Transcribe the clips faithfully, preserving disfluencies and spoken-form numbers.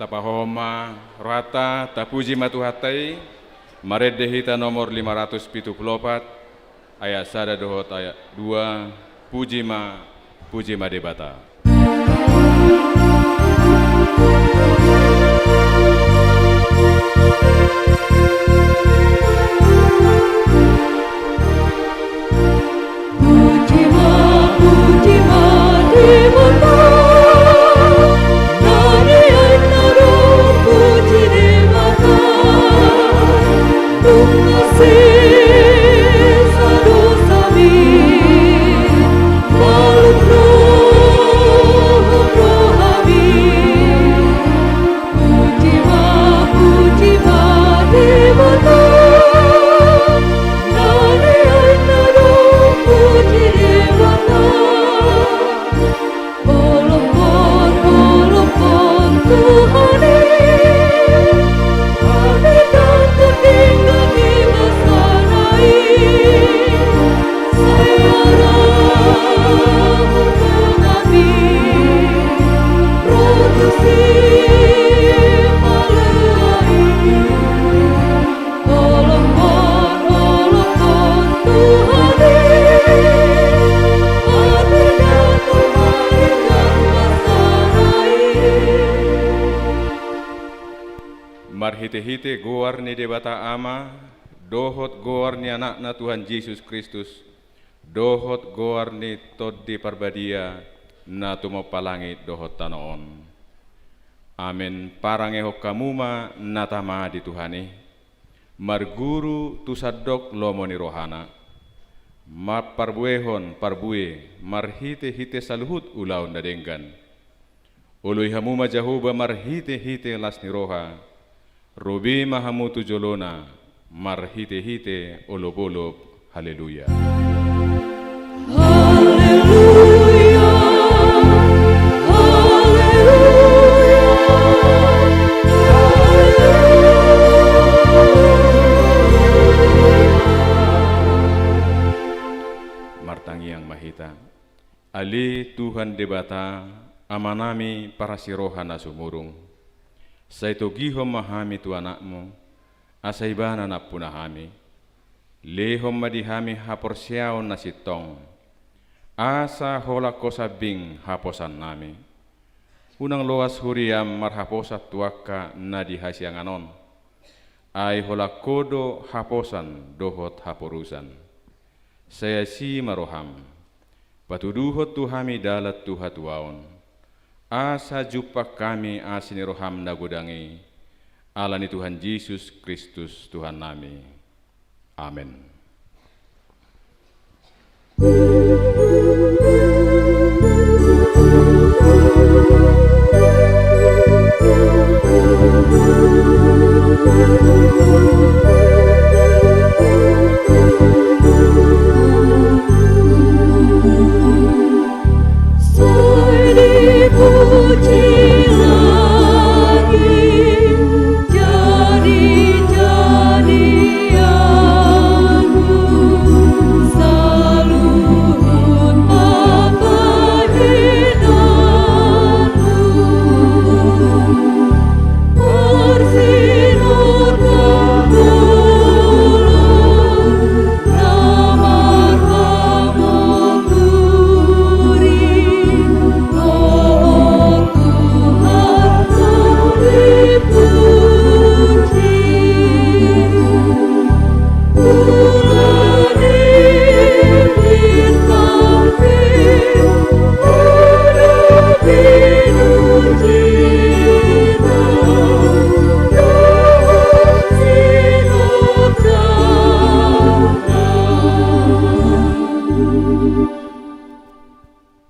Tapahohom ma rohanta, tapuji ma Tuhanta i. Marende hita nomor lima ratus pitu pulu opat, ayat sada dohot ayat dua. Puji ma, puji ma Debata. Marhitehite goar ni Debata Ama, dohot goar ni Anakna Tuhan Jesus Kristus, dohot goar ni Tondi Parbadia, na tumompa langit dohot tano on. Amen. Parangehon hamu ma na tama di Tuhan i. Marguru tu sandok lomo ni rohana, mamparbuehon parbue marhitehite saluhut ulaon na denggan. Oloi hamu ma Jahowa marhitehite las ni roha, robe ma hamu tu jolona marhitehite olopolop. Haleluya. Haleluya. Haleluya. Martangiang ma hita. Ale Tuhan Debata, Amanami parasi roha na sumurung, sai togihon ma hami tu Anakmu, asa Ibana nampuna hami. Lehon ma di hami haporseaon na sintong, asa holan Ho sambing haposannami. Unang loas huriam marhaposan tu angka na di hasiangan on, ai holan Ho do haposan dohot haporusan. Sai asi ma roham, patuduhon tu hami dalan tu hatuaon, asa jumpang hami asi ni roham na godang i, ala ni Tuhan Jesus Kristus Tuhannami. Amen.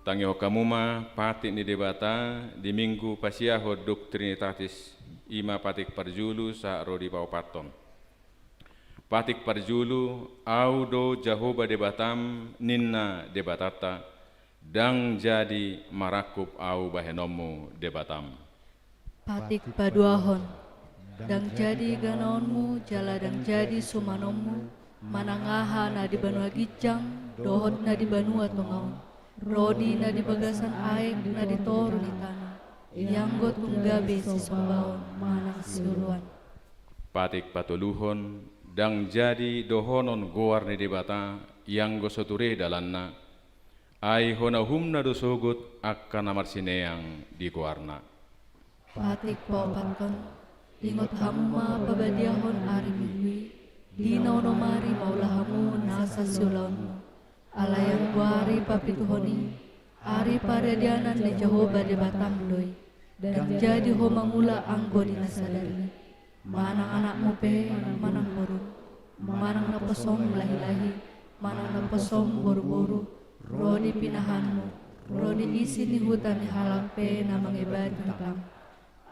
Tangihon hamu ma patik ni Debata di Minggu pasiahon Duk Trinitatis, i ma patik parjulu sahat ro di paopathon. Patik parjulu, Ahu do Jahowa Debatam, ninna Debatanta, ndang jadi marangkup Ahu bahenonmu Debatam. Patik paduahon, ndang jadi ganaonmu jala ndang jadi sumanonmu, manang aha na di banua ginjang dohot na di banua tonga on, ro di na di bagasan aek na di toru ni tano. ianggo tung gabe sisombaon manang sioloan. Patik patoluhon, ndang jadi dohonon goar ni Debata, ianggo so ture dalanna, ai hona uhumna do sogot angka na marsineang di goarna. Patik paopathon, ingot hamu ma pabadiahon ari Minggu i, di na onom ari maula hamu nasa siulaonmu. Alai anggo ari papituhon i, ari paradianan ni Jahowa Debatam do i, ndang jadi ho mangula anggo di na sadari i. Manang anakmu pe, manang borum, manang naposom lahilahi, manang naposom boruboru, ro di pinahanmu, ro di isi ni huta ni halak pe na mangebati hataM.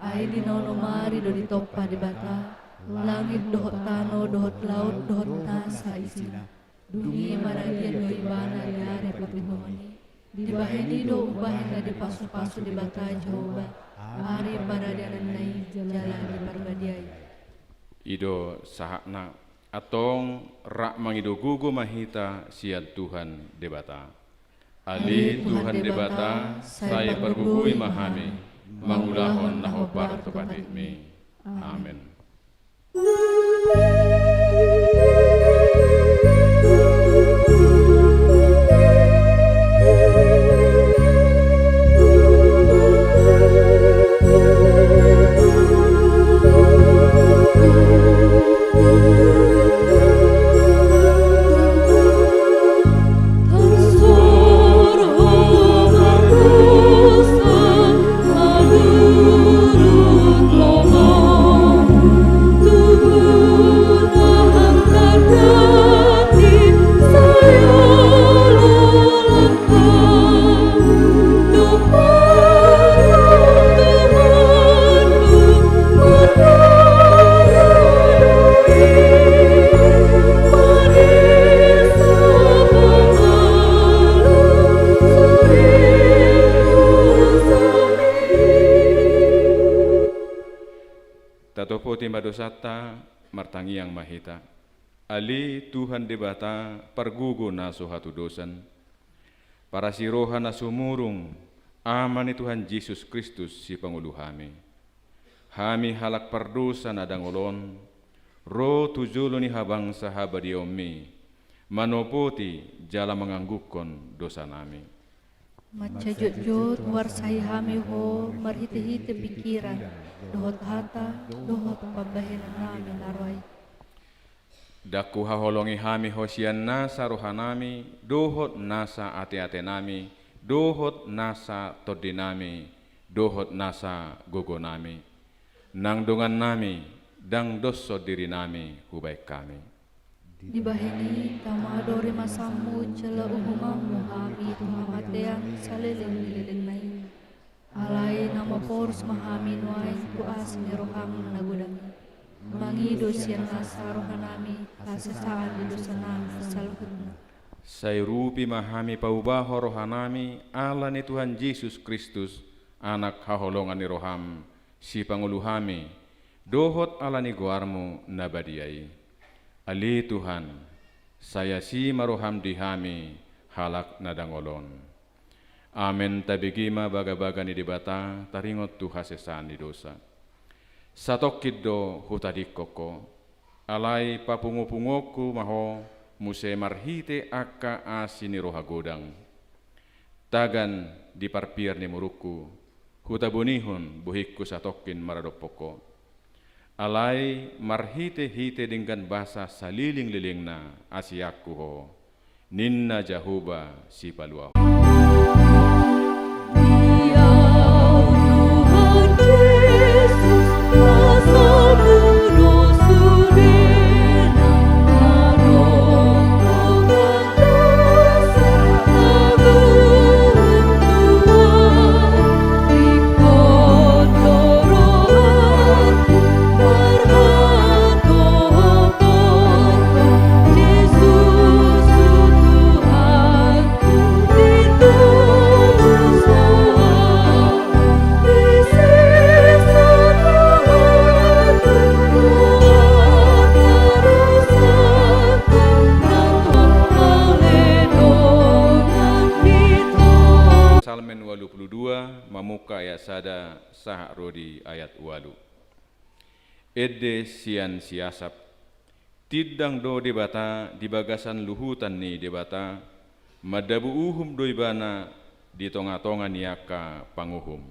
Ai di na onom ari do ditompa Debata langit dohot tano dohot laut dohot nasa isina. Dung i maradian do Ibana di ari papituhon i. Dibahen i do umbahen na dipasupasu Debata Jahowa ari paradiananna i jala diparbadiai. I do sahatna. Antong rap mangido gogo ma hita sian Tuhan Debata. Ale Tuhan Debata, sai pargogoi ma hami mangulahon na hombar tu patikMi. Amen. Tatopoti ma dosanta, martangiang ma hita. Ale Tuhan Debata, pargogo na so hatudosan, parasi roha na sumurung, Ama ni Tuhan Jesus Kristus, sipangolu hami. Hami halak pardosa na dangol on, ro tu jolo ni habangsa habadiaonMi, manopoti jala manganggungkon dosanami. Mansai jotjot huarsahi hami Ho marhitehite pingkiran, dohot hata, dohot pambahenannami na roa i. Ndang huhaholongi hami Ho sian nasa rohanami, dohot nasa ateatenami, dohot nasa tondinami, dohot nasa gogonami. Nang dongannami, ndang doshon dirinami hubahen hami. Dibahen i, tama do rimasanMu jala uhumanMu hami tu hamatean saleleng ni lelengna i. Alai na maporus ma hami nuaeng tu asi ni rohaM na godang i, mangido sian nasa rohanami hasesaan ni dosanami saluhutna. Sai urupi ma hami paubahon rohanami ala ni Tuhan Jesus Kristus, Anak haholongan ni rohaM, sipangolu hami, dohot ala ni goarMu na badia i. Ale Tuhan, sai asi ma rohaM di hami halak na dangol on. Amen. Tabege ma bagabaga ni Debata taringot tu hasesaan ni dosa. Satongkin do hutadingkon Ho, alai papungupunguonku ma Ho muse marhite angka asi ni roha godang. Tagan di parpiar ni murungku, hutabonihon bohingku satongkin maradophon Ho. Alai marhitehite denggan basa saleleng-lelengna asianku Ho, ninna Jahowa Sipaluahon. Psalmen ualu pulu dua, mamu Luka ayat sada sahat ro di ayat ualu. Ende sian si Asap. Tindang do Debata di bagasan luhutan ni Debata, mandabu uhum do Ibana di tongatonga ni angka panguhum.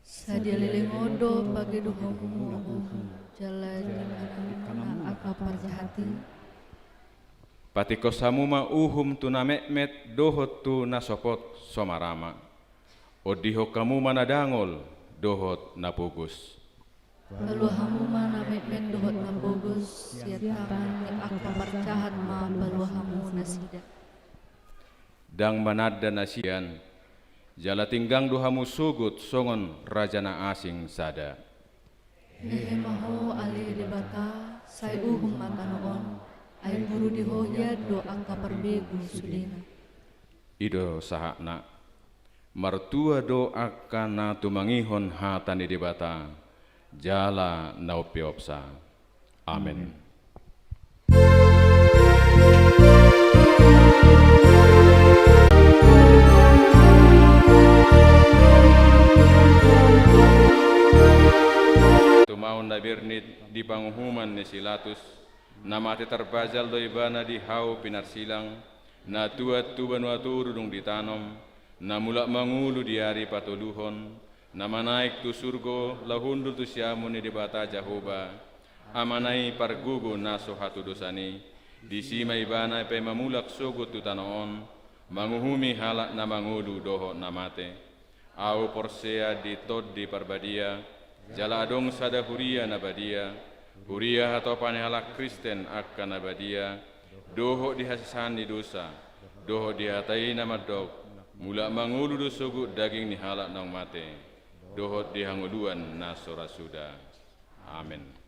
Sadia leleng on do pageduk hamu uhum, jala dingkan hamu angka parjahat i. Patingkos hamu ma uhum tu na metmet dohot tu na sopot so marama. Ondihon hamu ma na dangol dohot na pogos. Palua hamu ma na metmet dohot na pogos, sian tangan ni angka parjahat ma palua hamu nasida. Ndang mananda na sian, jala tinggang do hamu sogot songon raja na asing sada. Hehe ma ho ale Debata, sai uhum ma tano on, ai puru di ho hian do angka parbegu sudena. I do sahatna. Martua do angka na tumangihon hata ni Debata, jala na umpeopsa. Amen. Tumaon na bernit di panguhuman ni si Latus, na mate tarbajal do ibana di hau pinarsilang, na tuat tu banua toru dung ditanom, na mulak mangolu di ari patoluhon, na manaek tu surgo laho hundul tu siamun ni Debata Jahowa, Amana i pargogo na so hatudosan i, disi ma ibana paima mulak sogot tu tano on, manguhumi halak na mangolu dohot na mate. Ahu porsea di Tondi Parbadia, jala adong sada huria na badia, huria hatopan ni halak Kristen angka na badia, dohot di hasesaan ni dosa, dohot di hata i na mandok, mulak mangolu do sogot daging ni halak naung mate, dohot di hangoluan na so ra suda. Amen.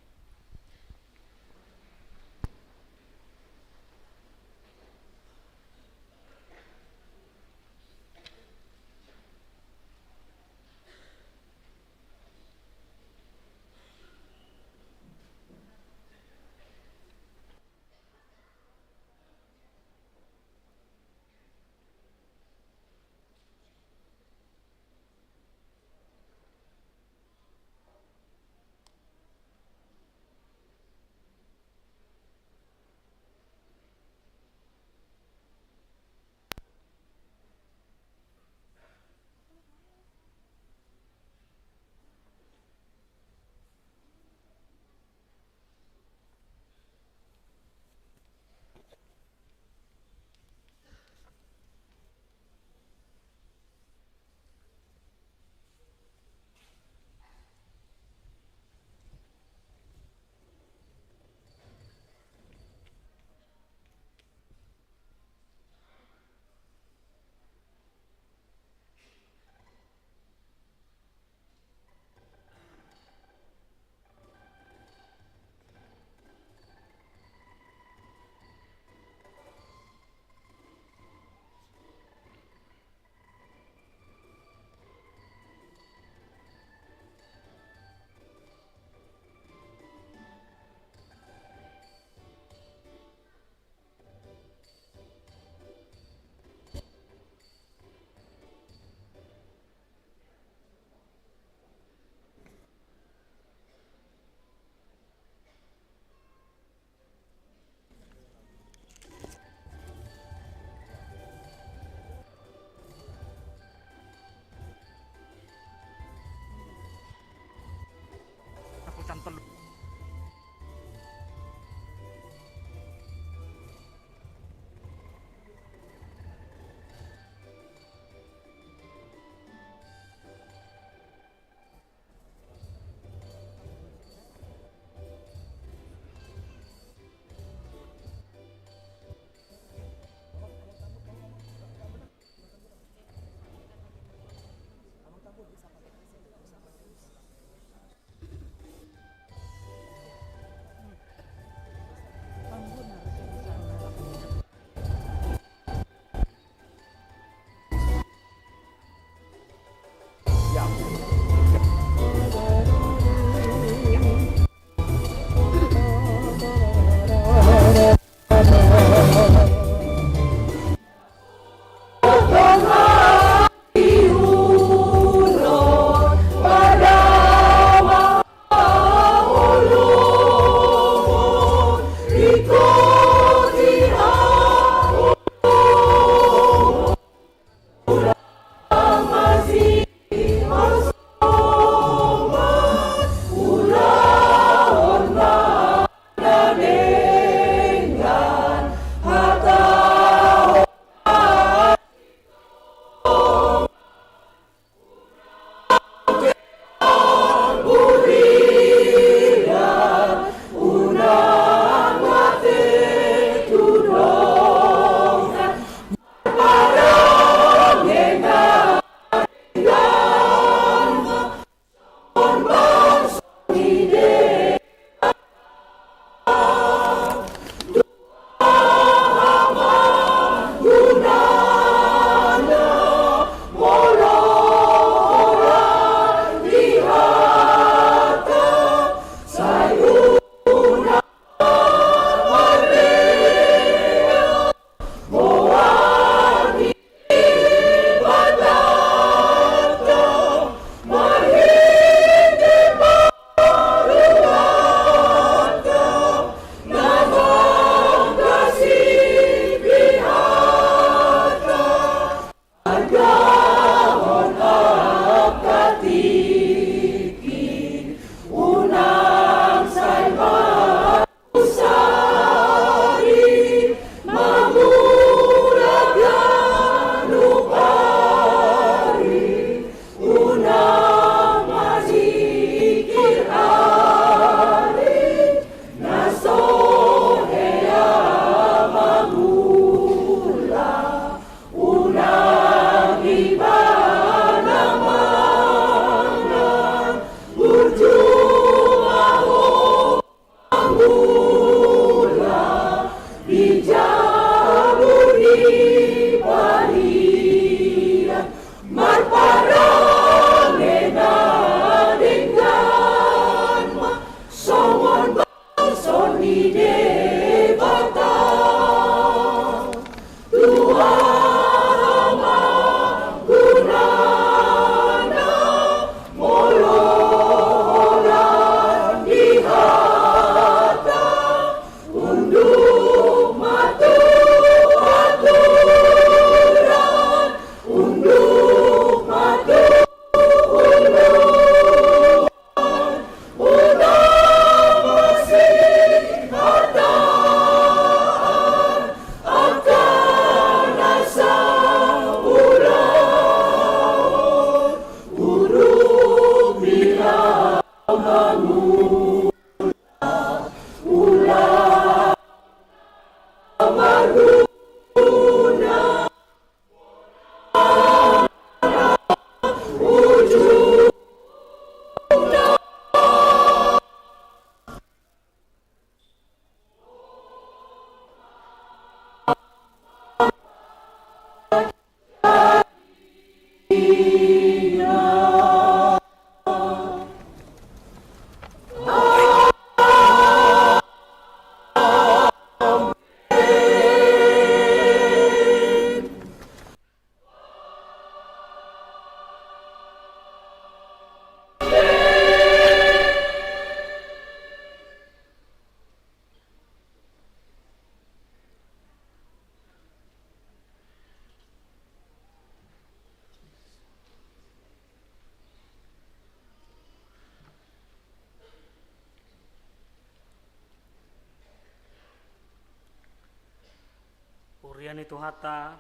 Tuhanta,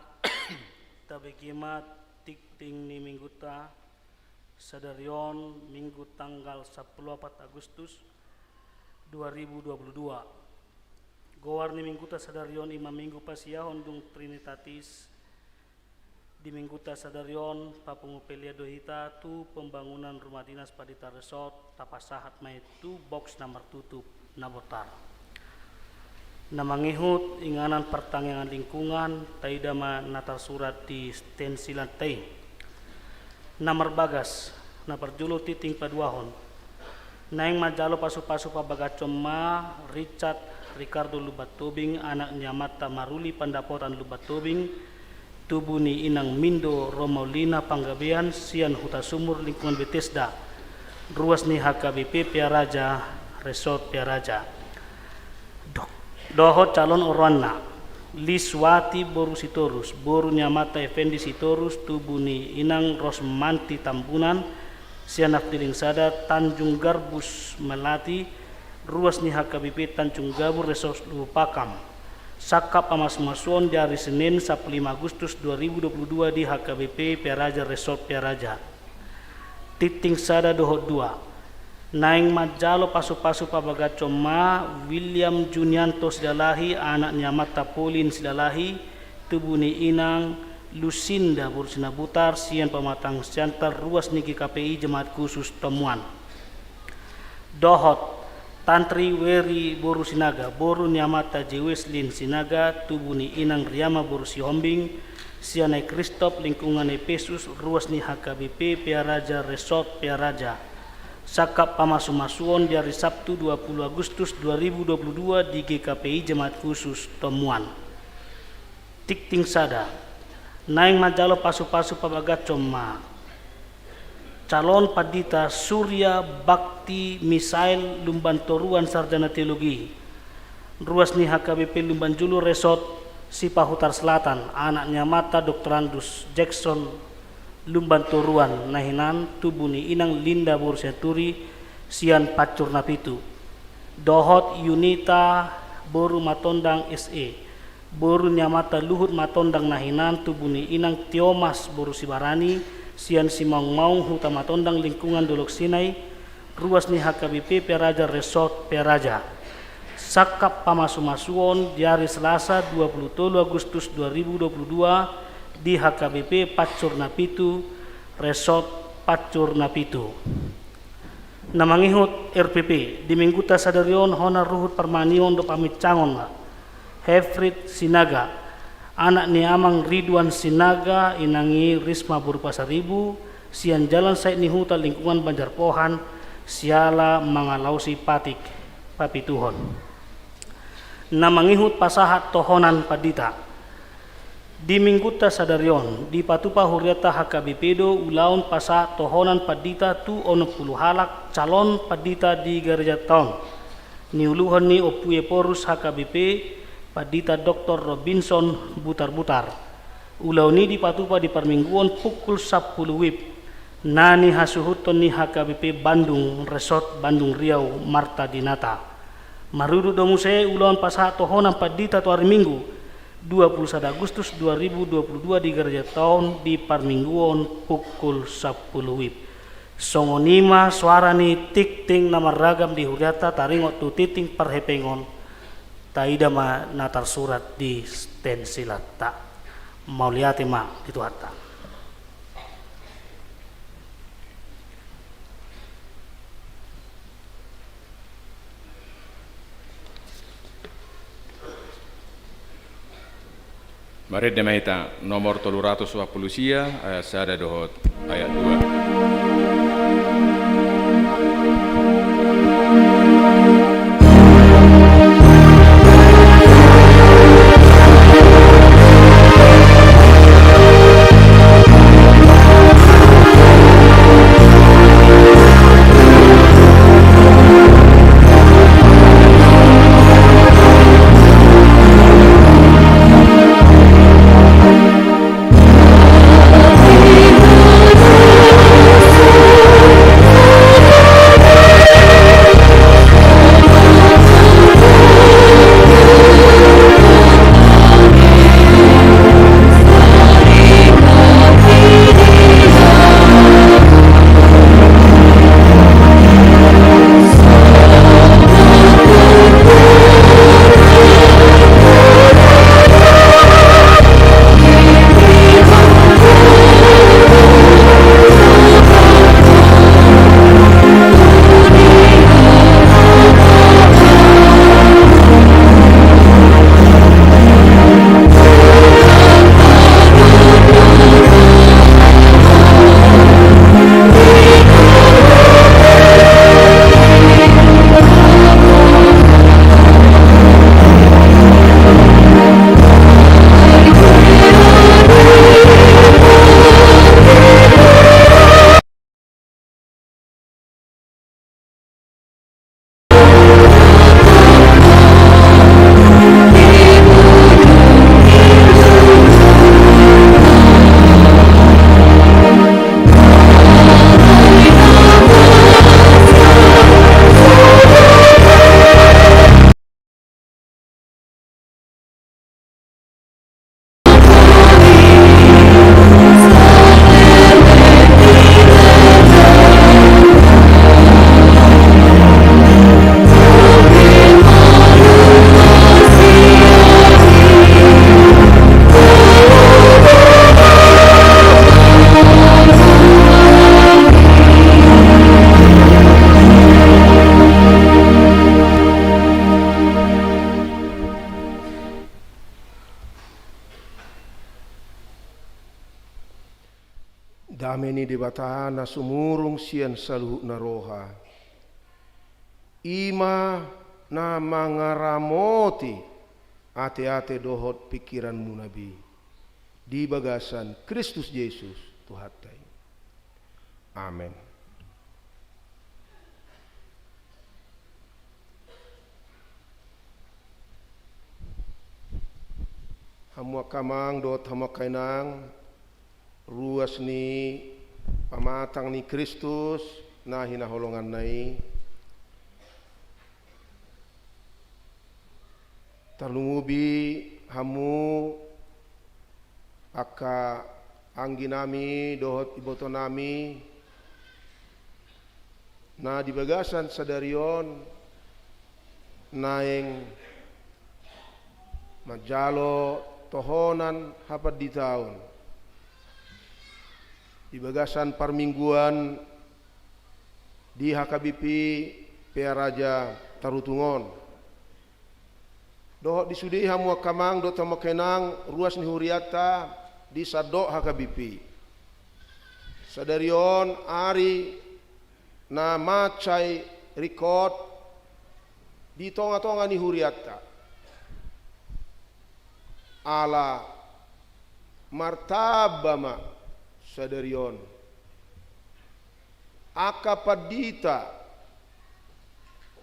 tabege ma tingting ni mingguta sadari on, Minggu tanggal sampulu opat Agustus dua ribu dua puluh dua. Goar ni mingguta sadari on i ma Minggu Pasiahon dung Trinitatis. Di mingguta sadari on, papungu pelean do hita tu pembangunan rumah dinas Pandita Resort, tapasahat ma i tu box na martutup na bondar. Na mangihut inganan partangiangan lingkungan, taida ma na tarsurat di stensilanta i. Na marbagas, na parjolo tingting paduahon. Naeng manjalo pasupasu pabagashon ma Richard Ricardo Lumban Tobing, anak ni amanta Maruli Pandapotan Lumban Tobing, tubu ni inang Mindo Romaulina Panggabean, sian Huta Sumur, lingkungan Betesda, ruas ni H K B P Pearaja, Resort Pearaja. Do-, dohot calon oroanna, Liswati boru Sitorus, boru ni amanta Effendi Sitorus, tubu ni inang Rosmanti Tambunan, sian Afdeling sada, Tanjung Garbus Melati, ruas ni H K B P Tanjung Gabur, Resort Lubuk Pakam. Sangkap pamasumasuon di ari Senin, sampulu lima Agustus dua ribu dua puluh dua, di H K B P Pearaja, Resort Pearaja. Tingting sada dohot dua. Naeng manjalo pasupasu pabagashon ma William Junianto Silalahi, anak ni amanta Polin Silalahi, tubu ni inang Lusinda boru Sinabutar, sian Pamatang Siantar, ruas ni G K P I Jemaat Khusus Tomuan. Dohot Tantri Weri boru Sinaga, boru ni amanta Jeweslin Sinaga, tubu ni inang Riama boru Sihombing, sian Ai Kristop, lingkungan Epesus, ruas ni H K B P Pearaja, Resort Pearaja. Sangkap pamasumasuon di ari Sabtu, dua puluh Agustus dua ribu dua puluh dua, di G K P I Jemaat Khusus Tomuan. Tingting sada. Naeng manjalo pasupasu pabagashon ma calon pandita Surya Bakti Misael Lumban Toruan, sarjana teologi, ruas ni H K B P Lumban Julu, Resort Sipahutar Selatan, anak ni amanta Doktorandus Jackson Lumban Toruan, na hinan tubu ni inang Linda boru Sianturi, sian Pancur na Pitu. Dohot Yunita boru Matondang S E, boru ni amanta Luhut Matondang, na hinan tubu ni inang Tiomas boru Sibarani, sian Simaungmaung, Huta Matondang, lingkungan Dolok Sinai, ruas ni H K B P Pearaja, Resort Pearaja. Sangkap pamasumasuon di ari Selasa, dua puluh tolu Agustus dua ribu dua puluh dua, di H K B P Pancur na Pitu, Resort Pancur na Pitu. Na mangihut R P P, di mingguta sadari on hona ruhut parmanion dohot paminsangon ma Hefrid Sinaga, anak ni amang Ridwan Sinaga, inang i Risma boru Pasaribu, sian Jalan Sait ni Huta, lingkungan Banjar Pohan, siala mangalaosi patik papituhon. Na mangihut pasahat tohonan pandita. Di mingguta sadari on, dipatupa hurianta H K B P do ulaon pasahat tohonan pandita tu onom pulu halak calon pandita di garejanta on. Niuluhon ni Ompu Ephorus H K B P, Pandita Doktor Robinson Butarbutar. Ulaon i dipatupa di parmingguon pukul sampulu wib, na nihasuhuthon ni H K B P Bandung, Resort Bandung Riau, Marta Dinata. Marudut do muse ulaon pasahat tohonan pandita tu ari Minggu, dua pulu sada Agustus dua ribu dua pulu dua, di garejanta on di parmingguon pukul sampulu wib. Songon i ma soara ni tingting na marragam di hurianta taringot tu tingting parhepengon, taida ma na tarsurat di stensilanta. Mauliate ma di Tuhanta. Marende ma hita nomor tolu ratus opat pulu sia, ayat sada dohot ayat dua. Dame ni Debata na sumurung sian saluhutna roha, i ma na mangaramoti ateate dohot pingkiranmuna be, di bagasan Kristus Jesus Tuhanta i. Amen. Hamu angka amang dohot hamu angka inang, ruas ni pamatang ni Kristus na hinaholonganna i. Tarlumobi hamu angka angginami dohot ibotonami na di bagasan sadari on naeng manjalo tohonan hapanditaon di bagasan parmingguan di H K B P Pearaja Tarutung on. Dohot di sude hamu angka amang dohot hamu angka inang ruas ni hurianta di sandok H K B P. Sadari on ari na mansai ringkot di tongatonga ni hurianta. Ala martamba ma sadari on angka pandita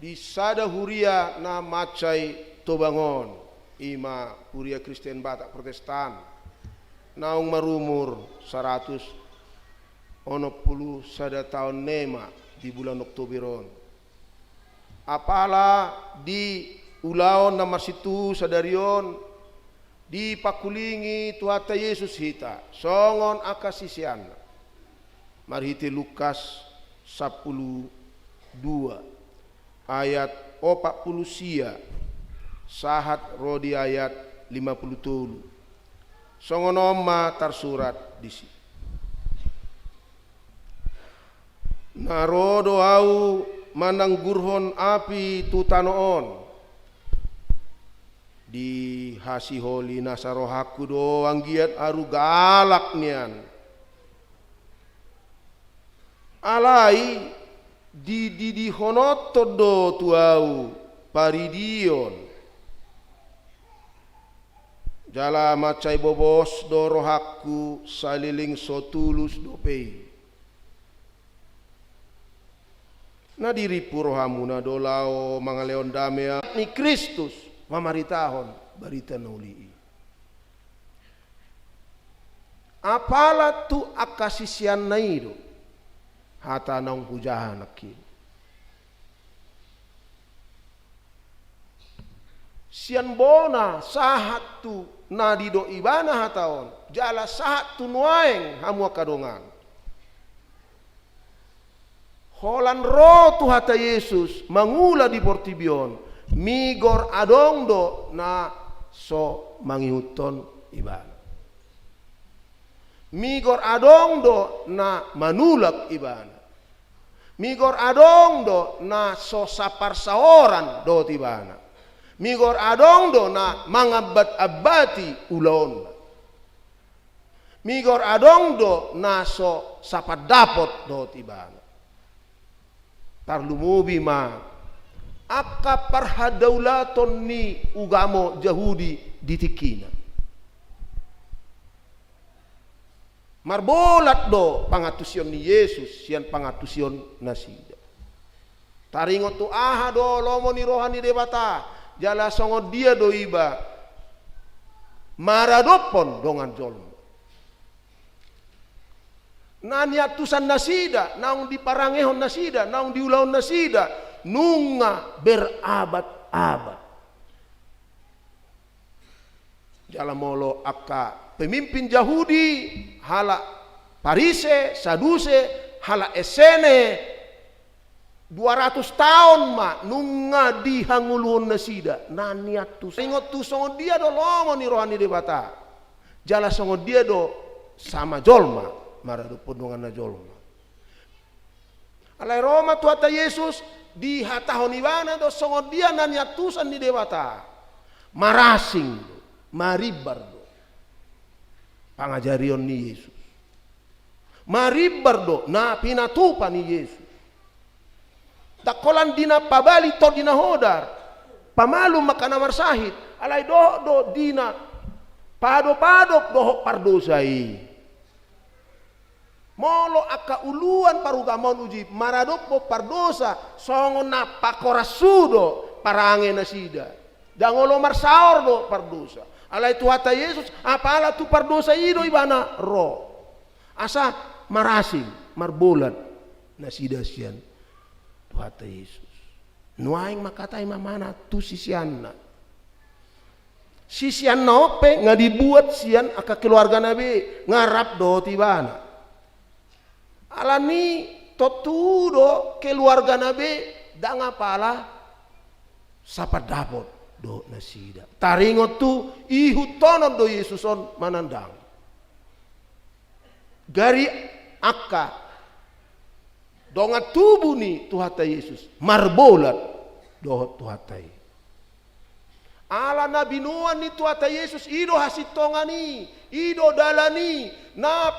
di sada huria na mansai Tobang on, i ma Huria Kristen Batak Protestan, naung marumur saratus onom pulu sada taon na ema di bulan Oktober on. Apala di ulaon na marsintuhu sadari on, dipangkulingi Tuhanta Jesus hita songon angka siseanna marhite Lukas sampulu dua ayat opat pulu sia sahat ro di ayat lima pulu tolu. Songon on ma tarsurat disi: Na ro do Ahu mananggurhon api tu tano on. Dihasiholi nasa rohangku do anggiat aru galak nian. Alai dididihononhon do tu Ahu paridion, jala mansai bobos do rohangku saleleng so tulus dope i. Na dirimpu rohamuna do laho mangalehon dame ni Kristus, mamaritahon barita na uli i. Apala tu angka siseanna i do hata naung hujaha nangkin. Sian bona sahat tu na didok ibana hata on, jala sahat tu nuaeng hamu angka dongan. Holan ro Tuhanta Jesus mangula di portibi on, migor adong do na so mangihuthon ibana. Migor adong do na manulak ibana. Migor adong do na so saparsaoran dohot ibana. Migor adong do na mangambatambati ulaonna. Migor adong do na so sapandapot dohot ibana. Tarlumobi ma angka parhadaulaton ni ugamo Jahudi di tingkina. Marbolat do pangantusion ni Jesus sian pangantusion nasida. Taringot tu aha do lomo ni roha ni Debata, jala songon dia do iba maradophon dongan jolma. Na niantusan nasida, naung diparangehon nasida, naung diulahon nasida, nunga berabat-abat. Jala molo angka pemimpin Jahudi, halak Parise, Saduse, halak Esene, dua ratus taon ma nunga dihangoluhon nasida, na niantusan. Ingot tu songon dia do lomo ni roha ni Debata. Jala songon dia do sama jolma maradophon donganna jolma. Alai ro ma Tuhanta Jesus, dihatahon ibana do songon dia na niantusan ni Debata. Marasing do, marimbar do pangajarion ni Jesus. Marimbar do na pinatupa ni Jesus. Ndang holan di na pabali, tong di na hodar. Pamalum angka na marsahit, alai dohot do di na padopadop dohot pardosa i. Molo angka uluan parugamaon uju i maradophon pardosa, songon na pakorashu do parange nasida. Ndang olo marsaor do pardosa. Alai Tuhanta Jesus, apala tu pardosa i do ibana ro. Asa marasing, marbolat nasida sian Tuhanta Jesus. Nuaeng mangkatai ma ibana tu siseanna. Siseanna on pe nga dibuat sian angka keluargana be, nga rap dohot ibana. Alani tontu do keluargana be ndang apala sapandapot dohot nasida. Taringot tu ihuthonon do Jesus on manang ndang. Gari angka dongan tubu ni Tuhanta Jesus marbolat dohot Tuhanta i. Ala na binoan ni Tuhanta Jesus, i do hasintongan i, i do dalan i, na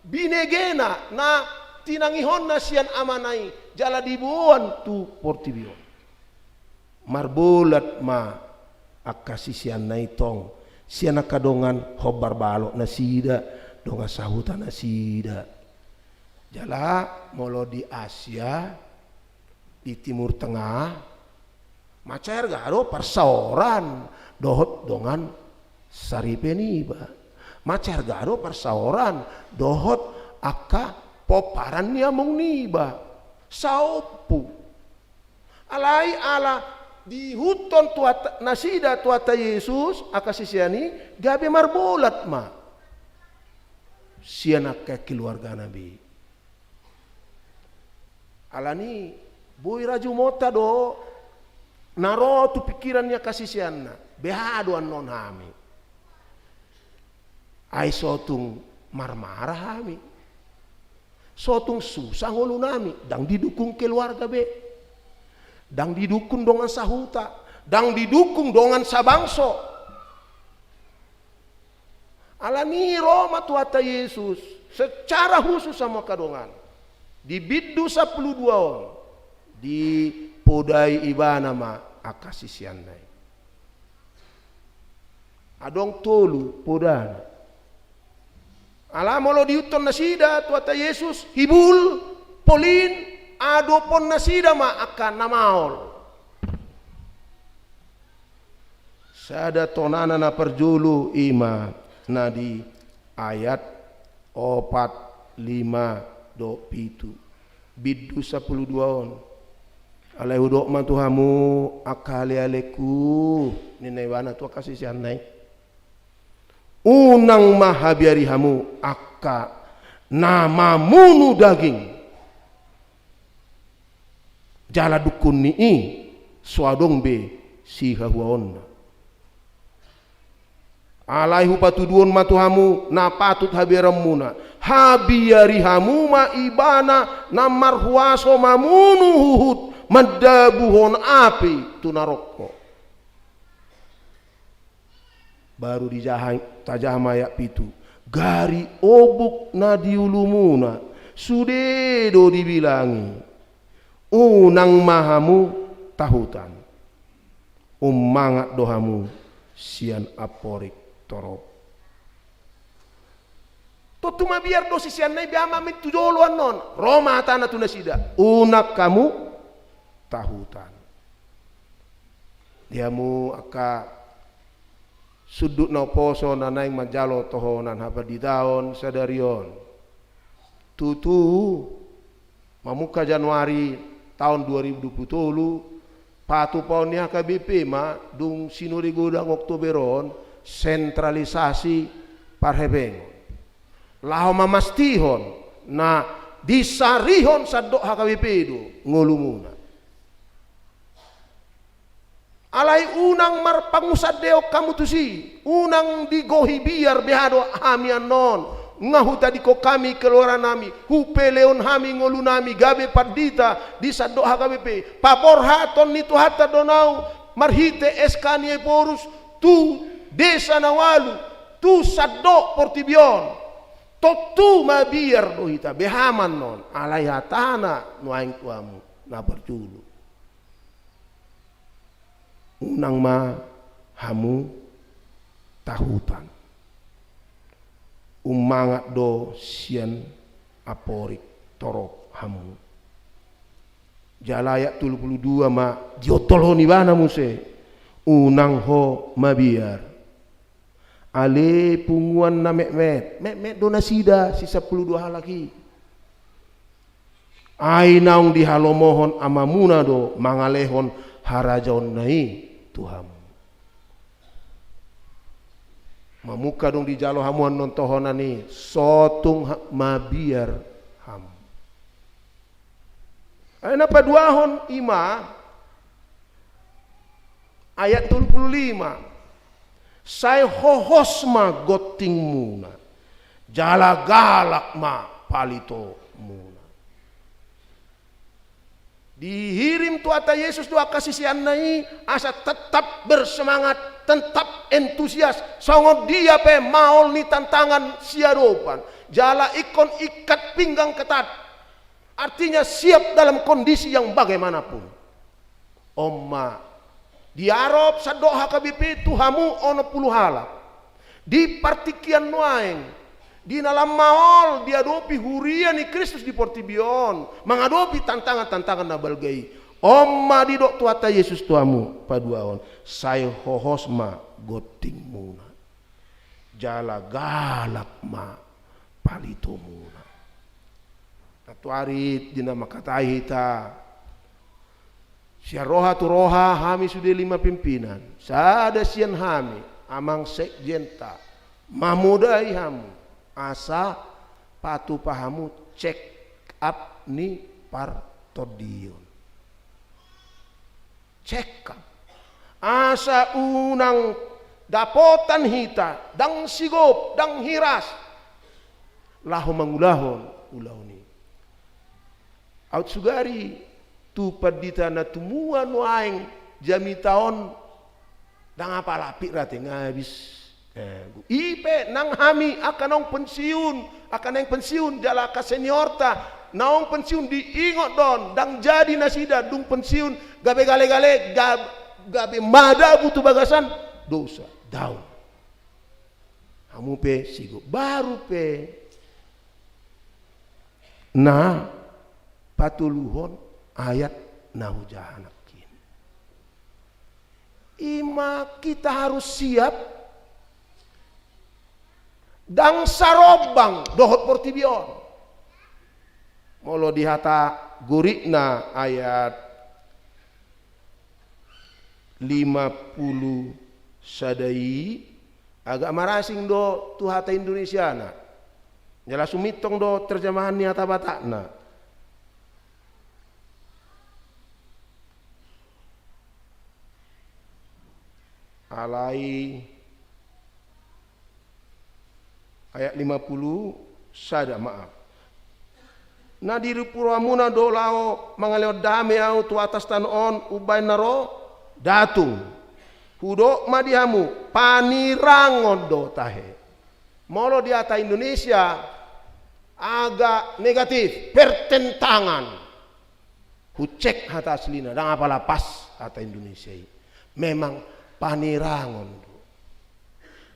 binegena, na tinangihonna sian Amana i, jala diboan tu portibi on. Marbolat ma angka siseanna i tong sian angka dongan hombar balok nasida, dongan sahuta nasida. Jala molo di Asia, di Timur Tengah, mansai arga do parsaoran dohot dongan saripe niba. Mansai arga do parsaoran dohot angka pomparan ni among niba. Saompu. Alai ala diihuthon Tuhanta, nasida Tuhanta Jesus, angka sisean i, gabe marbolat ma sian angka keluargana be. Alani boi rajumonta do na ro tu pingkiran ni angka siseanna, beha do annon hami. Ai so tung marmara hami. So tung susa ngolunami, ndang didukung keluarga be. Ndang didukung dongan sahuta, ndang didukung dongan sabangso. Alani ro ma Tuhanta Jesus secara khusus hamu angka dongan. Di bindu sampulu dua on, dipodai ibana ma angka siseanna i. Adong tolu podana. Ala molo diihuthon nasida Tuhanta Jesus, hibul, polin, adophon nasida ma angka na maol. Sada tonana na parjolo i ma na di ayat opat, lima dohot pitu. Bindu sampulu dua on. Alai hudok ma tu hamu angka alealengku, ninna ibana tu angka siseanna i. Unang ma habiari hamu angka na mamunu daging. Jala dungkun ni i so adong be sihahuaonna. Alai hupatuduhon ma tu hamu na patut habiaranmuna. Habiari hamu ma ibana na marhuaso mamunu huhut mandabuhon api tu narokko. Baru dijaha, tajaha ma ayat pitu. Gari obuk na di ulumuna sude do dibilangi. Unang ma hamu tahutan. Ummangat do hamu sian amporik torop. Tontu mabiar do siseanna i, beha ma amin tu jolo annon. Ro ma hatana tu nasida, unang hamu tahutan. Di hamu angka sundut na umposo na naeng manjalo tohonan hapanditaon sadari on. Tutu, mamungka Januari taon dua ribu dua pulu tolu, patupaon ni H K B P ma dung sinode godang Oktober on, sentralisasi parhepengon. Laho mamastihon na disarihon sandok H K B P do ngolumuna. Alai unang marpangusandeon hamu tusi, unang digohi biar, beha do hami annon, nga hutadingkon hami keluarganami, hupelehon hami ngolunami gabe pandita di sandok H K B P, paborhaton ni Tuhanta do nau marhite S K ni Ephorus tu desa na ualu, tu sandok portibi on. Tontu mabiar do hita, beha ma annon, alai hatana nuaeng tu hamu na parjolo. Unang ma hamu tahutan. Ummangat do sian aporik torop hamu. Jala ayat tolu pulu dua ma diontolhon ibana muse. Unang ho mabiar. Ale punguan na metmet, metmet do nasida, si sampulu dua halak i. Ai naung dihalomohon Amamuna do mangalehon harajaonna i tu hamu. Mamungka dung dijalo hamu annon tohonan i, so tung ha-, mabiar hamu. Ai na paduahon i ma, ayat tolu pulu lima, sai hohos ma gontingmuna, jala galak ma palitomuna. Dihirim Tuhanta Yesus do angka siseanna i asa tetap bersemangat, tetap antusias, songon dia pe maol ni tantangan siadopan, jala ingkon ikat pinggang ketat. Artinya siap dalam kondisi yang bagaimanapun. On ma, diarop sandok H K B P tu hamu onom pulu halak. Di partingkian nuaeng, di na lam maol diadopi huria ni Kristus di portibi on, mangadopi tantangan-tantangan na balga i. On ma didok Tuhanta Yesus tu hamu, paduahon, sai hohos ma gontingmuna. Jala galak ma palitomuna. Nantoari di na mangkatai hita, sian roha tu roha hami sude lima pimpinan, sada sian hami, amang sekjenta, mamodai hamu, asa patupa hamu check up ni partondion. Check up. Asa unang dapotan hita, ndang sigop, ndang hiras, laho mangulahon ulaon i. Aut sugari tu pandita na tumua nuaeng jamita on, ndang apala pik ra te nga habis. Eh, i pe nang hami angka naung pensiun, angka naeng pensiun, jala angka seniorta naung pensiun diingot do on, ndang jadi nasida dung pensiun gabe gale-gale, gab-, gabe madabu tu bagasan dosa. Daong. Hamu pe sigop, baru pe na patoluhon ayat na hujaha nangkin. I ma kita harus siap, ndang sarombang dohot portibi on. Molo di hata Gorikna ayat lima pulu sada i, agak marasing do tu hata Indonesiana. Jala sumintong do terjemahan ni hata Batakna. Alai ayat lima pulu sada, maaf. Na di pudi rohamuna do laho mangalehon dame ahu tu atas tano on umbahen na ro Datu? Hudok ma di hamu, panirangon do tahe. Molo di hata Indonesia agak negatif, pertentangan. Hucek hata aslina, ndang apala pas hata Indonesia i. Memang panirangon do.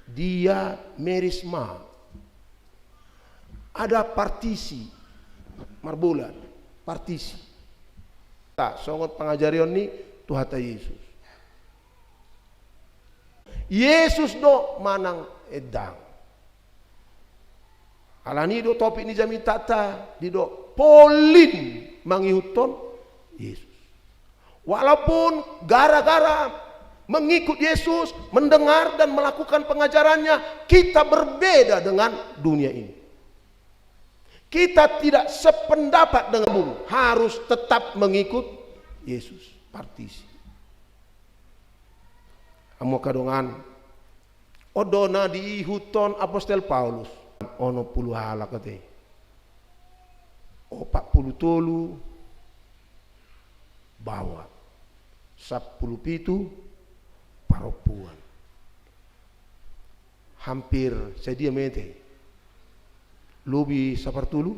Dia merisma. Ada partisi. Marbola. Partisi. Ta, songon pangajarion ni Tuhanta Yesus. Yesus do manang endang. Alani do topik ni jamitanta didok polin mangihuthon Yesus. Walaupun gara-gara mengikut Yesus, mendengar dan melakukan pengajarannya, kita berbeda dengan dunia ini. Kita tidak sependapat dengan, harus tetap mengikut Yesus. Partisi. Hamu angka dongan, on do na diihuthon apostel Paulus, onom pulu halak ate. Opat pulu tolu baoa, sampulu pitu parompuan. Hampir sadia ma ate? Lobi sapartolu,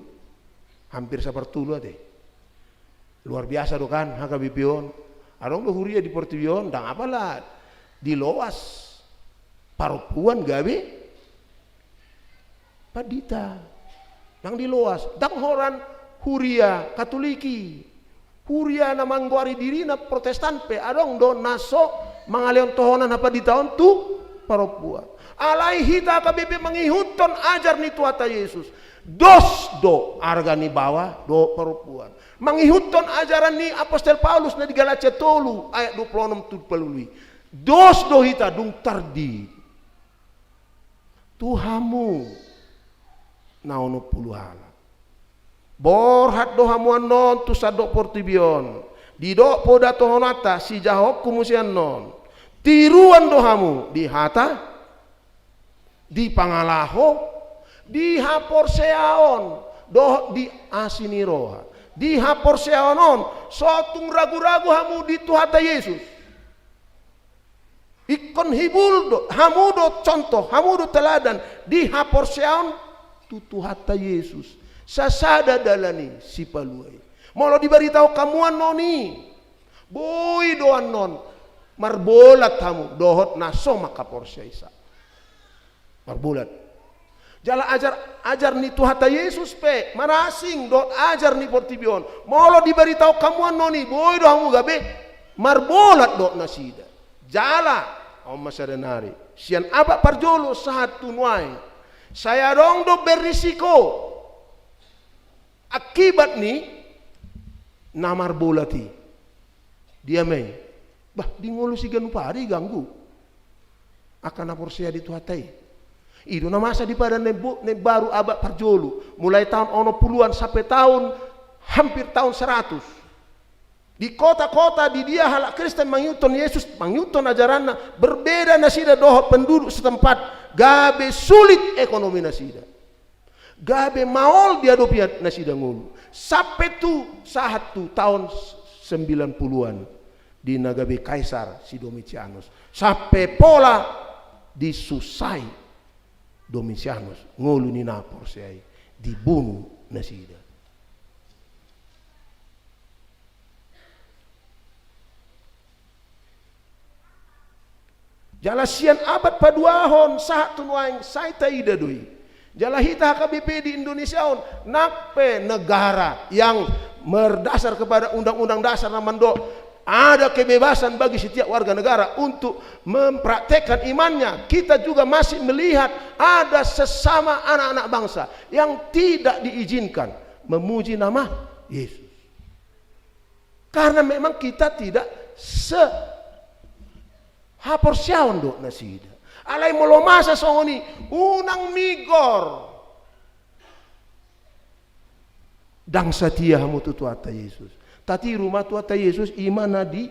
hampir sapartolu ate. Luar biasa do kan H K B P on. Adong do huria di portibi on, ndang apala diloas parompuan gabe pandita. Ndang diloas, ndang holan huria Katoliki. Huria na manggoari dirina Protestan pe adong do na so mangalehon tohonan hapanditaon tu parompuan. Alai hita H K B P mangihuthon ajar ni Tuhanta Jesus. Dos do arga ni baoa dohot parompuan. Mangihuthon ajaran ni apostel Paulus na di Galatia tolu ayat dua pulu onom tu dua pulu ualu i. Dos do hita dung tardi tu hamu na onom pulu halak. Borhat do hamu annon tu sandok portibi on. Didok poda tohonanta, sijahononku muse annon. Tiruan do hamu di hata, di pangalaho, di haporseaon, dohot di asi ni roha. Di haporseaon on, so tung ragu-ragu hamu di Tuhanta Jesus. Ingkon hibul do, hamu do contoh, hamu do teladan di haporseaon tu Tuhanta Jesus. Sasada dalan i sipalua i. Molo dibaritahon hamu annon i, boi do annon marbolat hamu dohot na so mangkaporseai sa. Marbolat. Jala ajar, ajar ni Tuhanta Jesus pe marasing dohot ajar ni portibi on. Molo dibaritahon hamu annon i, boi do hamu gabe marbolat dohot nasida. Jala, on ma sada nari, sian abad parjolo sahat tu nuaeng, sai adong do berisiko akibat ni na marbolat i. Dia ma i? Bah, di ngolu siganup ari ganggu angka na porsea di Tuhanta i. I do na masa di Padan na Imbo-, na Imbaru abad parjolo, mulai taon onom puluan sampe taon, hampir taon seratus. Di kota-kota di dia halak Kristen mangihuthon Jesus, mangihuthon ajaranna, berbeda nasida dohot penduduk setempat, gabe sulit ekonomi nasida. Gabe maol diadopi nasida ngolu. Sampe tu, sahat tu taon sembilan puluan di na gabe Kaisar si Domitianus. Sampe pola disussai Domitianus ngolu ni na porsea i, dibunu nasida. Jala sian abad paduahon sahat tu nuaeng sai taida do i. Jala hita H K B P di Indonesia on, nang pe negara yang berdasar kepada Undang-Undang Dasar na mandok ada kebebasan bagi setiap warga negara untuk mempraktekkan imannya, kita juga masih melihat ada sesama anak-anak bangsa yang tidak diizinkan memuji nama Yesus. Karena memang kita tidak sehaporseaon dohot nasida. Alai molo masa songon i, unang migor. Ndang satia hamu tu Tuhanta Jesus. Tatiru ma Tuhanta Jesus, i ma na di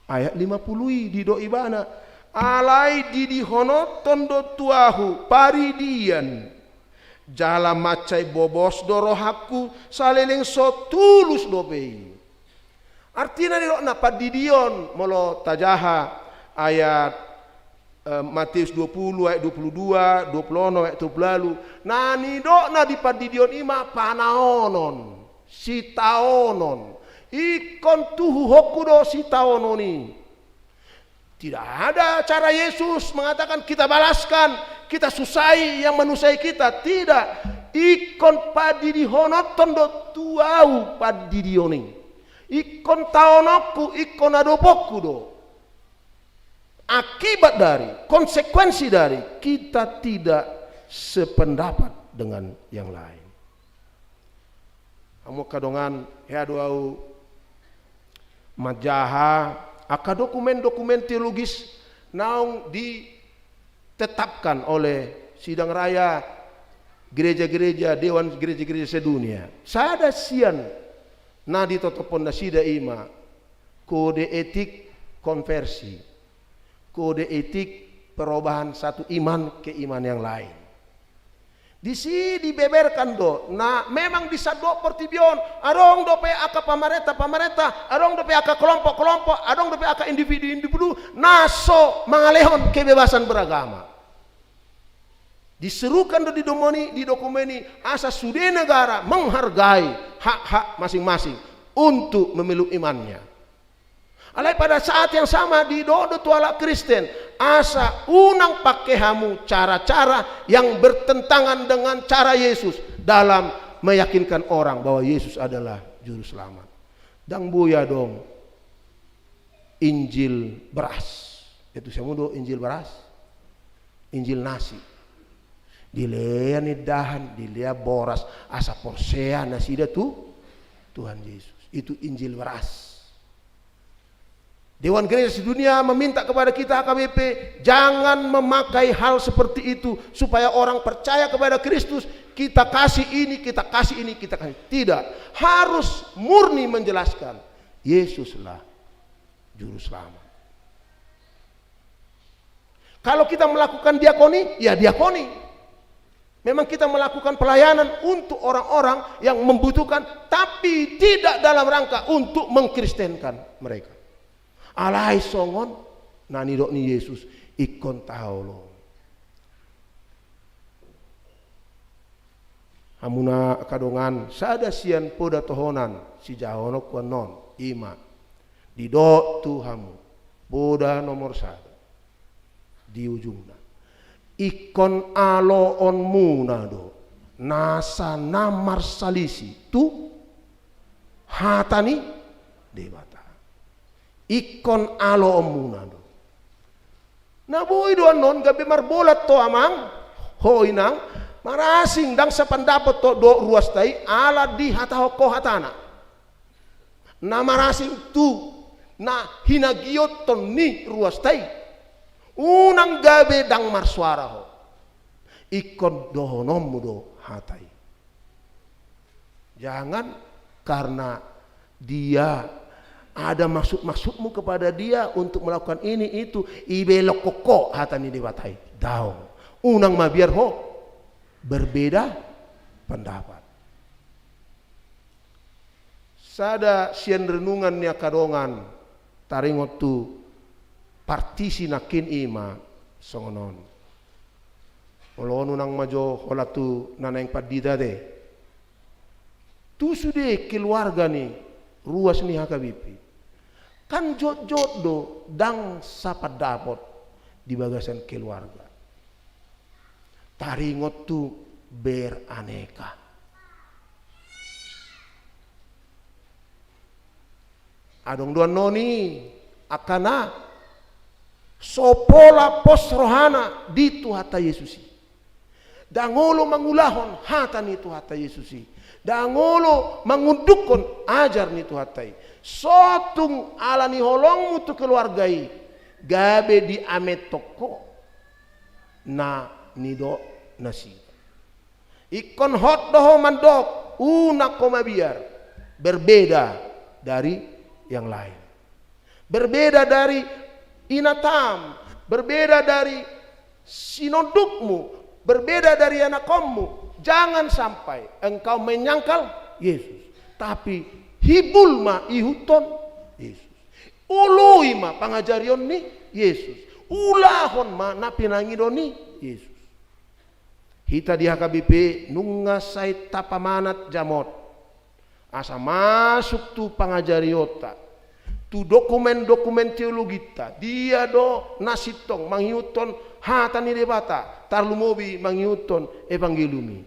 ayat lima puluh i, didok ibana, "Alai didihononhon do tu ahu paridian, jala mansai bobos do rohangku, saleleng so tulus dope i." Artina didokna pandidion, molo tajaha ayat, eh, Matius dua puluh ayat dua puluh dua, dua puluh onom ayat dua puluh ualu, na nidokna di pandidion i ma panaonon, sitaonon. Ingkon tuhuhonku do sitaonon i. Tidak ada cara Yesus mengatakan, "Kita balaskan, kita susahi yang menusai kita." Tidak. Ingkon padidihononhon do tu ahu pandidion i. Ingkon taononku, ingkon adoponku do. Akibat dari, konsekuensi dari kita tidak sependapat dengan yang lain. Hamu angka dongan, hea do ahu manjaha angka dokumen-dokumen teologis naung ditetapkan oleh Sidang Raya Gereja-gereja, Dewan Gereja-gereja Sedunia. Sada sian na ditotophon nasida i ma Kode Etik Konversi, Kode Etik Perubahan Satu Iman ke Iman yang Lain. Disi dibeberkan do, na memang di sandok portibi on, adong dope angka pamarenta-pamarenta, adong dope angka kelompok-kelompok, adong dope angka individu-individu, na so mangalehon kebebasan beragama. Diserukan do di domen i, di dokumen i, asa sude negara menghargai hak-hak masing-masing untuk memeluk imannya. Alai pada saat yang sama didok do tu halak Kristen, asa unang pake hamu cara-cara yang bertentangan dengan cara Yesus dalam meyakinkan orang bahwa Yesus adalah juru selamat. Ndang boi adong Injil beras. Itu siamun do Injil beras. Injil nasi. Dilea nindahan, dilea boras, asa porsea nasida tu Tuhan Yesus. Itu Injil beras. Dewan Gereja Sedunia meminta kepada kita H K B P, jangan memakai hal seperti itu supaya orang percaya kepada Kristus, kita kasih ini, kita kasih ini, kita kasih. Tidak. Harus murni menjelaskan, Yesuslah juru selamat. Kalau kita melakukan diakoni, ya diakoni. Memang kita melakukan pelayanan untuk orang-orang yang membutuhkan, tapi tidak dalam rangka untuk mengkristenkan mereka. Alai songon na nidok ni Yesus, ingkon taoloi. Hamuna angka dongan, sada sian poda tohonan sijahaononku annon, i ma didok tu hamu, poda nomor sada di ujungna. Ingkon aloonmuna do nasa na marsalisi tu hata ni Debata. Ingkon aloonmuna do. Na boi do annon gabe marbolat ho amang, ho inang, marasing ndang sapandapot ho dohot ruasta i, ala dihatahon ho hatana. Na marasing tu na hinagiothon ni ruasta i. Unang gabe ndang marsuara ho. Ingkon dohononmu do hata i. Jangan karena dia ada maksud-maksudmu kepada dia untuk melakukan ini itu, ibelokkon ho hata ni Debata i. Daong. Unang mabiar ho berbeda pendapat. Sada sian renungan ni angka dongan taringot tu partisi nangkin i ma songon on. Molo on unang ma jo holan tu na naeng pandita te. Tu sude keluarga ni ruas ni H K B P. Kan jotjot do ndang sapandapot di bagasan keluarga. Taringot tu beraneka. Adong do annon i angka na so pola pos rohana di Tuhanta Yesus i. Ndang olo mangulahon hata ni Tuhanta Yesus i. Ndang olo mangundukhon ajar ni Tuhanta i. So tung ala ni holongmu tu keluarga i gabe diamentong ho na nidok nasida. Ingkon hot do ho mandok, unang ho mabiar berbeda dari yang lain. Berbeda dari inatam, berbeda dari sinondukmu, berbeda dari anakhonmu. Jangan sampai engkau menyangkal Yesus. Tapi hibul ma ihuthon Yesus. Oloi ma pangajarion ni Yesus. Ulahon ma na pinangido ni Yesus. Hita di H K B P nunga sai tapamanat jamot asa masuk tu pangajarionta, tu dokumen-dokumen teologinta, dia do na sintong mangihuthon hata ni Debata, tarlumobi mangihuthon evangelium i.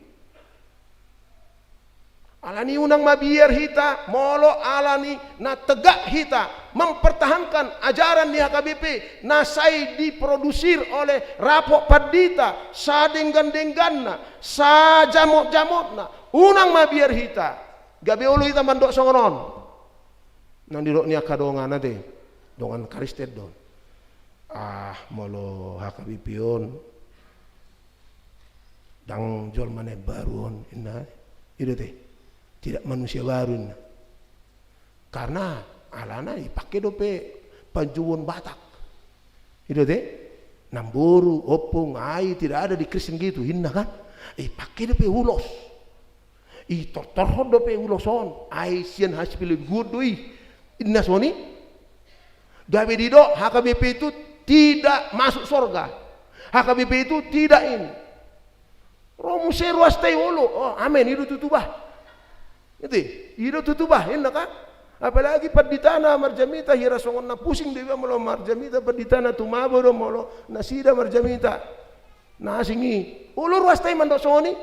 Alani unang mabiar hita, molo alani na tegak hita mempertahankan ajaran ni H K B P na sai diprodusir oleh rapot pandita, sadenggan-dengganna, sajamot-jamotna, unang mabiar hita gabe olo hita mandok songon on. Nang didok ni angka dongan ate, dongan Kristen do. Ah, molo H K B P on ndang jolma na baru on, inna. I do te. Tidak manusia baru, inna. Karena alana ipake dope panjouon Batak. I do te. Namboru, ompung, ai tidak ada di Kristen gitu, inna kan. Ipake dope ulos. Itortorhon dope ulos on, ai sian hasipelebiguon do i. Inna songon i. Gabe didok H K B P itu tidak masuk sorga. H K B P itu tidak ini. Ro muse ruasta i, olo. Oh, amen, i do tutu bah. Ate, i do tutu bah, inna kan? Apalagi pandita na marjamita, hira songon na pusing do iba molo marjamita, pandita na tumabo do molo nasida marjamita. Na asing i. Olo ruasta i mandok songon i.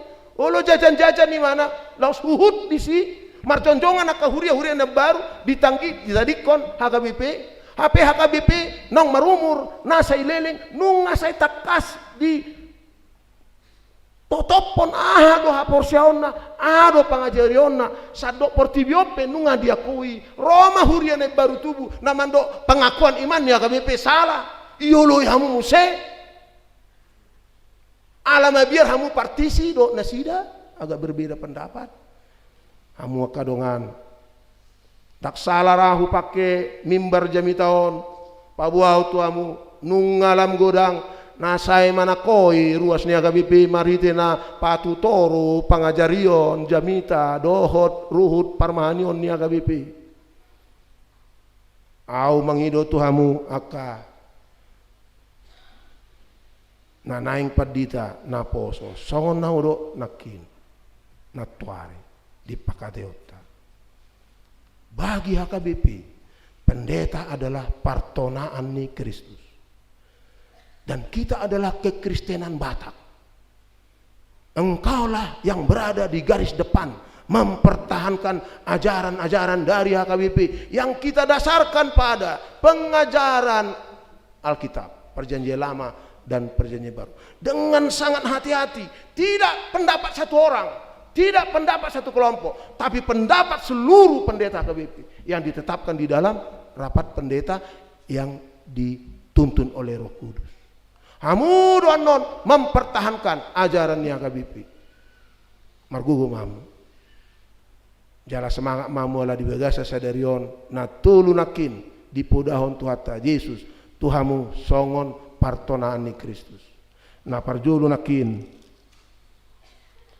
Olo jajan-jajan imana, laos huhut disi, marjongjongan angka huria-huria na baru, ditanggi, ditadingkon H K B P. Hape H K B P naung marumur, na sai leleng, nunga sai tangkas di totophon aha do haporseaonna, aha do pangajarionna, sandok portibi on pe nunga diakui. Ro ma huria na imbaru tubu, na mandok pengakuan iman ni H K B P salah. Ioloi hamu muse. Ala mabiar hamu partisi dohot nasida, agak berbeda pendapat. Hamu angka dongan. Ndang sala ra hupangke mimbar jamita on, paboahon tu hamu, nunga lam godang, na sai manangkoi ruas ni H K B P marhite na patutoru pangajarion jamita dohot ruhut parmahanion ni H K B P. Ahu mangido tu hamu angka na naeng pandita naposo, songon na hudok nangkin, nantoari di pangkataionta. Bagi H K B P, pendeta adalah partonaan ni Kristus. Dan kita adalah kekristenan Batak. Engkaulah yang berada di garis depan mempertahankan ajaran-ajaran dari H K B P yang kita dasarkan pada pengajaran Alkitab, Perjanjian Lama dan Perjanjian Baru. Dengan sangat hati-hati, tidak pendapat satu orang, tidak pendapat satu kelompok, tapi pendapat seluruh pendeta H K B P yang ditetapkan di dalam rapat pendeta yang dituntun oleh Roh Kudus. Hamu do annon mempertahankan ajaran ni H K B P. Margogo ma hamu. Jala semangat ma hamu ala di bagasan sadari on, na tolu nangkin dipodahon Tuhanta Jesus tu hamu songon partonaan ni Kristus. Na parjolo nangkin,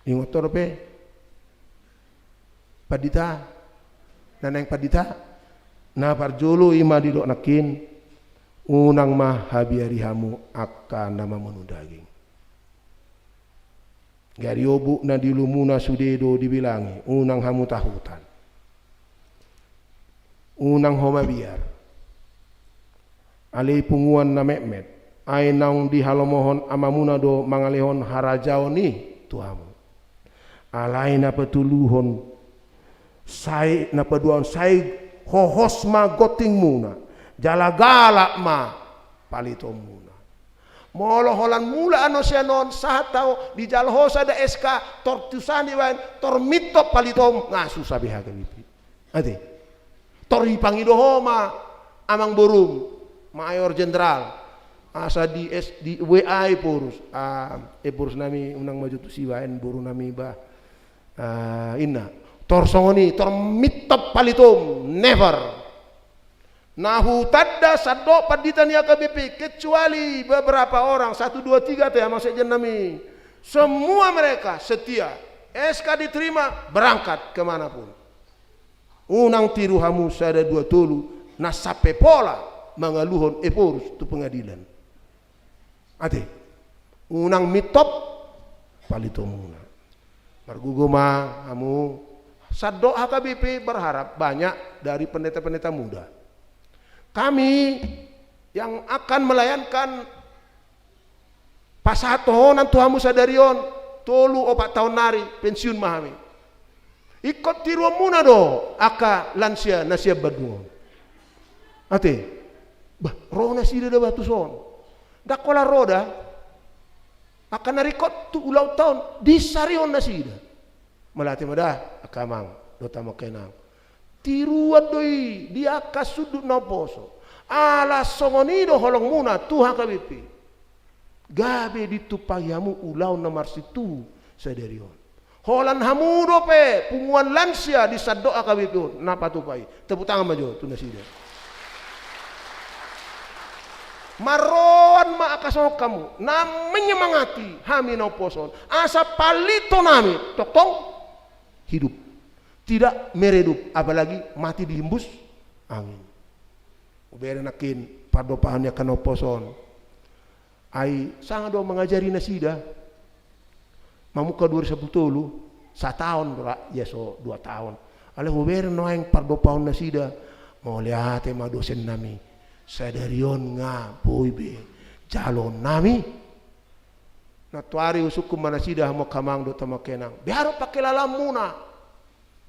ingot ho dope? Pandita, na naeng pandita, na parjolo i ma didok nangkin, unang ma habiari hamu angka na mamunu daging. Gari obuk na di ulumuna sude do dibilangi, unang hamu tahutan. Unang ho mabiar. Alai punguan na metmet, ai naung dihalomohon amamuna do mangalehon harajaon i tu hamu. Alai na patoluhon, sai na paduahon, sai hohos ma gontingmuna, jala galak ma palitomuna. Molo holan mula annon sian on, sahat ho dijalo ho sada S K, tor tu san ibaen, tor mintop palitom, nga susa be H K B P. Ate. Tor ipangido ho ma amangborum, Mayor Jenderal. Asa di S, di W A eporus. Ah, eporus nami unang ma jo tusi baen boru nami bah. Ah, inna. Tor songon i, tor mintop palitom, never. Na hutanda sandok pandita ni H K B P, kecuali beberapa orang, satu, dua, tiga, ate amang sekjen nami. Semua mereka setia. S K diterima, berangkat ke mana pun. Unang tiru hamu sada dua tolu, na sampe pola mangaluhon eporus tu pengadilan. Ate, unang mintop palitomuna. Margogo ma hamu, sandok H K B P berharap banyak dari pendeta-pendeta muda. Kami yang akan melayankan pasahat tohonan tu hamu sadari on, tolu opat taon nari, pensiun ma hami. Ingkon tiruonmuna do angka lansia na sian Bandung on. Ate, bah, ro nasida da bah tuson. Ndang holan ro da. Angka na ringkot tu ulaonta on, disarihon nasida. Mauliate ma da, angka amang, dohot amang, angka inang. Tiruan do i di angka sundut na umposo. Ala songon i do holongmuna tu H K B P. Gabe ditumpangi hamu ulaon na marsituhu sadari on. Holan hamu dope punguan lansia di sandok H K B P on, na patupa i. Tepuk tangan ma jo tu nasida. Marroan ma angka songon hamu, na menyemangati hami na umposo on. Asa palito nami, tongtong hidup. Tidak meredup, apalagi mati dihimbus angin. Hubere nangkin pandopahan ni angka na umposo on. Ai sanga do mangajari nasida. Mamungka dua ribu sampulu tolu, sataon do ra, ia so dua taon. Alai hubereng nuaeng pardompaon nasida, mauliate ma dosen nami. Sadari on nga boi be jaloon nami. Nantoari husungkun ma nasida, hamu angka amang dohot hamu angka inang. Beha do pangkilalaanmuna.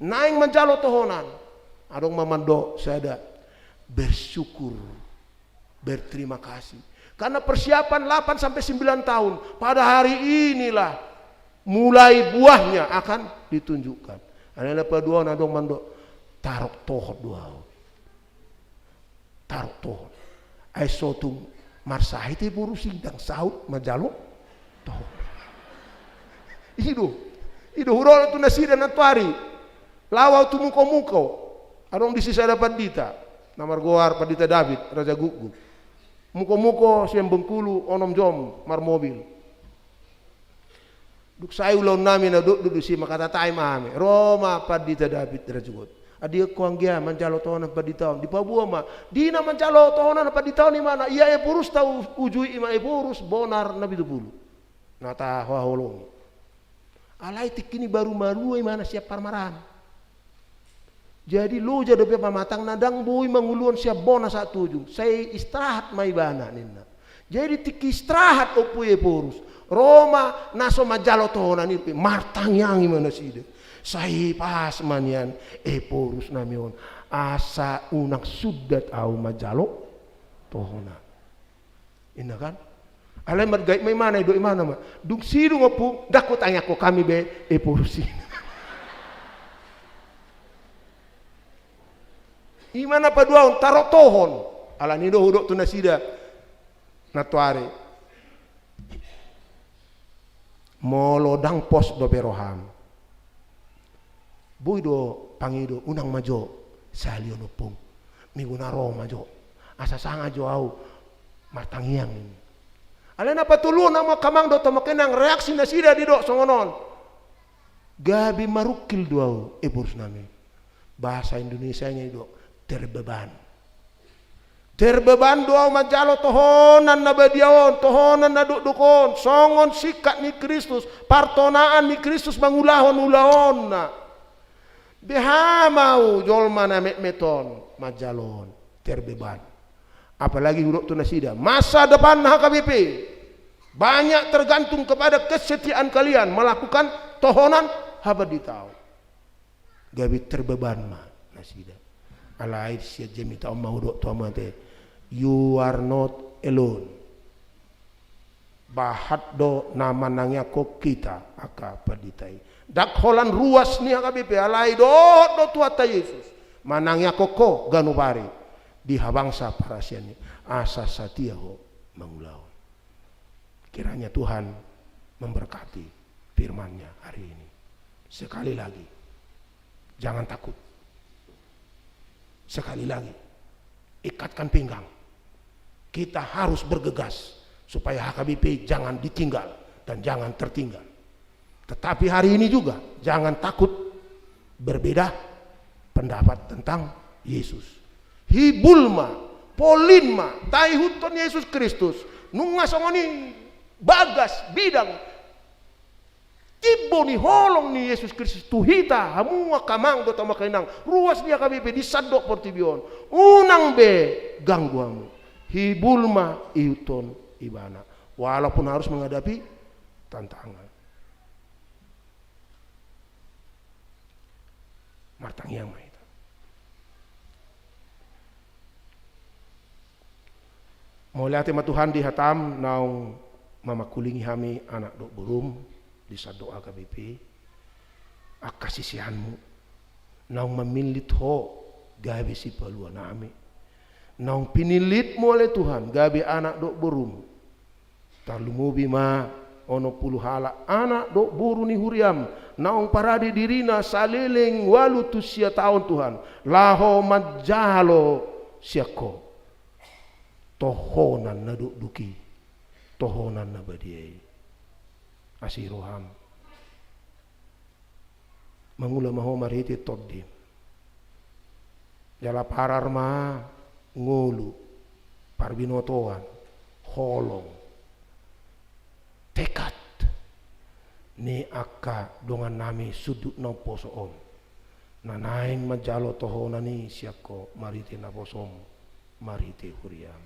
Naeng manjalo tohonan. Adong ma mandok sada, bersyukur, berterima kasih. Karena persiapan delapan sampai sembilan tahun, pada hari inilah mulai buahnya akan ditunjukkan. Alai na paduahon adong mandok, tarok tohon do ahu. Tarok tohon. Ai so tung marsahit eborus i, ndang saut manjalo tohon. I do. I do hudok tu nasida nantoari. Laho ahu tu mukomuko. Adong disi sada pandita na margoar Pandita David Rajagukguk. Mukomuko sian Bengkulu onom jom marmobil. Dung sae ulaon nami na dok do disi, mangkatatai ma hami. Ro ma Pandita David Rajagukguk. Andigan ho anggia manjalo tohonan pandita on. Dipaboa ma. Di na manjalo tohonan pandita on, imana, ia eborus ta u-, ujui, ima eborus bonar na pitu pulu. Na tahaholongi. Alai tingki ni baru marua imana sian parmaraan. Jadi loja dope pamatangna, ndang boi manguluhon sian bona sahat tu ujung. Sai istirahat ma ibana ninna. Jadi tingki istirahat ompu i eborus. Ro ma na so manjalo tohonan i pe, martangiang i ma nasida. Sai pas ma nian eborus nami on. Asa unang sundat ahu manjalo tohonan. Inna kan? Alai margait ma imana, didok imana ma. Dung sidung ompu, ndang hutangiangkon hami be eborus i. Ima na paduahon, tarok tohon. Alani do hudok tu nasida nantoari. Molo ndang pos dope roham, boi do pangido, unang ma jo sahali on ompung. Minggu na ro ma jo. Asa sanga jo ahu martangiang. Alai na patoluhon, hamu angka amang dohot hamu angka inang, reaksi nasida didok songon on. Gabe marungkil do ahu eborus nami. Bahasa Indonesianya didok terbeban. Terbeban do ahu manjalo tohonan na badia on, tohonan na dokdok on, songon singkat ni Kristus, partonaan ni Kristus mangulahon ulaonna. Beha ma ahu jolma na metmet on manjalo on, terbeban. Apalagi hudok tu nasida, masa depan H K B P banyak tergantung kepada kesetiaan kalian melakukan tohonan hapanditaon. Gabe terbeban ma nasida. Alai sian jamita on ma hudok tu hamu ate, you are not alone. Bahat do na manangiangkon hita angka pandita i. Ndang holan ruas ni H K B P, alai dohot do Tuhanta Jesus manangiangkon ho ganup ari di habangsa parasian i, asa satia ho mangulahon. Kiranya Tuhan memberkati firman-Nya hari ini. Sekali lagi, jangan takut. Sekali lagi, ikatkan pinggang. Kita harus bergegas supaya H K B P jangan ditinggal dan jangan tertinggal. Tetapi hari ini juga, jangan takut berbeda pendapat tentang Yesus. Hibul ma, polin ma, taihuthon Yesus Kristus. Nunga songon i bagas, bidang, timbo ni holong ni Yesus Kristus tu hita, hamu angka amang dohot hamu angka inang, ruas ni H K B P di sandok portibi on. Unang be ganggu hamu. Hibul ma ihuthon Ibana, walaupun harus menghadapi tantangan. Martangiang ma hita. Mauliate ma Tuhan di hataM naung mamangkulingi hami anak dohot boruM di sandok H K B P, angka siseanMu naung mamillit Ho gabe sipalua nami, naung pinillitMu ale Tuhan gabe anak dohot boruM. Tarlumobi ma onom pulu halak anak dohot boru ni huriaM naung parade dirina saleleng ualu tu sia taon Tuhan, laho manjalo sian Ho tohonan na dokdok i, tohonan na badia i. Asi rohaM. Mangula ma Ho marhite TondiM. Jala parar ma ngolu, parbinotoan, holong, tekad ni angka dongannami sundut na umposo on, na naeng manjalo tohonan i sian Ho marhite naposom, marhite huriam.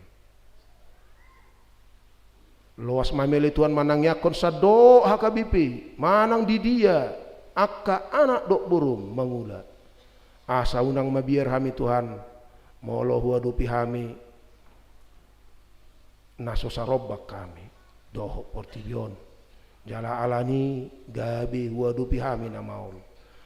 Loas ma hami ale Tuhan manangiangkon sandok H K B P, manang di dia angka anak dohot borum mangula. Asa unang mabiar hami Tuhan, molo huadopi hami na so sarombang hami dohot portibi on. Jala alani i gabe huadopi hami na maol.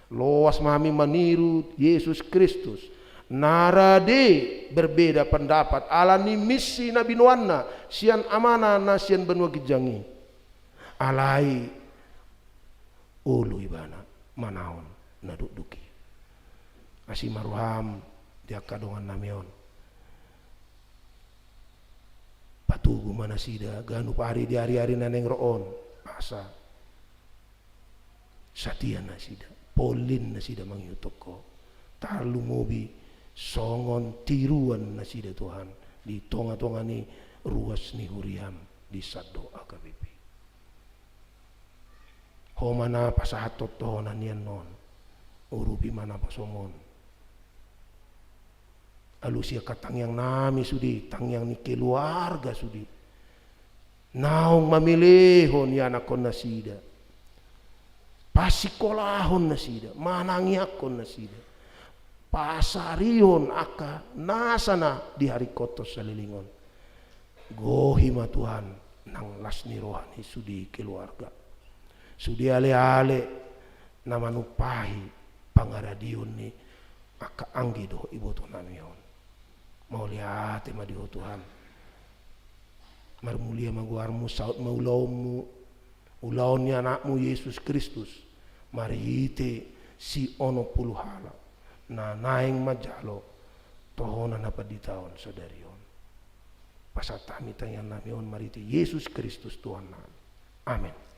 Loas ma hami maniru Jesus Kristus, na rade berbeda pendapat alani misi na binoanna sian Amana na sian banua ginjang i. Alai olo ibana manaon na dokdok i. Asi ma roham di angka dongannami on. Patogu ma nasida ganup ari di ari-ari na naeng ro on, asa satia nasida, polin nasida mangihuthon Ho. Tarlumobi songon tiruan nasida Tuhan di tonga-tonga ni ruas ni huriam di sandok H K B P. Ho ma na pasahathon tohonan i annon, urupi ma naposom on. Alusi angka tangiangnami sude, tangiang ni keluarga sude. Naung mamelehon ianakhon nasida, pasikolahon nasida, manangiangkon nasida, pasarihon angka nasa na diharingkothon saleleng on. Gohi ma Tuhan nang las ni roha ni sude keluarga, sude ale-ale na manumpahi pangaradion ni angka anggi dohot ibotonami on. Mauliate ma di Ho Tuhan. Marmulia ma goarmu, saut ma ulaonmu, ulaon ni Anakmu Jesus Kristus, marhite si onom pulu halak na naeng manjalo tohonan na pandita on sadari on. Pasahat hami tangiangnami on marhite Jesus Kristus Tuhannami. Amen.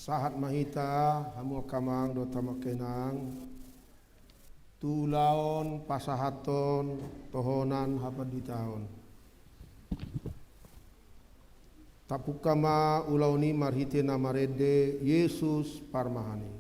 Sahat ma hita, hamu angka amang dohot hamu angka inang, tu ulaon pasahathon tohonan hapanditaon. Tapungka ma ulaon i marhite na marende Jesus Parmahan i.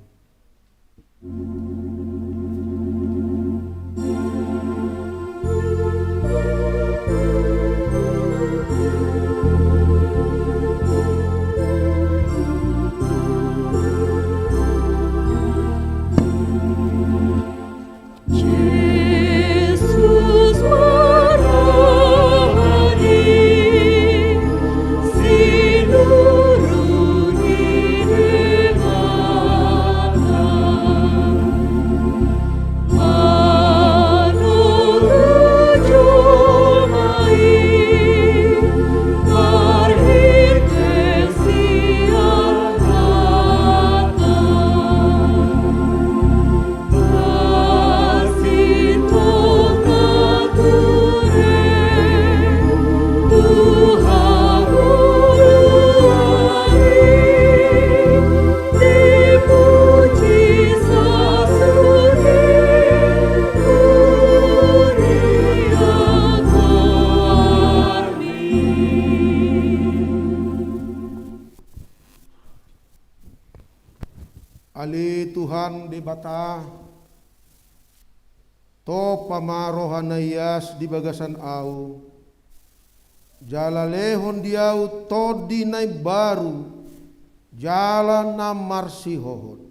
Ale Tuhan Debata, tompa ma roha na ias di bagasan ahu, jala lehon di ahu tondi na imbaru jala na marsihohot.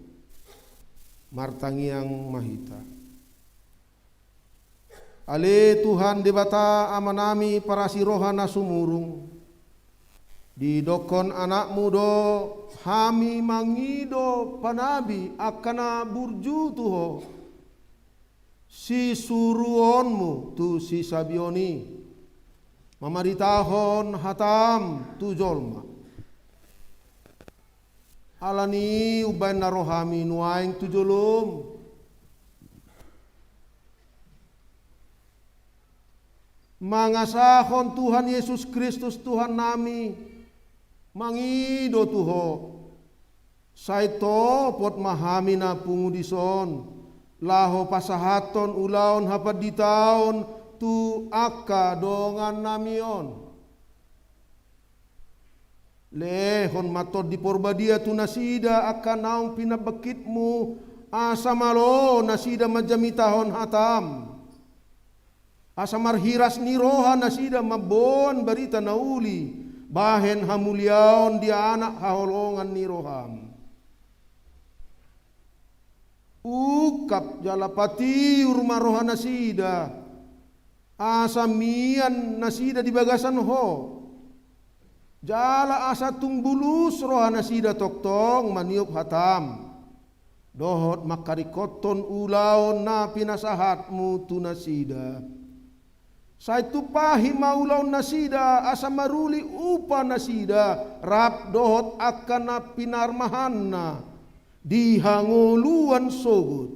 Martangiang ma hita. Ale Tuhan Debata Amanami parasi roha na sumurung, didokkon Anakmu do hami mangido panabi angka na burju tu Ho, sisuruonMu tu sisabion i, mamaritahon hataM tu jolma. Alani i umbahen na ro hami nuaeng tu joloM, mangasahon Tuhan Jesus Kristus Tuhannami, mangido tu Ho, sai topot ma hami na pungu dison, laho pasahathon ulaon hapanditaon tu angka dongannami on. Lehon ma Tondi Parbadia tu nasida angka naung pinabangkitMu, asa malo nasida manjamitahon hataM. Asa marhiras ni roha nasida mamboan barita na uli, bahen hamuliaon di Anak haholongan ni rohaM. Ungkap jala patiur ma roha nasida, asa mian nasida di bagasan Ho, jala asa tung bulus roha nasida tongtong maniop hataM, dohot mangkaringkothon ulaon na pinasahatMu tu nasida. Sai tumpahi ma ulaon nasida, asa maruli upa nasida, rap dohot angka na pinarmahanna di hangoluan sogot.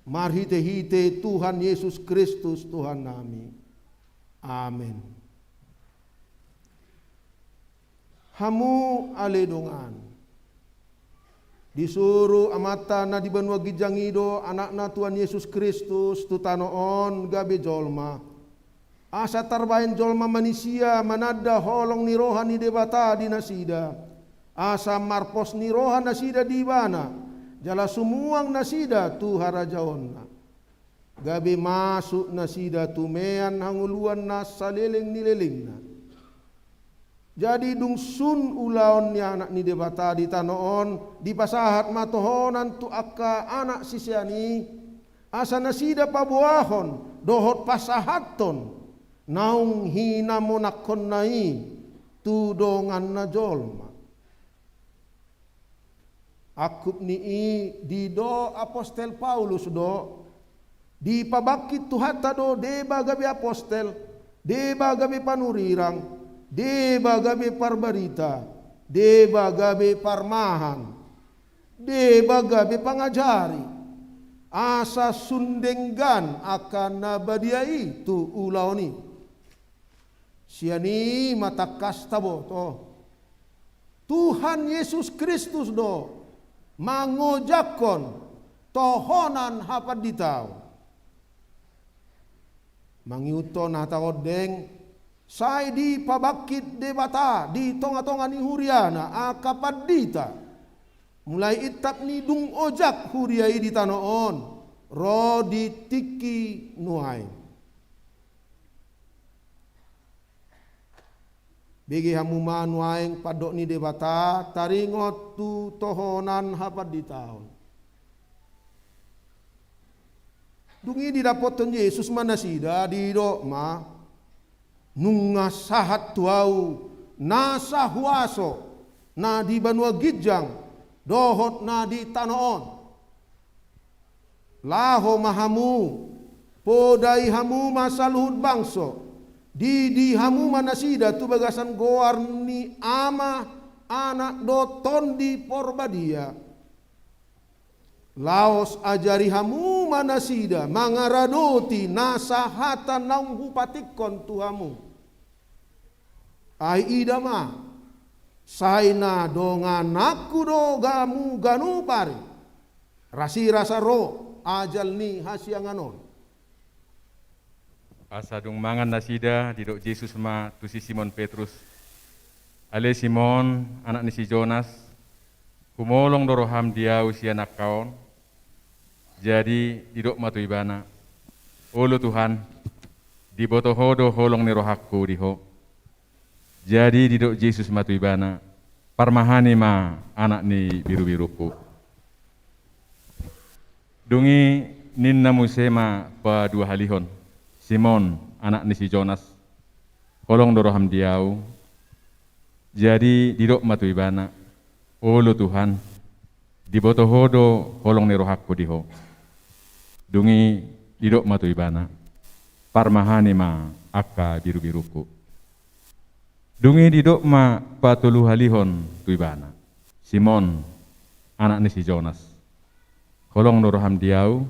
Marhite-hite Tuhan Jesus Kristus Tuhannami. Amen. Hamu ale dongan, disuru Amanta na di banua ginjang i do Anakna Tuhan Jesus Kristus tu tano on gabe jolma, asa tarbahen jolma manisia mananda holong ni roha ni Debata di nasida, asa marpos ni roha nasida di Ibana, jala sumuang nasida tu harajaonna. Gabe masuk nasida tu mean hangoluan na saleleng ni lelengna. Jadi dung sun ulaon ni Anak ni Debata di tano on, dipasahat ma tohonan tu angka anak sisean i, asa nasida paboahon dohot pasahathon naung hinamonangkonna i tu donganna jolma. Angkup ni i didok apostel Paulus do, dipabangkit Tuhanta do deba gabe apostel, deba gabe panurirang, deba gabe parbarita, deba gabe parmahan, deba gabe pangajari, asa sun denggan angka na badia i tu ulaon i. Sian i ma tangkas taboto, Tuhan Yesus Kristus do mangojakhon tohonan hapanditaon. Mangihuthon hata on deng, sai dipabangkit Debata di tonga-tonga ni huriana angka pandita. Mulai intap ni dung ojak huria i di tano on, ro di tingki nuaeng. Bege hamu ma nuaeng pandok ni Debata, taringot tu tohonan hapanditaon. Dung i didapothon Jesus ma nasida, didok ma, nunga sahat tu ahu nasa huaso na di banua ginjang dohot na di tano on. Laho ma hamu, podai hamu ma saluhut bangso, didi hamu ma nasida tu bagasan goar ni Ama, Anak dohot Tondi Porbadia. Laos ajari hamu ma nasida mangaradoti nasa hata naung hupatikkon tu hamu. Ai ida ma, sai na dongananku do hamu ganup ari, rasirasa ro ajal ni hasiangan on. Asa dung mangan nasida, didok Jesus ma tu si Simon Petrus, ale Simon, anak ni si Jonas, humolong do roham di ahu sian angka on? Jadi didok ma tu ibana, olo Tuhan, diboto ho do holong ni rohangku di ho. Jadi didok Jesus ma tu ibana, parmahani ma anak ni birubirungku. Dung i ninna muse ma paduahalihon, Simon, anak ni si Jonas, holong do roham di ahu? Jadi didok ma tu ibana, olo Tuhan, diboto ho do holong ni rohangku di ho. Dung i didok ma tu ibana, parmahani ma angka birubirungku. Dung i didok ma patoluhalihon tu ibana, Simon, anak ni si Jonas, holong do roham di ahu?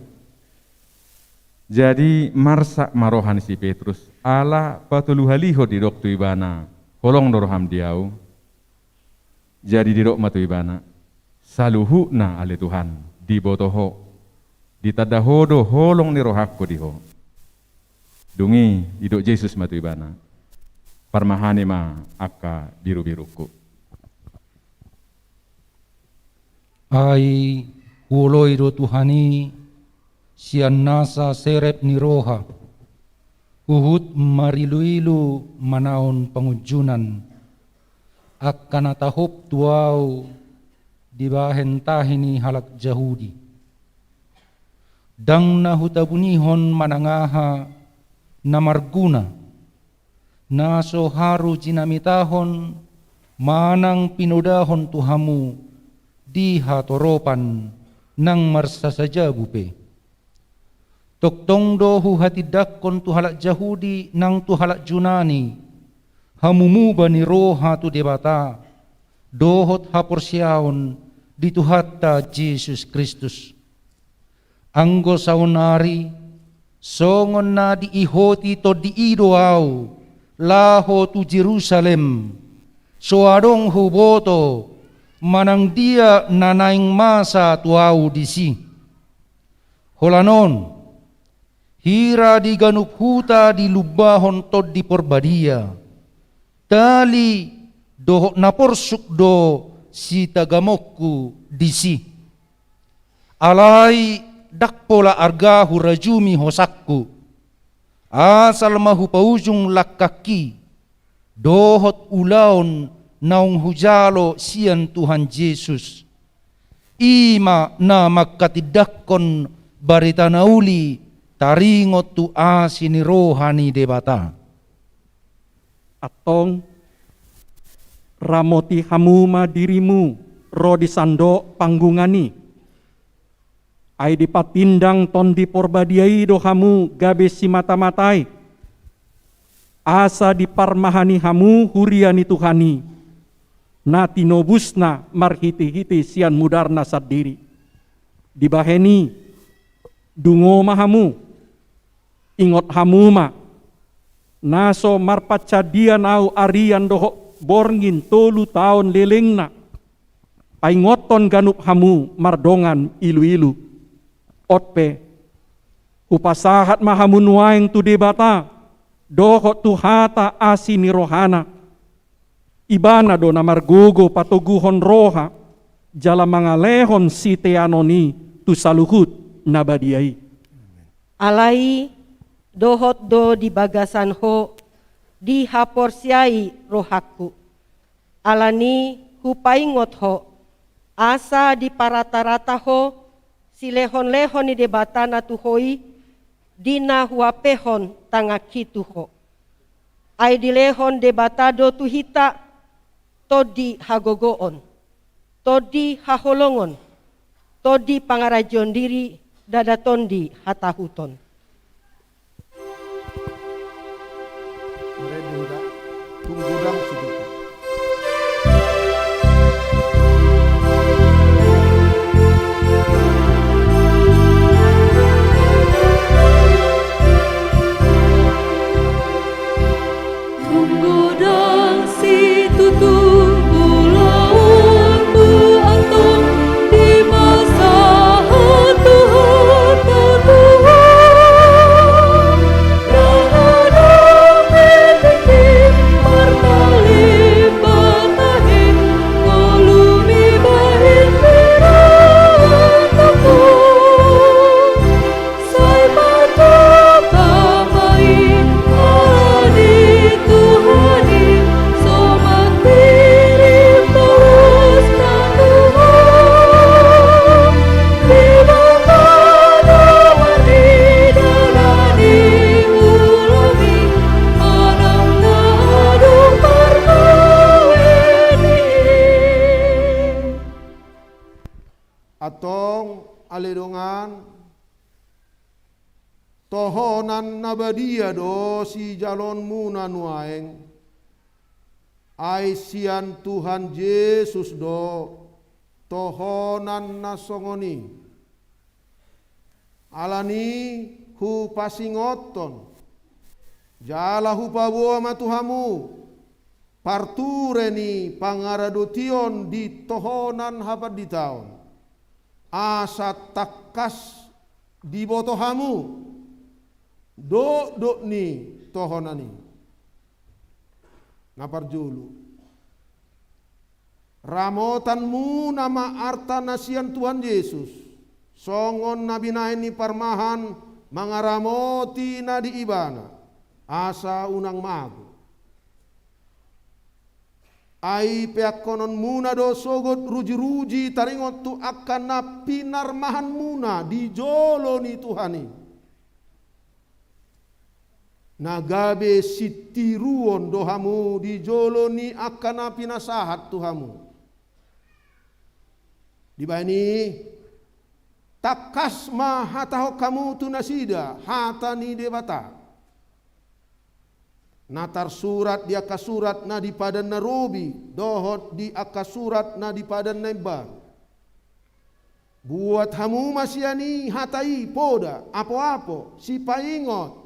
Jadi marsak ma roha ni si Petrus, ala patoluhalihon didok tu ibana, holong do roham di ahu? Jadi didok ma tu ibana, saluhutna ale Tuhan, diboto ho, ditanda ho do holong ni rohangku di ho. Dung i didok Jesus ma tu ibana, parmahani ma angka birubirungku. Ai huoloi do Tuhan i sian nasa serep ni roha, huhut mariluilu manaon pangunjunan, angka na tahop tu ahu dibahen tahi ni halak Jahudi. Ndang na hutabunihon manang aha na marguna, na so haru jinamitahon manang pinodahon tu hamu di hatoropan nang marsasajabu pe. Tongtong do huhatindangkon tu halak Jahudi nang tu halak Junani, hamuba ni roha tu Debata dohot haporseaon di Tuhanta Jesus Kristus. Anggo saonari, songon na diihoti Tondi i do ahu laho tu Jerusalem, so adong huboto manang dia na naeng masa tu ahu disi. Holan on, hira di ganup huta dilumbahon Tondi Porbadia, tali dohot na porsuk do sitagamonku disi. Alai ndang pola arga hurajumi hosangku, asal ma hupaujung langkangki dohot ulaon naung hujalo sian Tuhan Jesus. I ma na mangkatindangkon barita na uli taringot tu asi ni roha ni Debata. Antong, ramoti hamu ma dirimu ro di sandok panggungan i. Ai dipatindang Tondi Porbadia i do hamu gabe simatamatai, asa diparmahani hamu huria ni Tuhan i, na tinobusna marhitehite sian mudarna sandiri. Dibahen i, dungo ma hamu, ingot hamu ma, na so marpancandian ahu arian dohot borngin tolu taon lelengna, paingothon ganup hamu mardongan iluilu. On pe, hupasahat ma hamu nuaeng tu Debata, dohot tu hata asi ni rohana. Ibana do na margogo patoguhon roha, jala mangalehon siteanon i tu saluhut na badia i. Alai, dohot do di bagasan ho, dihaporseai rohangku. Alani hupaingot ho, asa diparatarata ho, silehonlehon ni Debata na tu ho i, di na huapehon tanganki tu ho. Ai dilehon Debata do tu hita, tondi hagogoon, tondi haholongon, tondi pangarajoon diri, ndada tondi hatahuton. Marende hita, tung godang situtu. Tung godang situtu ulaonmu, antong dipasahat Tuhan ma tu ho. Ndang adong be tingki marpalimbathon tahe, ngolu ni bahen ni roha tu ho. Sai patupa ma i ala ni Tuhan i, so mangkirim torus na tu ho. Debata do marnida na niulami, manang na adong parbahen i. Antong ale dongan, tohonan na badia do sijalonmuna nuaeng, ai sian Tuhan Jesus do tohonan na songon i. Alani hupasingothon, jala hupaboa ma tu hamu, parture ni pangaradotion di tohonan hapanditaon, asa tangkas diboto hamu dokdok ni tohonan i. Na parjolo, ramotanmuna ma arta na sian Tuhan Jesus, songon na binahen ni parmahan mangaramoti na di Ibana, asa unang mago. Ai peakkononmuna do sogot rujiruji taringot tu angka na pinarmahanmuna di jolo ni Tuhan i. Na gabe sitiruon do hamu di jolo ni angka na pinasahat tu hamu. Dibahen i, tangkas ma hatahon hamu tu nasida hata ni Debata, na tarsurat di angka surat na di Padan na Robi dohot di angka surat na di Padan na Imbaru. Buat hamu ma sian i hata i poda, apoapo, sipaingot,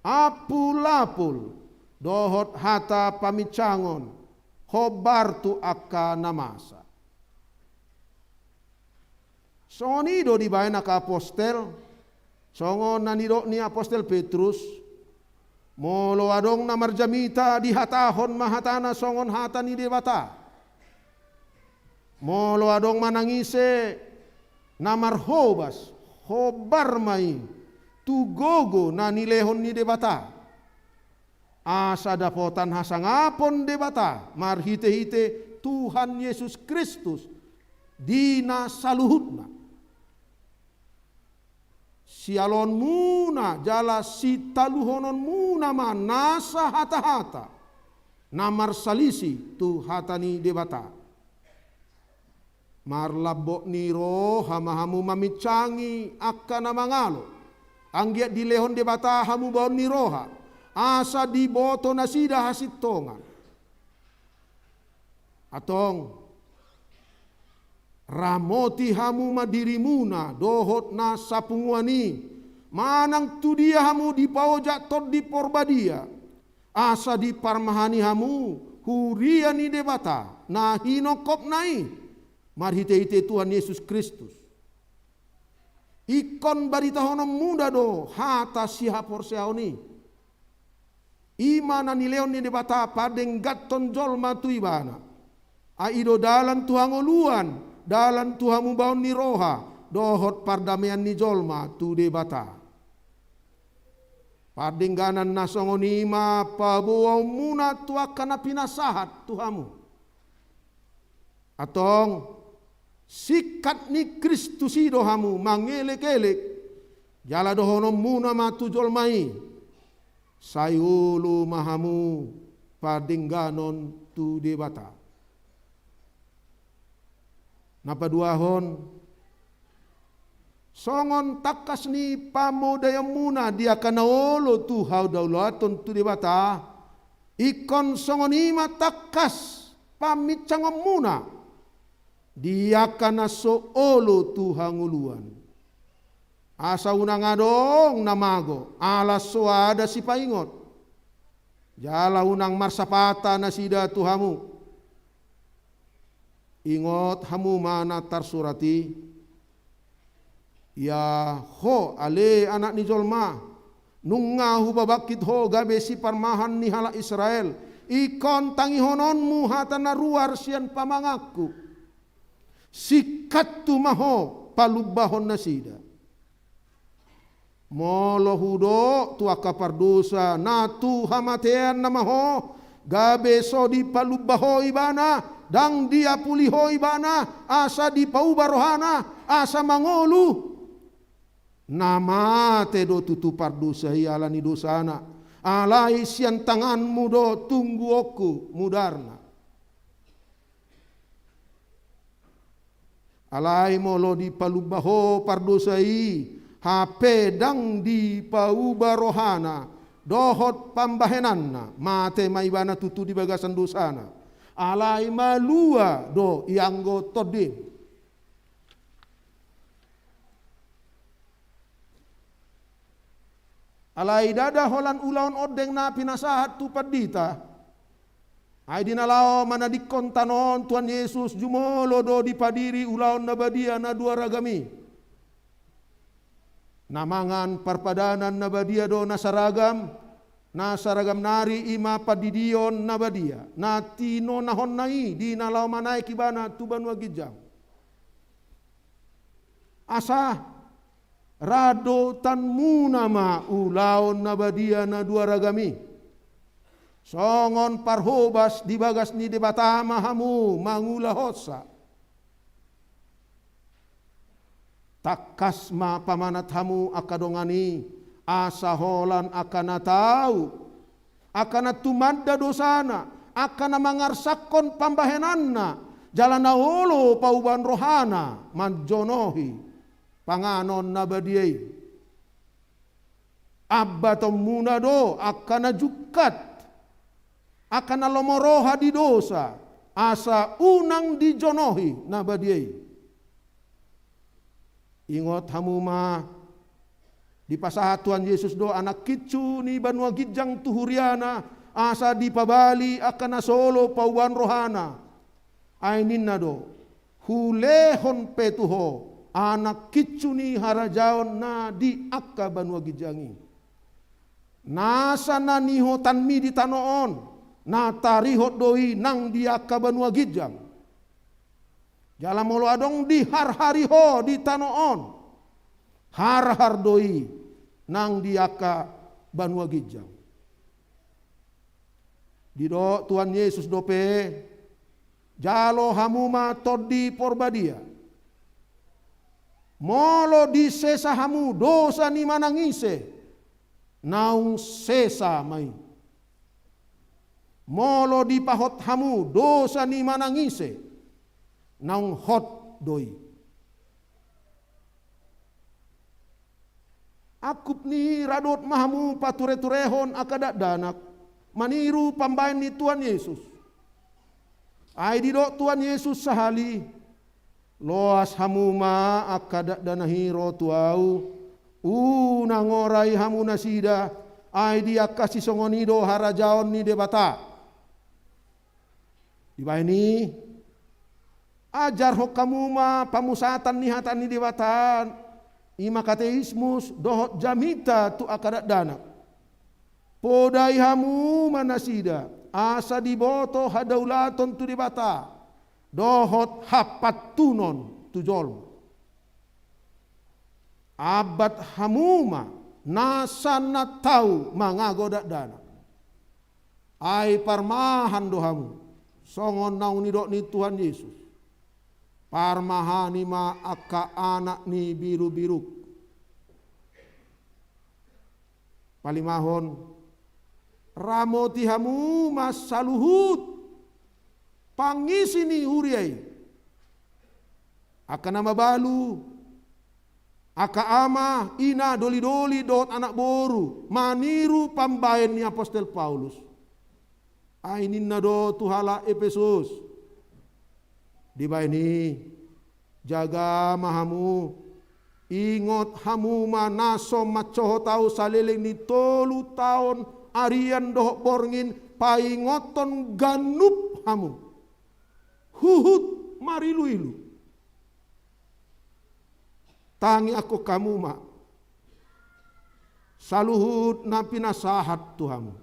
ampulapul, dohot hata paminsangon, hombar tu angka na masa. Songon i do dibahen angka apostel, songon na nidok ni apostel Petrus, molo adong na marjamita dihatahon ma hatana songon hata ni Debata. Molo adong manang ise na marhobas, hombar ma i tu gogo na nilehon ni Debata, asa dapotan hasangapon Debata marhitehite Tuhan Jesus Kristus di na saluhutna. Sialoonmuna jala sitaluhononmuna ma nasa hatahata na marsalisi tu hata ni Debata. Marlambok ni roha ma hamu maminsangi angka na mangalo, anggiat dilehon Debata hamubaon ni roha, asa diboto nasida hasintongan. Antong, ramoti hamu ma dirimuna dohot na sapunguan i, manang tu dia hamu dipaojak Tondi Porbadia, asa diparmahani hamu huria ni Debata na hinongkopna i marhitehite Tuhan Yesus Kristus. Ingkon baritahononmuna do hata sihaporseaon i. I ma na nilehon ni Debata padengganhon jolma tu ibana. Ai i do dalan tu hangoluan, dalan tu hamubaon ni roha, dohot pardamean ni jolma tu Debata. Padengganan na songon i ma paboaonmuna tu angka na pinasahat tu hamu. Antong, singkat ni Kristus i do hamu mangelek-elek, jala dohononmuna ma tu jolma i, sai olo ma hamu padengganon tu Debata. Na paduahon, songon tangkas ni pamodaionmuna di angka na olo tu hadaulaton tu Debata, ingkon songon i ma tangkas paminsangonmuna di angka na so olo tu hangoluan. Asa unang adong na mago, ala so ada sipaingot. Jala unang marsapata nasida tu hamu. Ingot hamu ma na tarsurat i. Ia ho, ale anak ni jolma, nunga hupabangkit ho gabe siparmahan ni halak Israel, ingkon tangihononmu hata na ruar sian pamanganku. Singkat tu ma ho palumbahon nasida. Molo hudok tu angka pardosa na tu hamatean nama ho, gabe so dipalumba ho ibana, ndang diapuli ho ibana, asa dipauba rohana, asa mangolu. Na mate do tutu pardosa i ala ni dosana, alai sian tanganmu do tungguonku mudarna. Alai molo dipalumba ho pardosa i, hape ndang dipauba rohana, dohot pambahenanna, mate ma ibana tutu di bagasan dosana. Alai malua do ianggo tondim. Alai ndada holan ulaon ondeng na pinasahat tu pandita. Ai di na laho manadingkon tano on Tuhan Yesus jumolo do dipadiri ulaon na badia na dua ragam i. Na mangan parpadanan na badia do na saragam, na saragam nari i ma pandidion na badia, na tinonahonna i di na laho manaek ibana tu banua ginjang. Asa radotanmuna ma ulaon na badia na dua ragam i. Songon parhobas di bagas ni Debata ma hamu mangulahonsa. Tangkas ma pamanat hamu angka dongan i, asa holan angka na tau, angka na tumanda dosana, angka na mangarsakkon pambahenanna, jala na olo paubaon rohana manjonohi panganon na badia i. Ambatonmuna do angka na jungkat, angka na lomo roha di dosa, asa unang dijonohi na badia i. Ingot hamu ma, dipasahat Tuhan Yesus do anak kincu ni banua ginjang tu huriana, asa dipabali angka na so olo paubaon rohana. Ai ninna do, hulehon pe tu ho anak kincu ni harajaon na di angka banua ginjang i. Nasa na nihotanmi di tano on, na tarihot do i nang di angka banua ginjang. Jala molo adong diharhari ho di tano on, harhar do i nang di angka banua ginjang. Didok Tuhan Yesus dope, jalo hamu ma Tondi Porbadia. Molo disesa hamu dosa ni manang ise, naung sesa ma i. Molo dipahot hamu dosa ni manang ise, naung hot do i. Angkup ni ra dohot ma hamu patureturehon angka dakdanak, maniru pambahen ni Tuhan Yesus. Ai didok Tuhan Yesus sahali, loas hamu ma angka dakdanak i ro tu Ahu, unang orai hamu nasida, ai di angka sisongon i do harajaon ni Debata. Dibahen i, ajarhon hamu ma pamusatan ni hata ni Debata, i ma katekismus dohot jamita tu angka dakdanak. Podai hamu ma nasida, asa diboto hadaulaton tu Debata, dohot hapantunon tu jolma. Ambat hamu ma nasa na tau mangago dakdanak. Ai parmahan do hamu, songon naung nidok ni Tuhan Jesus: Parmahani ma angka anak ni birubiruk. Palimahon, ramoti hamu ma saluhut pangisi ni huria i, angka na mabalu, angka ama, ina, dolidoli dohot anak boru, maniru pambahen ni apostel Paulus. Ai ninna do tu halak Epesus: Dibahen i, jaga ma hamu, ingot hamu ma na so mansohot ahu saleleng ni tolu taon, arian dohot borngin, paingothon ganup hamu, huhut mariluilu. Tangiangkon hamu ma saluhut na pinasahat tu hamu,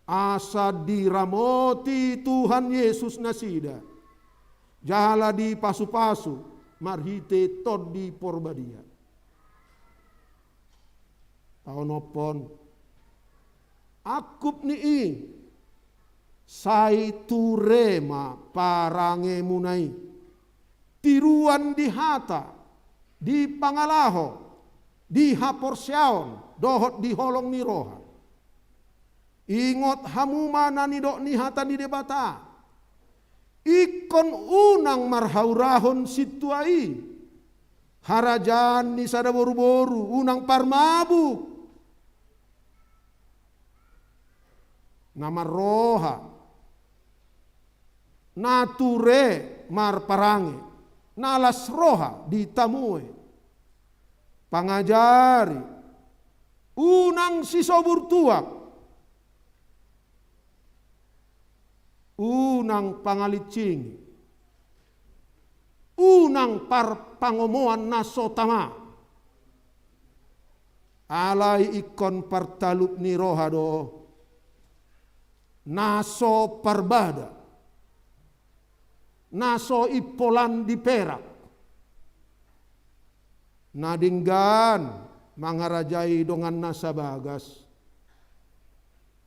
asa diramoti Tuhan Jesus nasida, jala dipasupasu marhite Tondi Porbadia. Paonomhon, angkup ni i, sai ture ma parangemuna i, tiruan di hata, di pangalaho, di haporseaon dohot di holong ni roha. Ingot hamu ma na nidok ni hata ni Debata: Ingkon unang marhaurahon sintua i, harajaan ni sada boruboru, unang parmabuk, na marroha, na ture marparange, na las roha ditamue, pangajari, unang sisobur tuak, unang pangalinsingi, unang parpangomoan na so tama. Alai ingkon partalup ni roha do na so parbada, na so impolan di perak, na denggan mangarajai dongan nasa bagas,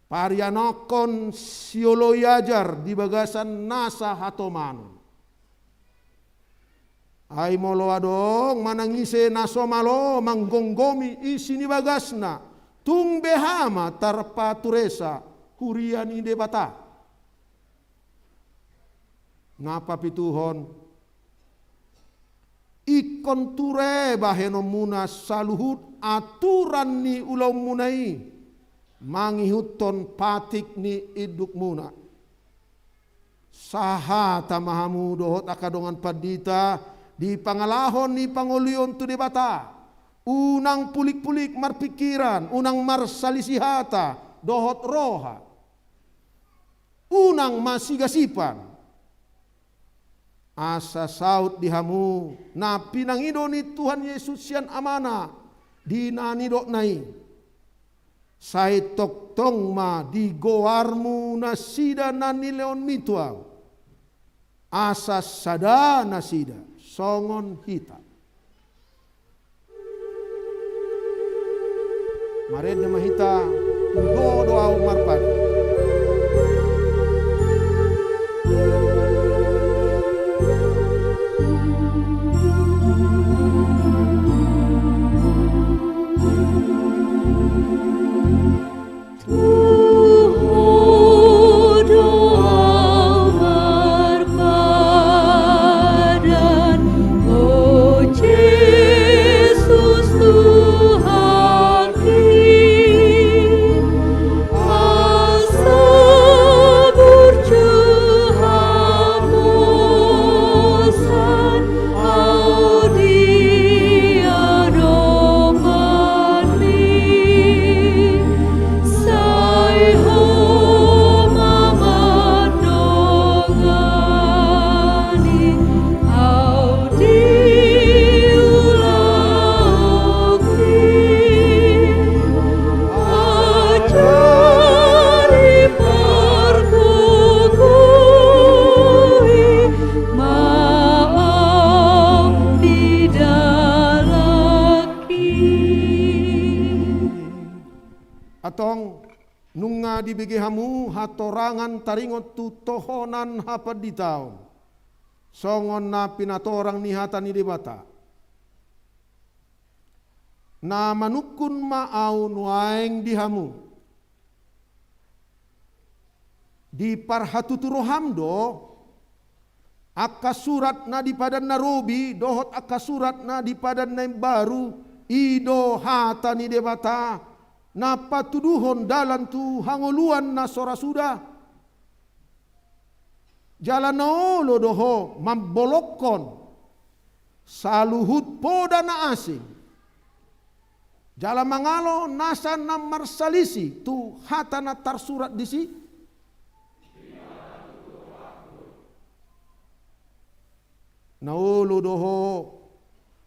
parianakhon sioloi ajar di bagasan nasa hatomanon. Ai molo adong manang ise na so malo manggomgomi isi ni bagasna, tung beha ma tarpaturesa huria ni Debata. Na papituhon, ingkon ture bahenonmuna saluhut aturan ni ulaonmuna i, mangihuthon patik ni indukmuna. Sahata ma hamu dohot angka dongan pandita di pangalaho ni pangolion tu Debata. Unang pulikpulik marpingkiran, unang marsalisi hata dohot roha, unang masigasipan. Asa saut di hamu na pinangido ni Tuhan Jesus sian Amana di na nidokna i: Sai tongtong ma di goarmu nasida na nileonmi tu ahu, asa sada nasida songon hita. Marende ma hita, tudo do ahu marpade. Na dibege hamu hatorangan taringot tu tohonan hapanditaon, songon na pinatorang ni hata ni Debata, na manungkun ma ahu nuaeng di hamu. Diparhatutu roham do angka surat na di Padan na Robi dohot angka surat na di Padan na Imbaru, i do hata ni Debata, na patuduhon dalan tu hangoluan na so ra suda. Jala na olo do ho mambolongkon saluhut poda na asing, jala mangalo nasa na marsalisi tu hata na tarsurat disi. Na olo do ho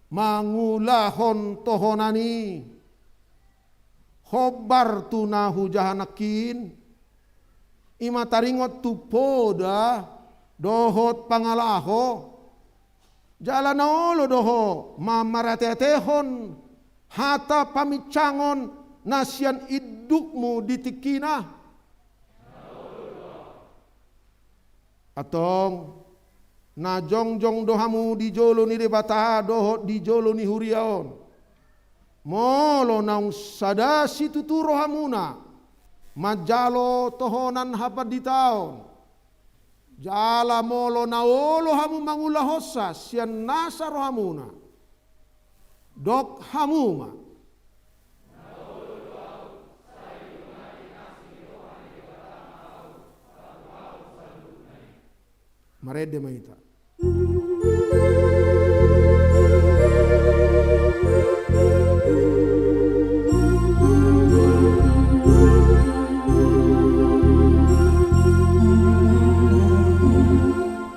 mangulahon tohonan i hombar tu na hujaha nangkin, i ma taringot tu poda dohot pangalaho. Jala na olo do ho mamarateatehon hata paminsangon na sian indukmu di tingkina. Antong, na jongjong do hamu di jolo ni Debata dohot di jolo ni huria on. Molo naung sada situtu rohamuna manjalo tohonan hapanditaon, jala molo na olo hamu mangulahonsa sian nasa rohamuna, dok hamu ma. Marende ma hita.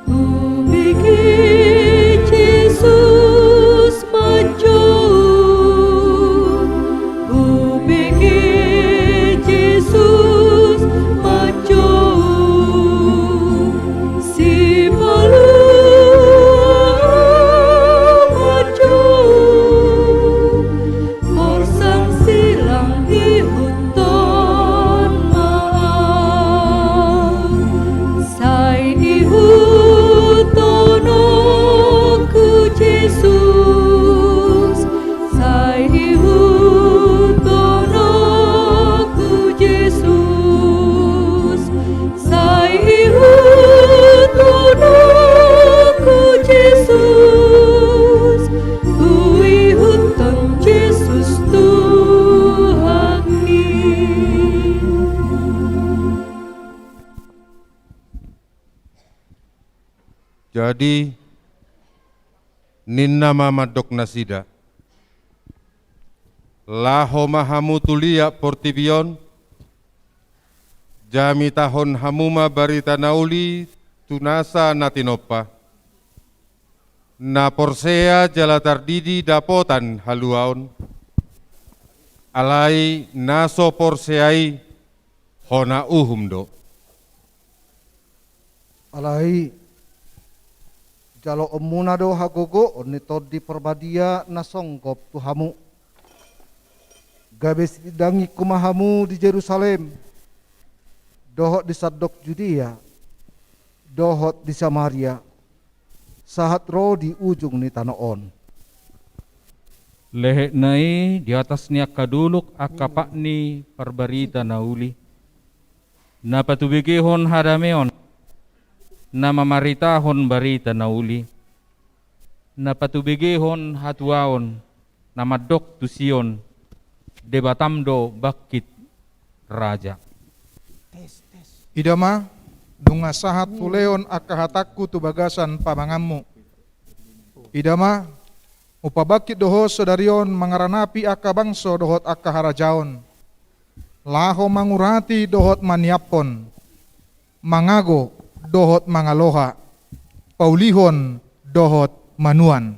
Hubege Jesus manjou, hubege Jesus manjou, sipaluahon manjou. Horsang silang ihuthon ma ahu, sai ihuthon ho Jesus, sai ihuthon ho Jesus. Sai ihuthon ho Jesus, huihuthon Jesus Tuhan i. Jadi, ninna ma mandok nasida: Laho ma hamu tu liat portibi on, jamitahon hamu ma barita na uli tu nasa na tinompa. Na porsea jala tardidi dapotan haluaon, alai na so porsea i hona uhum do. Alai jaloonmuna do hagogoon ni Tondi Parbadia na songgop tu hamu, gabe sidangiku ma hamu di Jerusalem, dohot di sandok Judea, dohot di Samaria, sahat ro di ujung ni tano on. Lehekna i di atas ni angka dolok angka pat ni parbarita na uli, na patubegehon hadameon, na mamaritahon barita na uli, na patubegehon hatuaon, na mandok tu Sion: Debatam do bangkit, Raja. Ida ma, nunga sahat hulehon angka hatangku tu bagasan pamanganmu. Ida ma, hupabangkit do ho sadari on mangaranapi angka bangso dohot angka harajaon, laho mangurati dohot maniaphon, mangago dohot mangaloha, paulihon dohot manuan.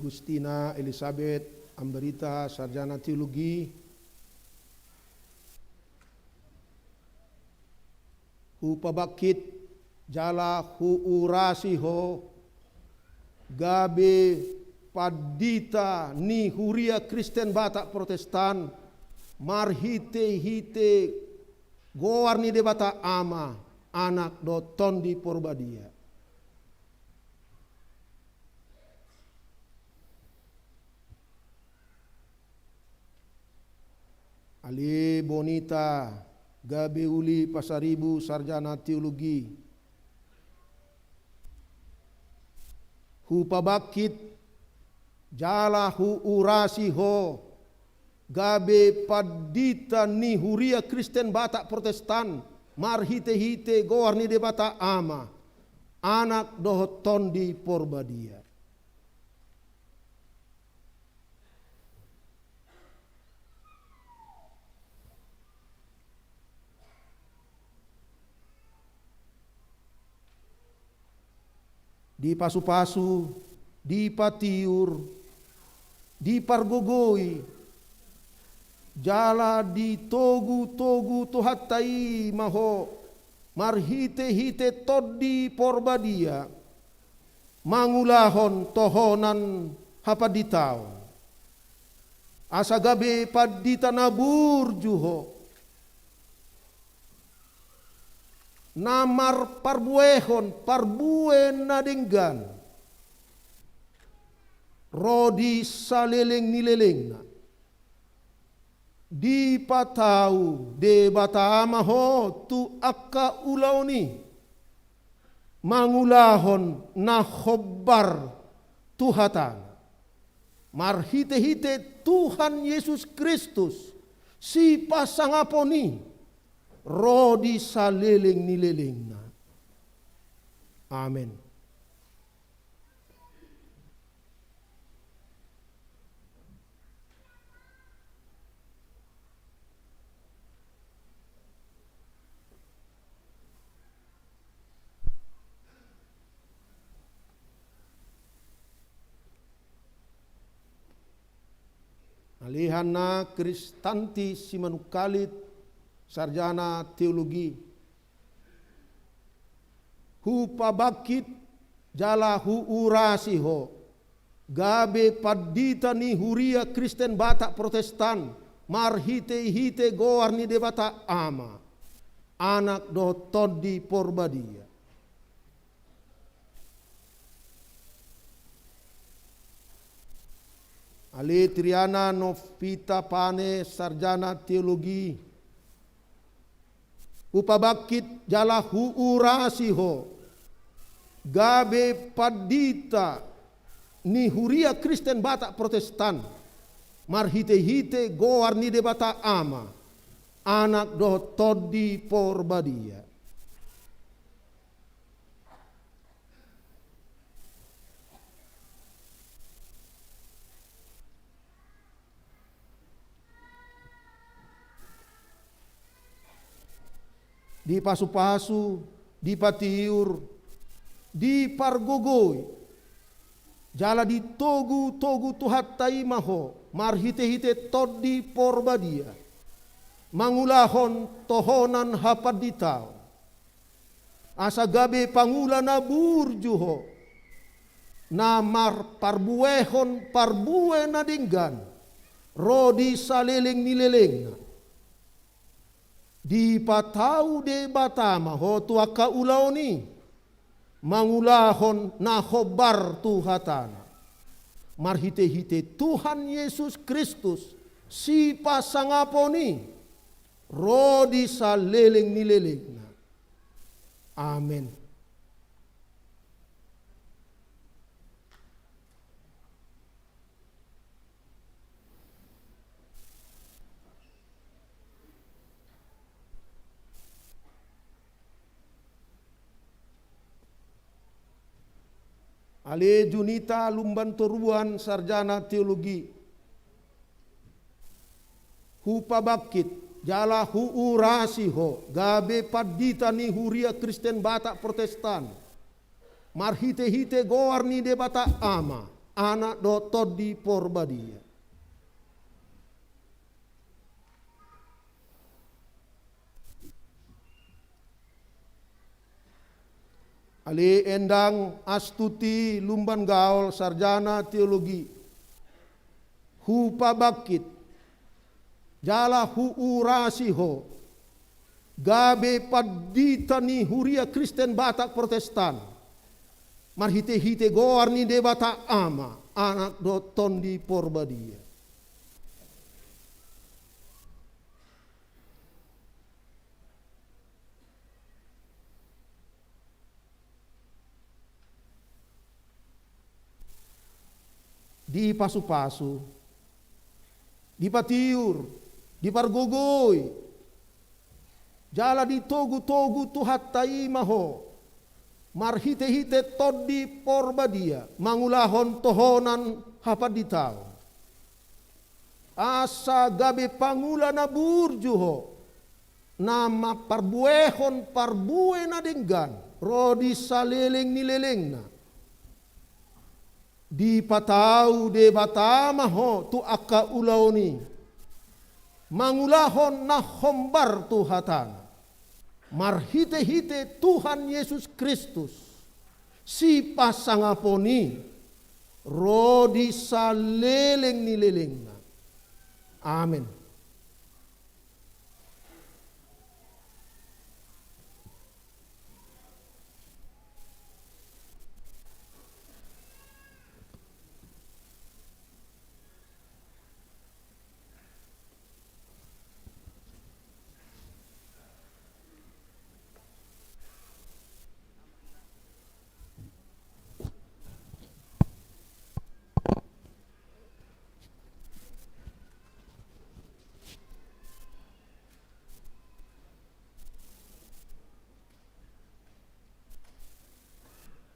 Agustina Elisabet Ambarita, sarjana teologi, hupabangkit jala huurasi ho gabe pandita ni Huria Kristen Batak Protestan marhite-hite goar ni Debata Ama, Anak dohot Tondi Porbadia. Ale Bonita Gabeuli Pasaribu, sarjana teologi, hupabangkit jala huurasi ho gabe pandita ni Huria Kristen Batak Protestan marhite-hite goar ni Debata Ama, Anak dohot Tondi Porbadia. Dipasu-pasu, dipatiur, dipargogoi, jala ditogu-togu Tuhanta i ma ho marhite-hite Tondi Porbadia, mangulahon tohonan hapanditaon, asa gabe pandita na burju ho, na marparbuehon parbue na denggan ro di saleleng ni lelengna. Dipatau Debata Ama ho tu angka ulaon i, mangulahon na hombar tu hatana, marhite-hite Tuhan Jesus Kristus, sipasangapon i, ro di saleleng ni lelengna. Amen. Ale Hanna Kristanti Simanungkalit, sarjana teologi, hupabangkit jala huurasi ho gabe pandita ni Huria Kristen Batak Protestan marhite-hite goar ni Debata Ama, Anak dohot Tondi Porbadia. Ale Triana Novita Pane, sarjana teologi, hupabangkit jala huurasi ho gabe pandita ni Huria Kristen Batak Protestan marhite-hite goar ni Debata Ama, Anak dohot Tondi Porbadia. Dipasu-pasu, dipatiur, dipargogoi, jala ditogu-togu Tuhanta i ma ho marhite-hite Tondi Porbadia, mangulahon tohonan hapanditaon, asa gabe pangula na burju ho, na marparbuehon parbue na denggan ro di saleleng ni lelengna. Dipatau Debata ma ho tu angka ulaon i, mangulahon na hombar tu hatana, marhite-hite Tuhan Jesus Kristus, sipasangapon i, ro di saleleng ni lelengna. Amen. Ale Junita Lumban Toruan, sarjana teologi, hupabangkit jala huurasi ho gabe pandita ni Huria Kristen Batak Protestan marhite-hite goar ni Debata Ama, Anak dohot Tondi Porbadia. Ale Endang Astuti Lumban Gaol, sarjana teologi, hupabangkit jala huurasi ho gabe pandita ni Huria Kristen Batak Protestan, marhitehite goar ni Debata Ama, Anak dohot Tondi Porbadia. Dipasupasu, dipatiur, dipargogoi, jala ditogutogu Tuhanta i ma ho, marhitehite Tondi Porbadia, mangulahon tohonan hapanditaon. Asa gabe pangula na burju ho, na mamparbuehon parbue na denggan ro di saleleng ni lelengna. Dipatau Debata ma ho tu angka ulaon i, mangulahon na hombar tu hatana, marhitehite Tuhan Jesus Kristus, sipasangapon i, ro di saleleng ni lelengna. Amen.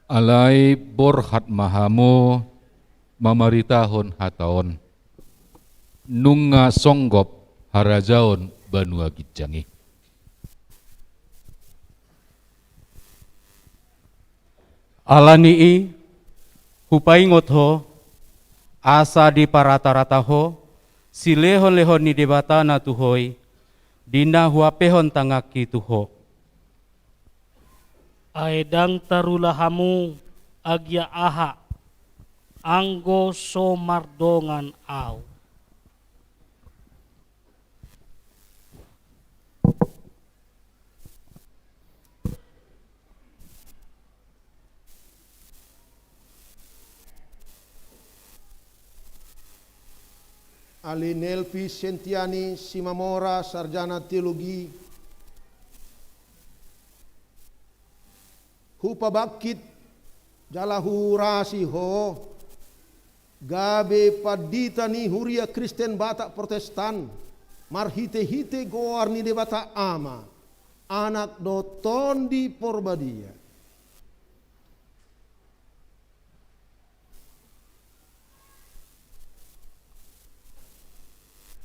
Alai borhat ma hamu mamaritahon hata on. Nunga songgop harajaon banua ginjang i. Ala ni i, hupaingot ho, asa diparatarata ho silehonlehon ni Debata na tu ho i, di na huampehon tanganki tu ho. Ai ndang tarula hamu agia aha, anggo so mardongan ahu. Ale Nelvi Sentiani Simamora, sarjana teologi, hupabangkit jala huurasi ho gabe pandita ni Huria Kristen Batak Protestan, marhitehite goar ni Debata Ama, Anak dohot Tondi Porbadia.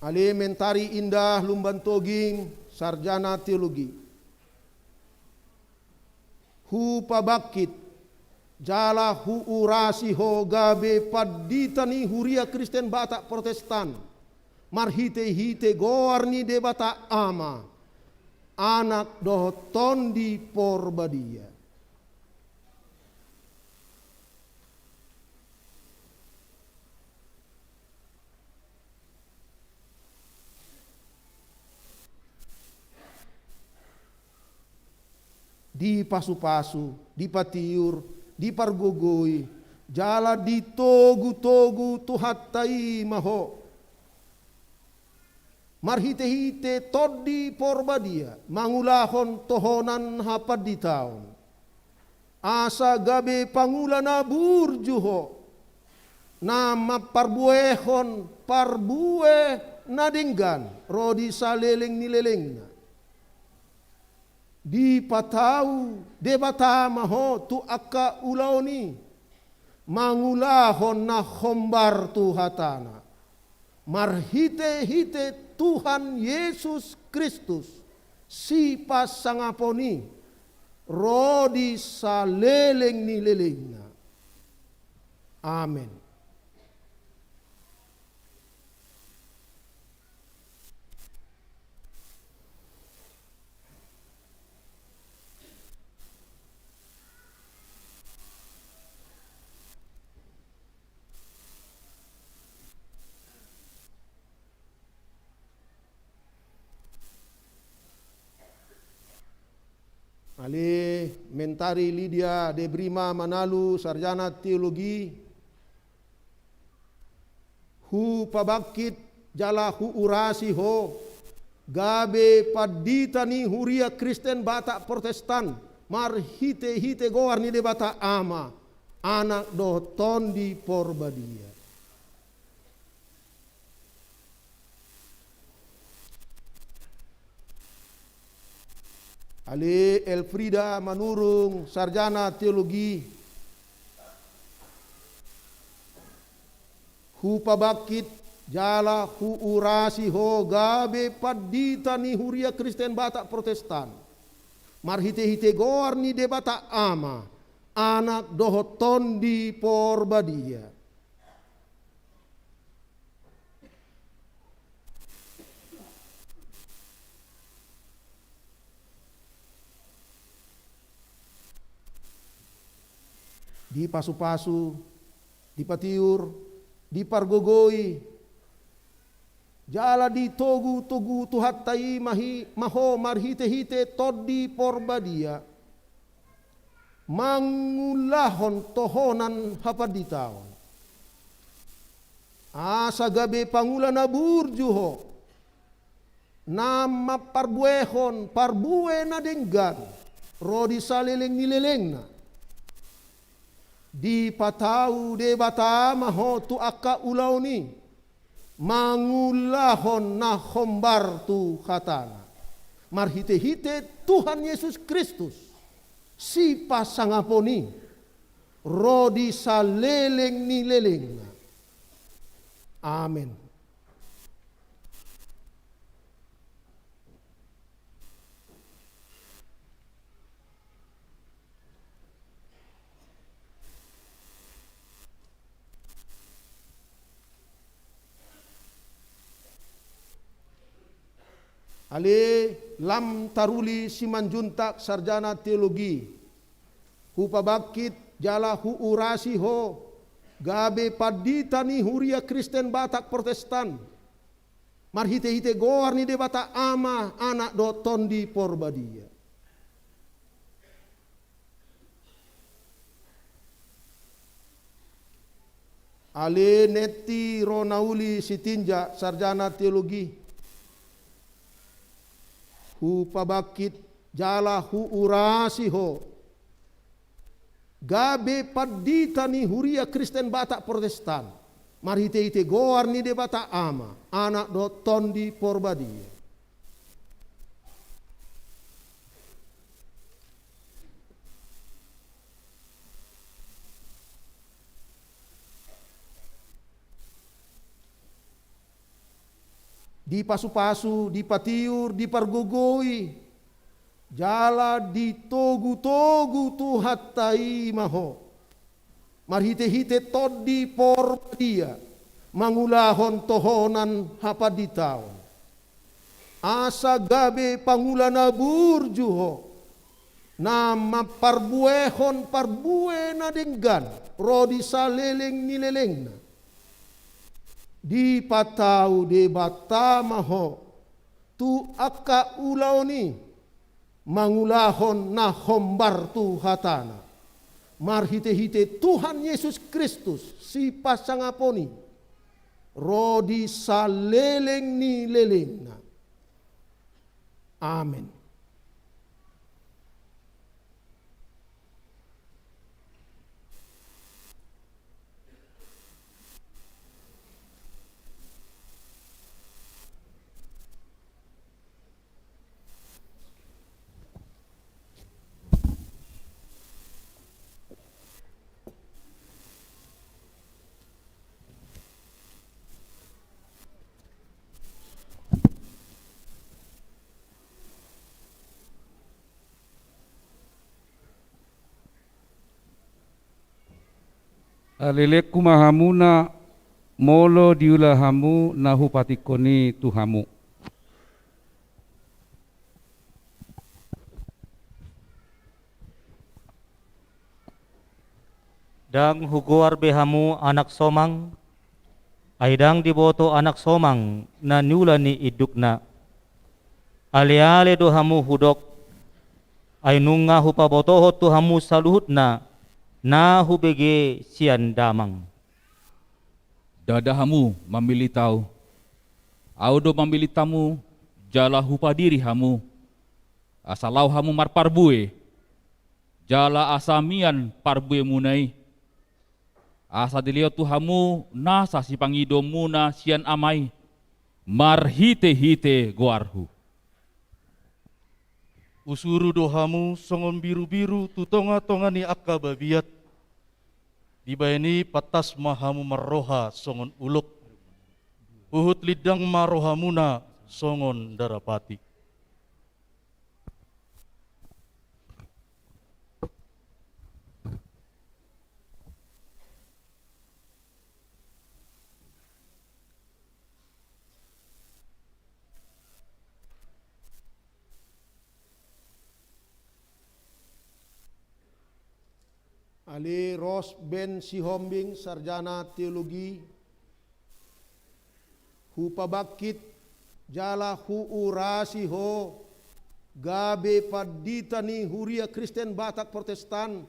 Ale Mentari Indah Lumban Toging, sarjana teologi, hupabangkit jala huurasi ho gabe pandita ni Huria Kristen Batak Protestan, marhitehite goar ni Debata Ama, Anak dohot Tondi Porbadia. Dipasupasu, dipatiur, dipargogoi, jala ditogutogu Tuhanta i ma ho. Marhitehite Tondi Porbadia, mangulahon tohonan hapanditaon. Asa gabe pangula na burju ho, na mamparbuehon parbue na denggan ro di saleleng ni lelengna. Dipatau Debata ma ho tu angka ulaon i, mangulahon na hombar tu hatana. Marhitehite Tuhan Jesus Kristus, sipasangapon i, ro di saleleng ni lelengna. Amen. Mentari Lydia Debrima Manalu, sarjana teologi, hupabangkit jala huurasi ho gabe pandita ni Huria Kristen Batak Protestan, marhite-hite goar ni Debata Ama, Anak dohot Tondi Porbadia. Ale Elfrida Manurung, sarjana teologi, hupabangkit jala huurasi ho gabe pandita ni Huria Kristen Batak Protestan, marhite-hite goar ni Debata Ama, Anak dohot Tondi Porbadia. Dipasu-pasu, dipatiur, dipargogoi, jala ditogu-togu Tuhanta i ma hi-, ma ho marhite-hite Tondi Porbadia, mangulahon tohonan hapanditaon. Asa gabe pangula na burju ho, na mamparbuehon parbue na denggan, ro di saleleng ni lelengna. Dipatau Debata ma ho tu angka ulaon i, mangulahon na hombar tu hatana. Marhite-hite Tuhan Yesus Kristus, sipasangapon i, ro di saleleng ni lelengna. Amen. Ale Lam Taruli Simanjuntak, sarjana teologi, hupabangkit jala huurasi ho gabe pandita ni Huria Kristen Batak Protestan, marhite-hite goar ni Debata Ama, Anak dohot Tondi Porbadia. Ale Neti Ronauli Sitinjak, sarjana teologi, hupabangkit jala huurasi ho gabe pandita ni Huria Kristen Batak Protestan, marhite-hite goar ni Debata Ama, Anak dohot Tondi Porbadia. Dipasu-pasu, dipatiur, dipargogoi, jala ditogu-togu Tuhanta i ma ho, marhite-hite Tondi Porbadia, mangulahon tohonan hapanditaon. Asa gabe pangula na burju ho, na mamparbuehon parbue na denggan, ro di saleleng ni lelengna. Dipatau Debata ma ho tu angka ulaon i, mangulahon na hombar tu hatana. Marhite-hite Tuhan Yesus Kristus, sipasangapon i, ro di saleleng ni lelengna. Amen. Lelengku ma hamuna, molo diula hamu na hupatingkon i tu hamu. Ndang hugoar be hamu anak somang, ai ndang diboto anak somang na niula ni indukna. Ale-ale do hamu hudok, Ai nunga hupabotohon tu hamu saluhutna na hubege sian Damang. Ndada hamu mamillit Ahu. Ahu do mamillit hamu, jala hupadiri hamu, asa laho hamu marparbue, jala asa mian parbuemuna i, asa dilehon tu hamu nasa sipangidoonmuna sian Ama i, marhitehite goarhu. Husuru do hamu songon birubiru tu tongatonga ni angka babiat. Dibahen i pantas ma hamu marroha songon ulok. Huhut lindang ma rohamuna songon darapati. Ale Ros Ben Sihombing, sarjana teologi, hupabangkit jala huurasi ho gabe pandita ni Huria Kristen Batak Protestan,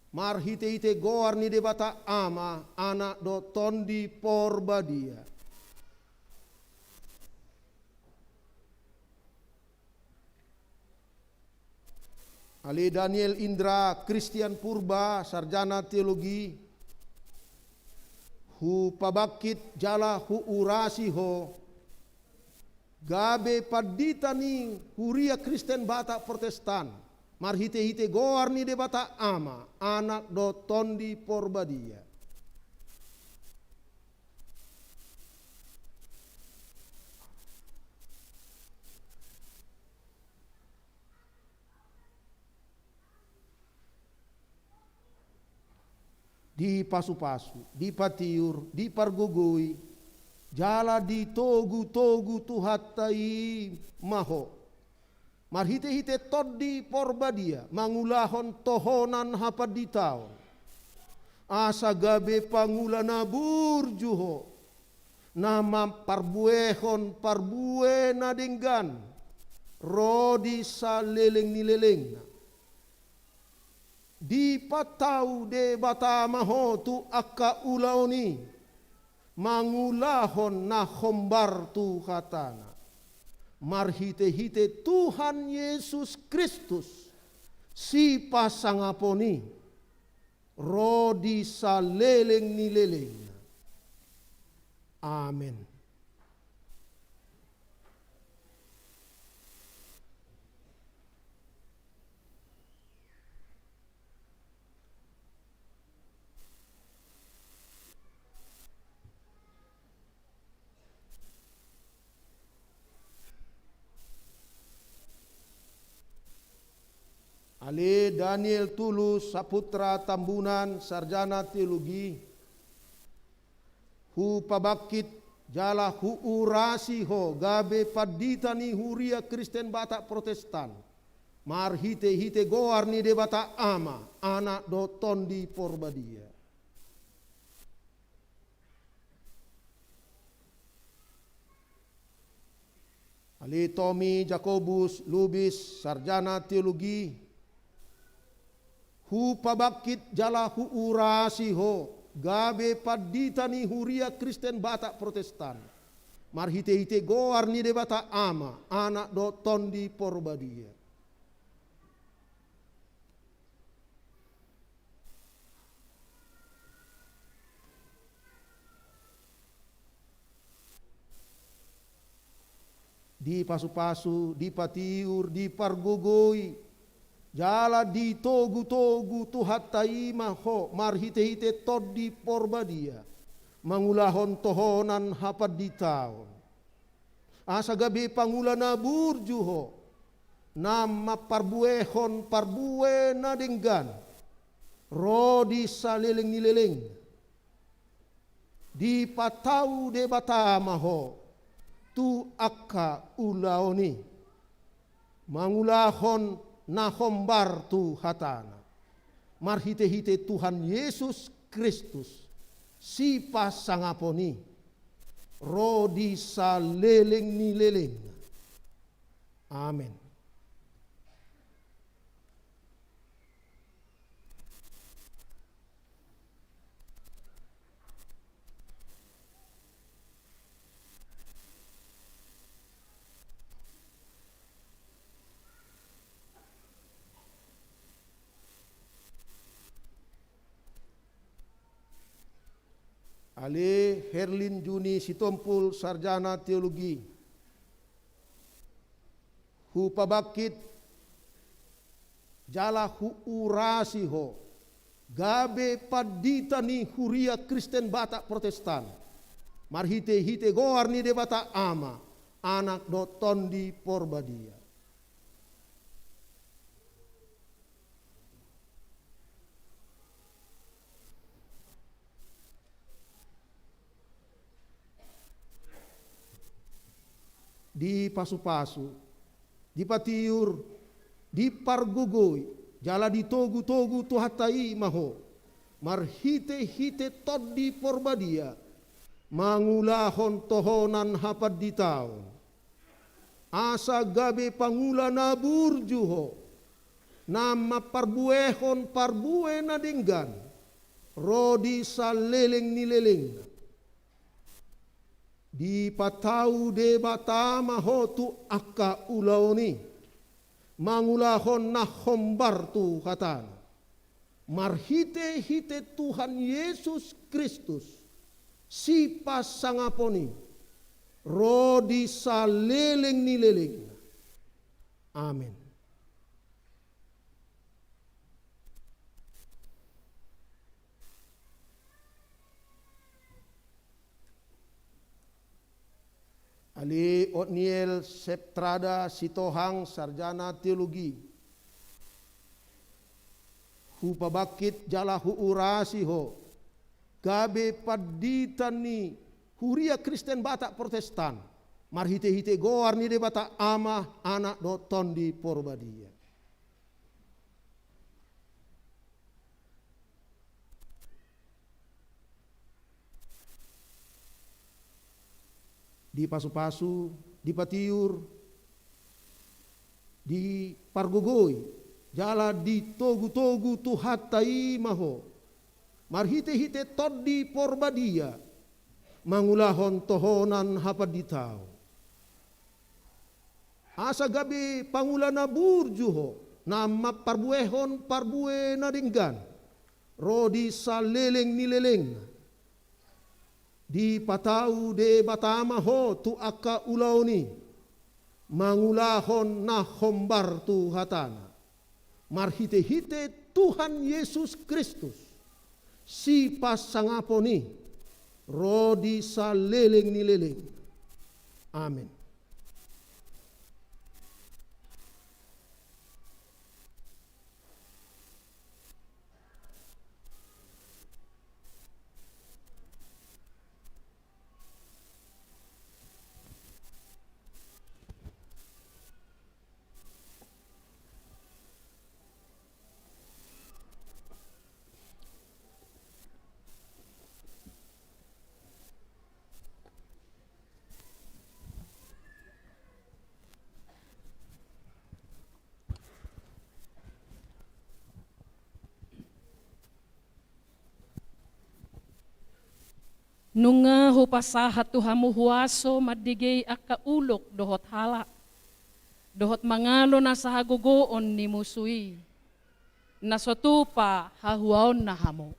marhitehite goar ni Debata Ama, Anak dohot Tondi Porbadia. Ale Daniel Indra Christian Purba, sarjana teologi, hupabangkit jala huurasi ho gabe pandita ni Huria Kristen Batak Protestan, marhitehite goar ni Debata Ama, Anak dohot Tondi Porbadia. Dipasupasu, dipatiur, dipargogoi, jala ditogutogu Tuhanta i ma ho, marhitehite Tondi Porbadia, mangulahon tohonan hapanditaon, asa gabe pangula na burju ho, na mamparbuehon parbue na denggan ro di saleleng ni lelengna. Dipatau Debata ma ho tu angka ulaon i, mangulahon na hombar tu hatana, marhitehite Tuhan Jesus Kristus, sipasangapon i, ro di saleleng ni lelengna. Amen. Ale Daniel Tulus Saputra Tambunan, sarjana teologi, hupabangkit jala huurasi ho gabe pandita ni Huria Kristen Batak Protestan, marhitehite goar ni Debata Ama, Anak dohot Tondi Porbadia. Ale Tomi Jakobus Lubis, sarjana teologi, hupabangkit jala huurasi ho gabe pandita ni Huria Kristen Batak Protestan, marhitehite goar ni Debata Ama, Anak dohot Tondi Porbadia. Dipasupasu, dipatiur, dipargogoi, jala ditogutogu Tuhanta i ma ho marhitehite Tondi Porbadia, mangulahon tohonan hapanditaon, asa gabe pangula na burju ho, na mamparbuehon parbue na denggan ro di saleleng ni lelengna. Dipatau Debata ma ho tu angka ulaon i, mangulahon na hombar tu hatana, marhitehite Tuhan Jesus Kristus, sipasangapon i, ro di saleleng ni lelengna. Amen. Ale Herlin Juni Sitompul, sarjana teologi, hupabangkit jala huurasi ho gabe pandita ni Huria Kristen Batak Protestan, marhite-hite goar ni Debata Ama, Anak dohot Tondi Porbadia. Dipasupasu, dipatiur, dipargogoi, jala ditogu-togu Tuhanta i ma ho, marhite-hite Tondi Porbadia, mangulahon tohonan hapanditaon, asa gabe pangula na burju ho, na mamparbuehon parbue na denggan, ro di saleleng ni lelengna. Dipatau Debata ma ho tu angka ulaon i, mangulahon na hombar tu hatana, marhite-hite Tuhan Jesus Kristus, Sipasangapon i, ro di saleleng ni lelengna. Amen. Ale Otniel Septrada Sitohang, sarjana teologi, hupabangkit jala huurasi ho gabe pandita ni Huria Kristen Batak Protestan, marhite-hite goar ni Debata Ama, Anak dohot Tondi Porbadia. Dipasupasu, dipatiur, dipargogoi, jala ditogu-togu Tuhanta i ma ho, marhite-hite Tondi Porbadia, mangulahon tohonan hapanditaon, asa gabe pangula na burju ho, na mamparbuehon parbue na denggan, ro di saleleng ni lelengna. Dipatau Debata ma ho tu angka ulaon i, mangulahon na hombar tu hatana, marhite-hite Tuhan Jesus Kristus, Sipasangapon i, ro di saleleng ni lelengna. Amen. Nunga hupasahat tu hamu huaso mandigei angka ulok dohot halak, dohot mangalo nasa hagogoon ni musu i, na so tupa hahuaonna hamu.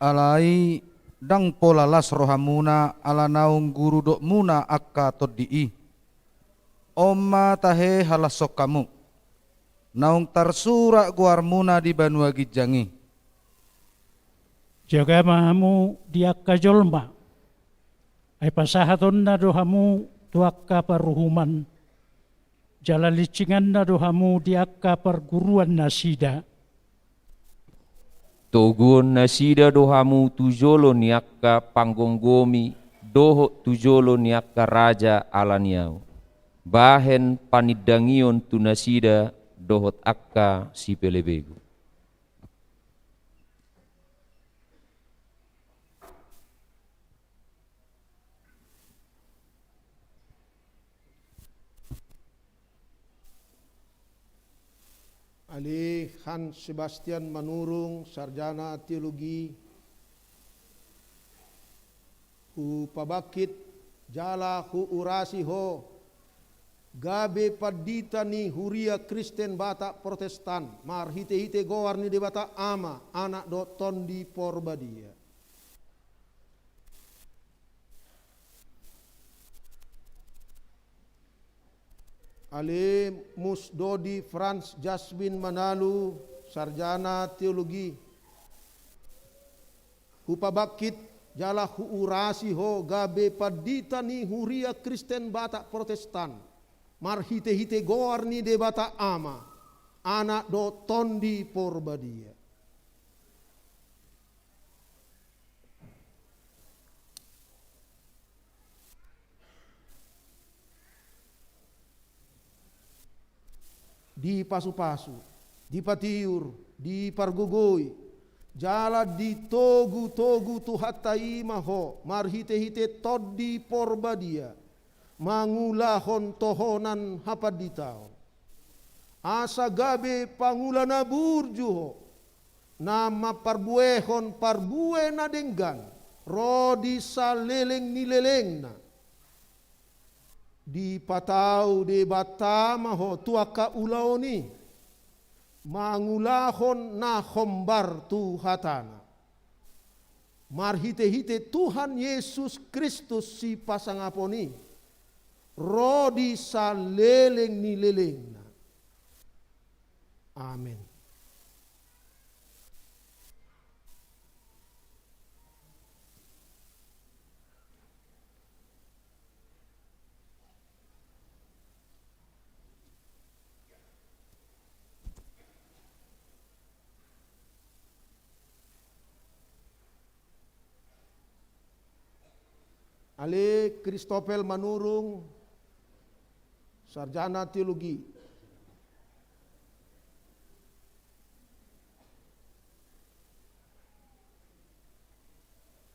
Alai ndang pola las rohamuna ala naung guru dokmuna angka tondi i. On ma tahe halashon hamu, naung tarsurat goarmuna di banua ginjang i. Jaga ma hamu di angka jolma, ai pasahatonna do hamu tu angka paruhuman, jala linsinganna do hamu di angka parguruan nasida. Toguon nasida do hamu tu jolo ni angka panggomgomi dohot tu jolo ni angka raja ala ni ahu. Bahen panindangion tu nasida dohot angka sipelebegu. Ale Hans Sebastian Manurung, sarjana teologi, hupabangkit jala huurasi ho gabe pandita ni Huria Kristen Batak Protestan, marhite-hite goar ni Debata Ama, Anak dohot Tondi Porbadia. Ale Musdodi Franz Jasmin Manalu, sarjana teologi. Hupabangkit jala huurasi ho gabe pandita ni Huria Kristen Batak Protestan, marhite-hite goar ni Debata Ama, Anak dohot Tondi Porbadia. Dipasupasu, dipatiur, dipargogoi, jala ditogu-togu Tuhanta i ma ho marhite-hite Tondi Porbadia, mangulahon tohonan hapanditaon. Asa gabe pangula na burju ho, na mamparbuehon parbue na denggan, ro di saleleng ni lelengna. Dipatau Debata ma ho tu angka ulaon i, mangulahon na hombar tu hatana. Marhite-hite Tuhan Yesus Kristus sipasangapon i, ro di saleleng ni lelengna. Amen. Ale Christophel Manurung, sarjana teologi.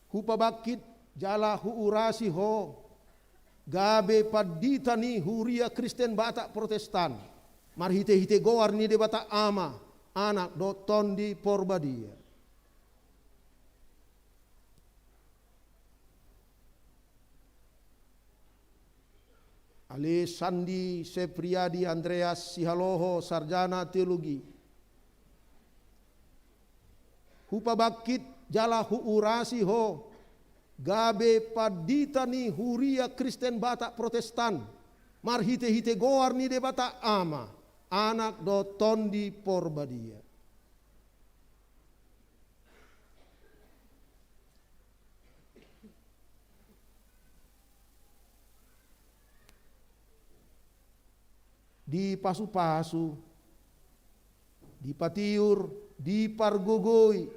Hupabangkit jala huurasi ho gabe pandita ni Huria Kristen Batak Protestan, marhite-hite goar ni Debata Ama, Anak dohot Tondi Porbadia. Ale Sandi Sepriadi Andreas Sihaloho, sarjana teologi. Hupabangkit jala huurasi ho gabe pandita ni Huria Kristen Batak Protestan, marhite-hite goar ni Debata Ama, Anak dohot Tondi Porbadia. Dipasupasu, dipatiur, dipargogoi,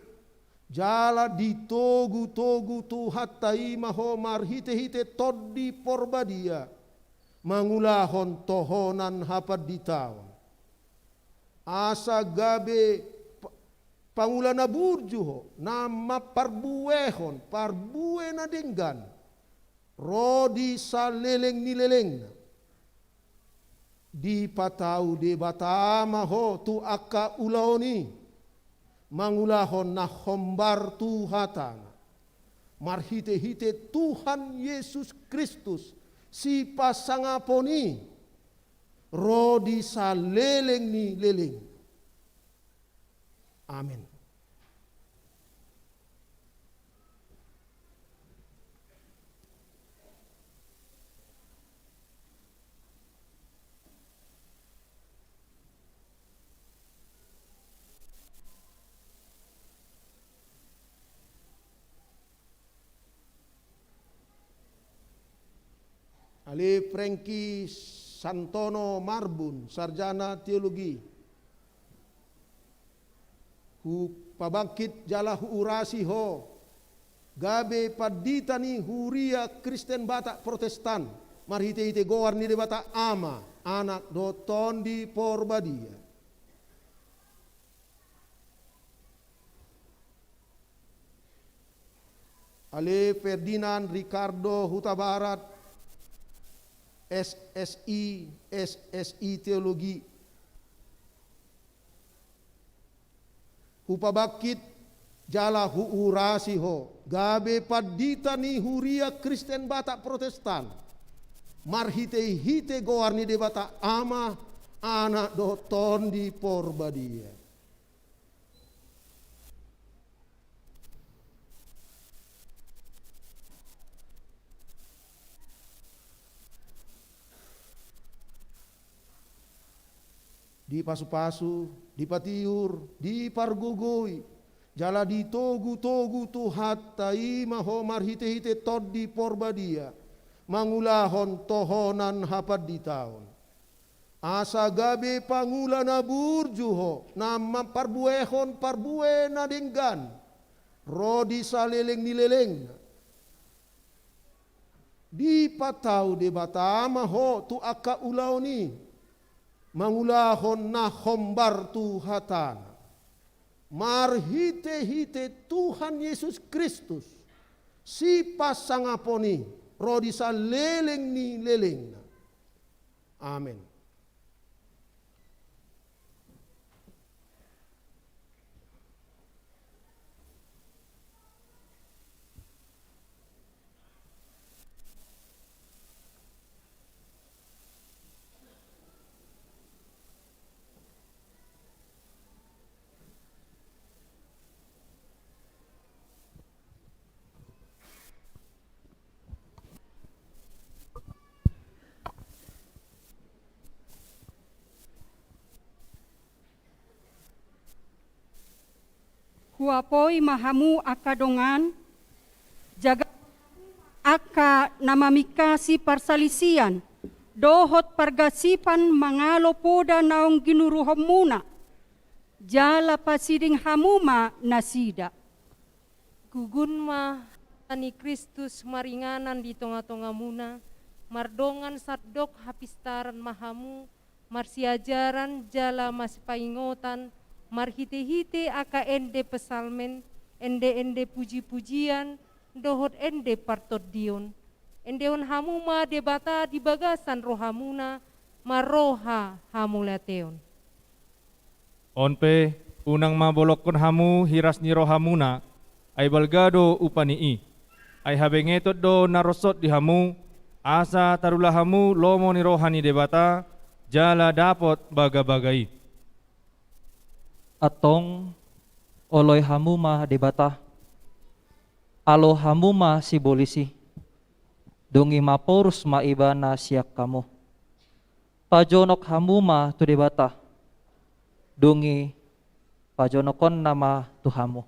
jala ditogu-togu Tuhanta i ma ho marhite-hite Tondi Porbadia, mangulahon tohonan hapanditaon. Asa gabe pa-, pangula na burju ho, na mamparbuehon parbue na denggan, ro di saleleng ni lelengna. Dipatau Debata ma ho tu angka ulaon i, mangulahon na hombar tu hatana. Marhite-hite Tuhan Yesus Kristus sipasangapon i, ro di saleleng ni leleng. Amen. Ale Franky Santono Marbun, sarjana teologi. Hupabangkit jala huurasi ho gabe pandita ni Huria Kristen Batak Protestan, marhite-hite goar ni Debata Ama, Anak dohot Tondi Porbadia. Ale Ferdinand Ricardo Hutabarat, S S I, S S I Teologi. Hupabangkit jala huurasi ho gabe pandita ni Huria Kristen Batak Protestan, marhite-hite goar ni Debata Ama, Anak dohot Tondi Porbadia. Dipasupasu, dipatiur, dipargogoi, jala ditogutogu Tuhanta i ma ho marhitehite Tondi Porbadia, mangulahon tohonan hapanditaon. Asa gabe pangula na burju ho, na mamparbuehon parbue na denggan, ro di saleleng ni lelengna. Dipatau Debata ma ho tu angka ulaon i, mangulahon na hombar tu hatana. Marhitehite Tuhan Yesus Kristus, sipasangapon i, ro di saleleng ni lelengna. Amen. Huapoi ma hamu angka dongan, jaga angka na mamingkasi parsalisian dohot pargasipan mangalo poda naung ginuruhonmuna, jala pasiding hamu ma nasida. Gugun ma hata ni Kristus maringanan di tongatongamuna, mardongan sandok hapistaran ma hamu, marsiajaran jala marsipaingotan, marhitehite angka ende psalmen, endeende pujipujian, dohot ende partondion. Endehon hamu ma Debata di bagasan rohamuna, marroha hamauliateon. On pe, unang ma bolongkon hamu hiras ni rohamuna, ai balga do upa ni i. Ai habengeton do na ronsot di hamu, asa tarula hamu lomo ni roha ni Debata, jala dapot bagabaga i. Antong, oloi hamu ma Debata, alo hamu ma sibolis i, dung i maporus ma Ibana sian hamu. Pajonok hamu ma tu Debata, dung i pajonokhonna ma tu hamu.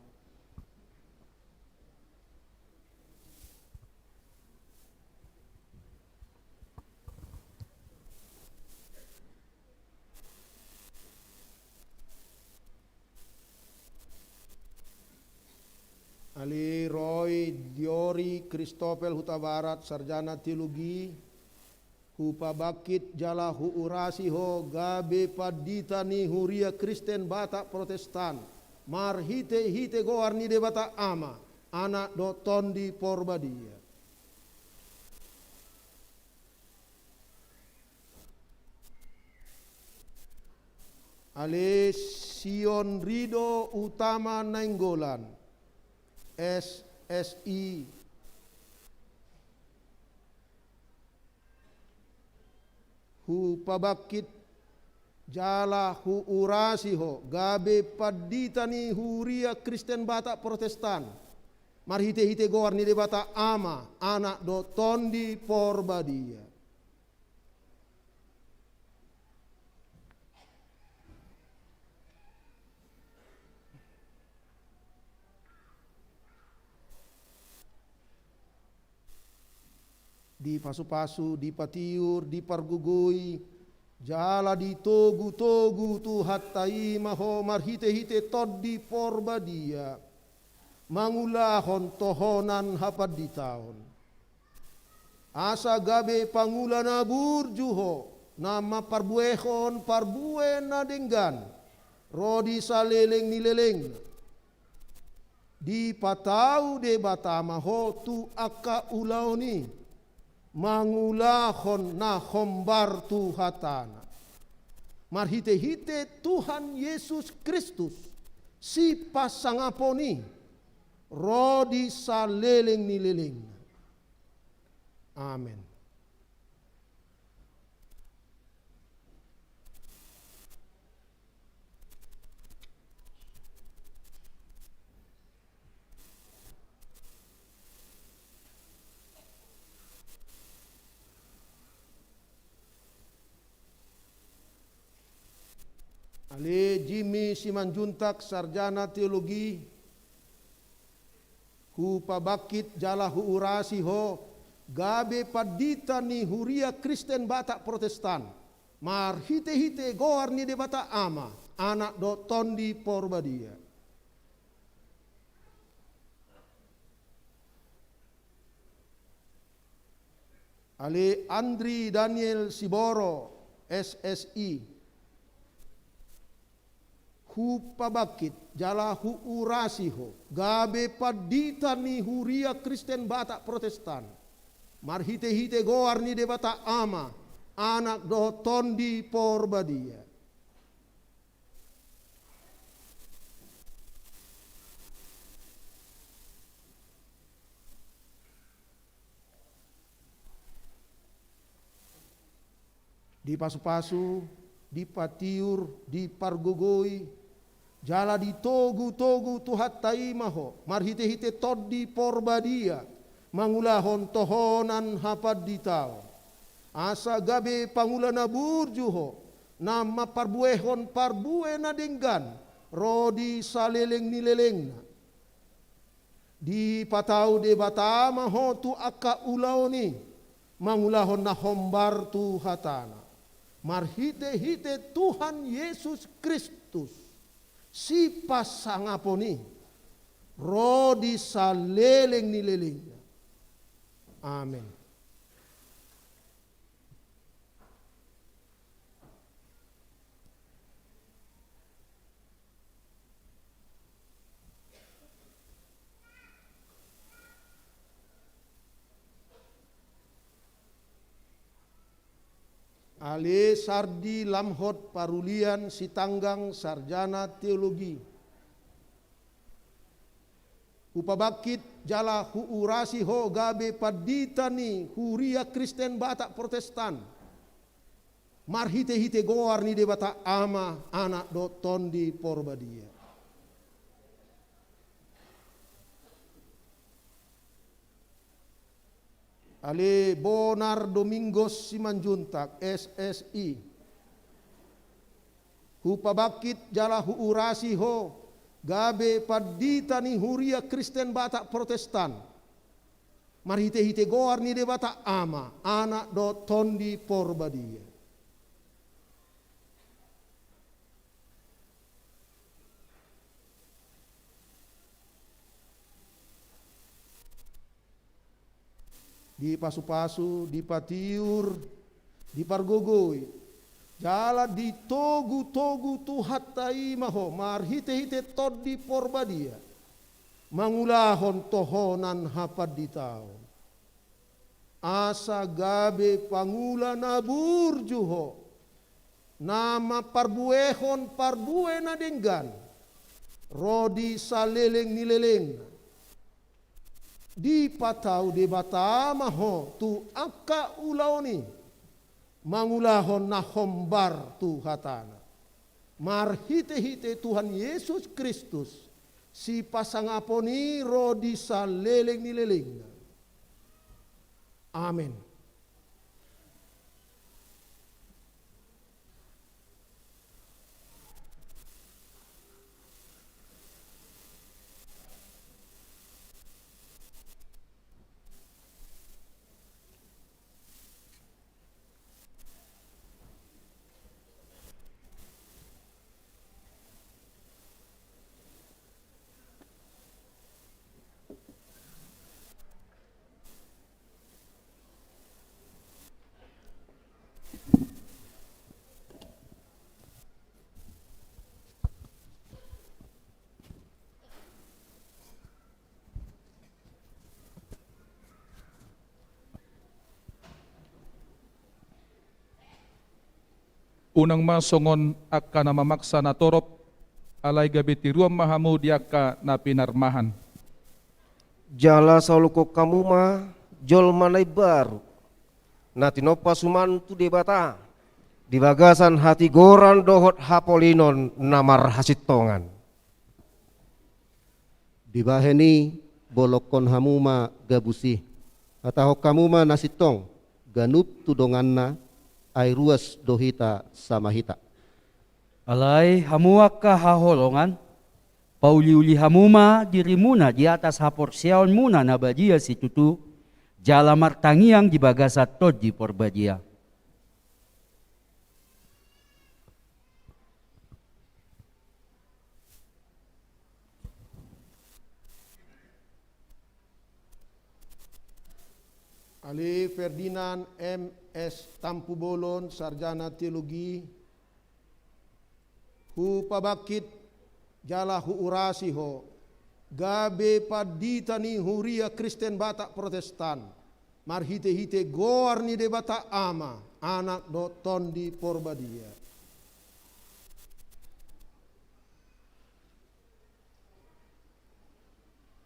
Ale Roy Diori Christopel Hutabarat, sarjana teologi, hupabangkit jala huurasi ho gabe pandita ni Huria Kristen Batak Protestan, marhitehite goar ni Debata Ama, Anak dohot Tondi Porbadia. Ale Sion Rido Utama Nainggolan, S S I, hupabangkit jala huurasi ho gabe pandita ni Huria Kristen Batak Protestan, marhitehite goar ni Debata Ama, Anak dohot Tondi Porbadia. Dipasupasu, dipatiur, dipargogoi, jala ditogutogu Tuhanta i ma ho marhitehite Tondi Porbadia, mangulahon tohonan hapanditaon. Asa gabe pangula na burju ho, na mamparbuehon parbue na denggan, ro di saleleng ni lelengna. Dipatau Debata ma ho tu angka ulaon i, mangulahon na hombar tu hatana. Marhitehite Tuhan Yesus Kristus, sipasangapon i, ro di saleleng ni lelengna. Amen. Jimmy Simanjuntak, sarjana teologi, hupabangkit jala huurasi ho gabe pandita ni Huria Kristen Batak Protestan, marhite-hite goar ni Debata Ama, Anak dohot Tondi Porbadia. Ale Andri Daniel Siboro, S S I, hupabangkit jala huurasi ho gabe pandita ni Huria Kristen Batak Protestan, marhite-hite goar ni Debata Ama, Anak dohot Tondi Porbadia. Dipasu-pasu, dipatiur, dipargogoi, jala ditogu-togu Tuhanta i ma ho, marhite-hite Tondi Porbadia, mangulahon tohonan hapanditaon. Asa gabe pangula na burju ho, na mamparbuehon parbue na denggan, ro di saleleng ni lelengna. Dipatau Debata ma ho tu angka ulaon i, mangulahon na hombar tu hatana. Marhite-hite Tuhan Yesus Kristus, sipasangapon i, ro di saleleng ni lelengna. Amen. Ale Sardi Lamhot Parulian Sitanggang, sarjana teologi. Hupabangkit jala huurasi ho gabe pandita ni Huria Kristen Batak Protestan, marhite-hite goar ni Debata Ama, Anak dohot Tondi Porbadia. Ale Bonar Domingos Simanjuntak, S S I, hupabangkit jala huurasi ho gabe pandita ni Huria Kristen Batak Protestan, marhite-hite goar ni Debata Ama, Anak dohot Tondi Porbadia. Dipasu-pasu, dipatiur, dipargogoi, jala ditogu-togu Tuhanta i ma ho, marhite-hite Tondi Porbadia, mangulahon tohonan hapanditaon. Asa gabe pangula na burju ho, na mamparbuehon parbue na denggan, ro di saleleng ni lelengna. Dipatau Debata ma ho tu angka ulaon i, mangulahon na hombar tu hatana. Marhite-hite Tuhan Yesus Kristus, sipasangapon i ro di saleleng ni lelengna. Amen. Unang ma songon angka na mamaksa na torop, alai gabe tiruan ma hamu di angka na pinarmahan. Jala saolokhon hamu ma jolma na imbaru, na tinompa suman tu Debata, di bagasan hatigoran dohot hapolinon na marhasintongan. Dibahen i, bolongkon hamu ma gabus i. Hatahon hamu ma na sintong, ganup tu donganna, ai ruas do hita sama hita. Alai hamu angka haholongan, pauliuli hamu ma dirimuna di atas haporseaonmuna na badia situtu, jala martangiang di bagasan Tondi Porbadia. Ale Ferdinand M S Tampubolon, sarjana teologi, hupabangkit jala huurasi ho, gabe pandita ni Huria Kristen Batak Protestan, marhite-hite goar ni Debata Ama, Anak dohot Tondi Porbadia.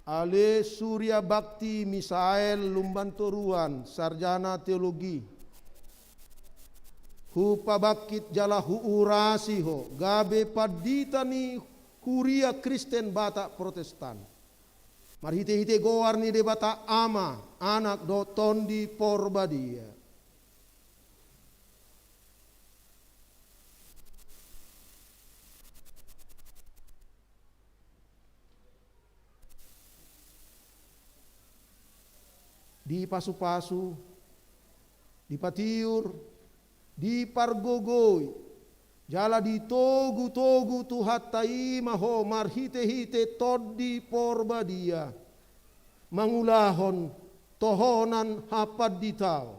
Ale Surya Bakti Misael Lumban Toruan, sarjana teologi, hupabangkit jala huurasi ho, gabe pandita ni Huria Kristen Batak Protestan, marhite-hite goar ni Debata Ama, Anak dohot Tondi Porbadia. Dipasu-pasu, dipatiur, dipargogoi, jala ditogu-togu Tuhanta i ma ho marhite-hite Tondi Porbadia, mangulahon tohonan hapanditaon.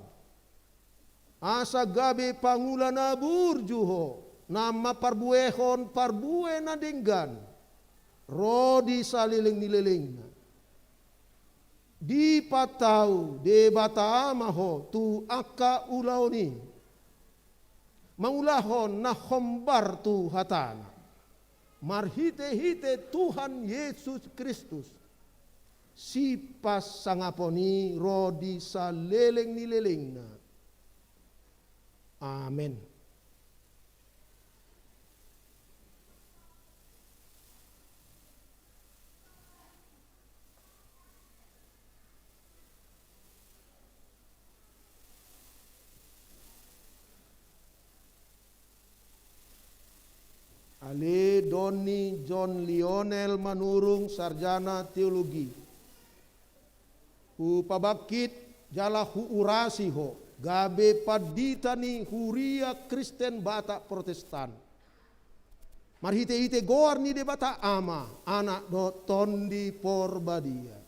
Asa gabe pangula na burju ho, na mamparbuehon parbue na denggan, ro di saleleng ni lelengna. Dipatau Debata Ama ho tu angka ulaon i, mangulahon na hombar tu hatana. Marhite-hite Tuhan Yesus Kristus, sipasangapon i ro di saleleng ni lelengna. Amen. Ale Doni John Lionel Manurung, sarjana teologi. Hupabangkit jala huurasi ho, gabe pandita ni Huria Kristen Batak Protestan. Marhite-hite goar ni Debata Ama, Anak dohot Tondi Porbadia.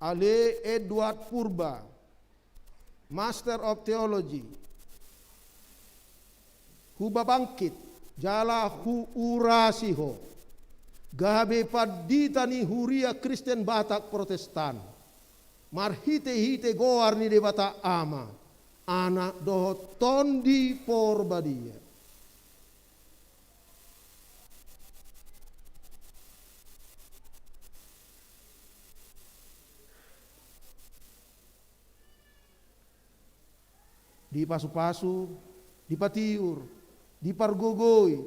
Ale Edward Purba, Master of Theology, hupabangkit jala huurasi ho, gabe pandita ni Huria Kristen Batak Protestan, marhite-hite goar ni Debata Ama, Anak dohot Tondi Porbadia. Dipasu-pasu, dipatiur, dipargogoi,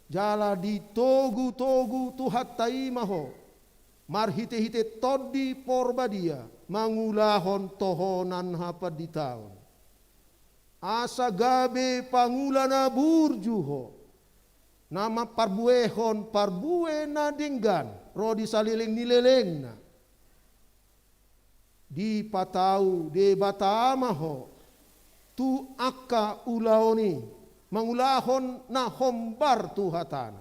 jala ditogu-togu Tuhanta i ma ho, marhite-hite Tondi Porbadia, mangulahon tohonan hapanditaon. Asa gabe pangula na burju ho, na mamparbuehon parbue na denggan, ro di saleleng ni lelengna. Dipatau Debata ma ho tu angka ulaon i, mangulahon na hombar tu hatana.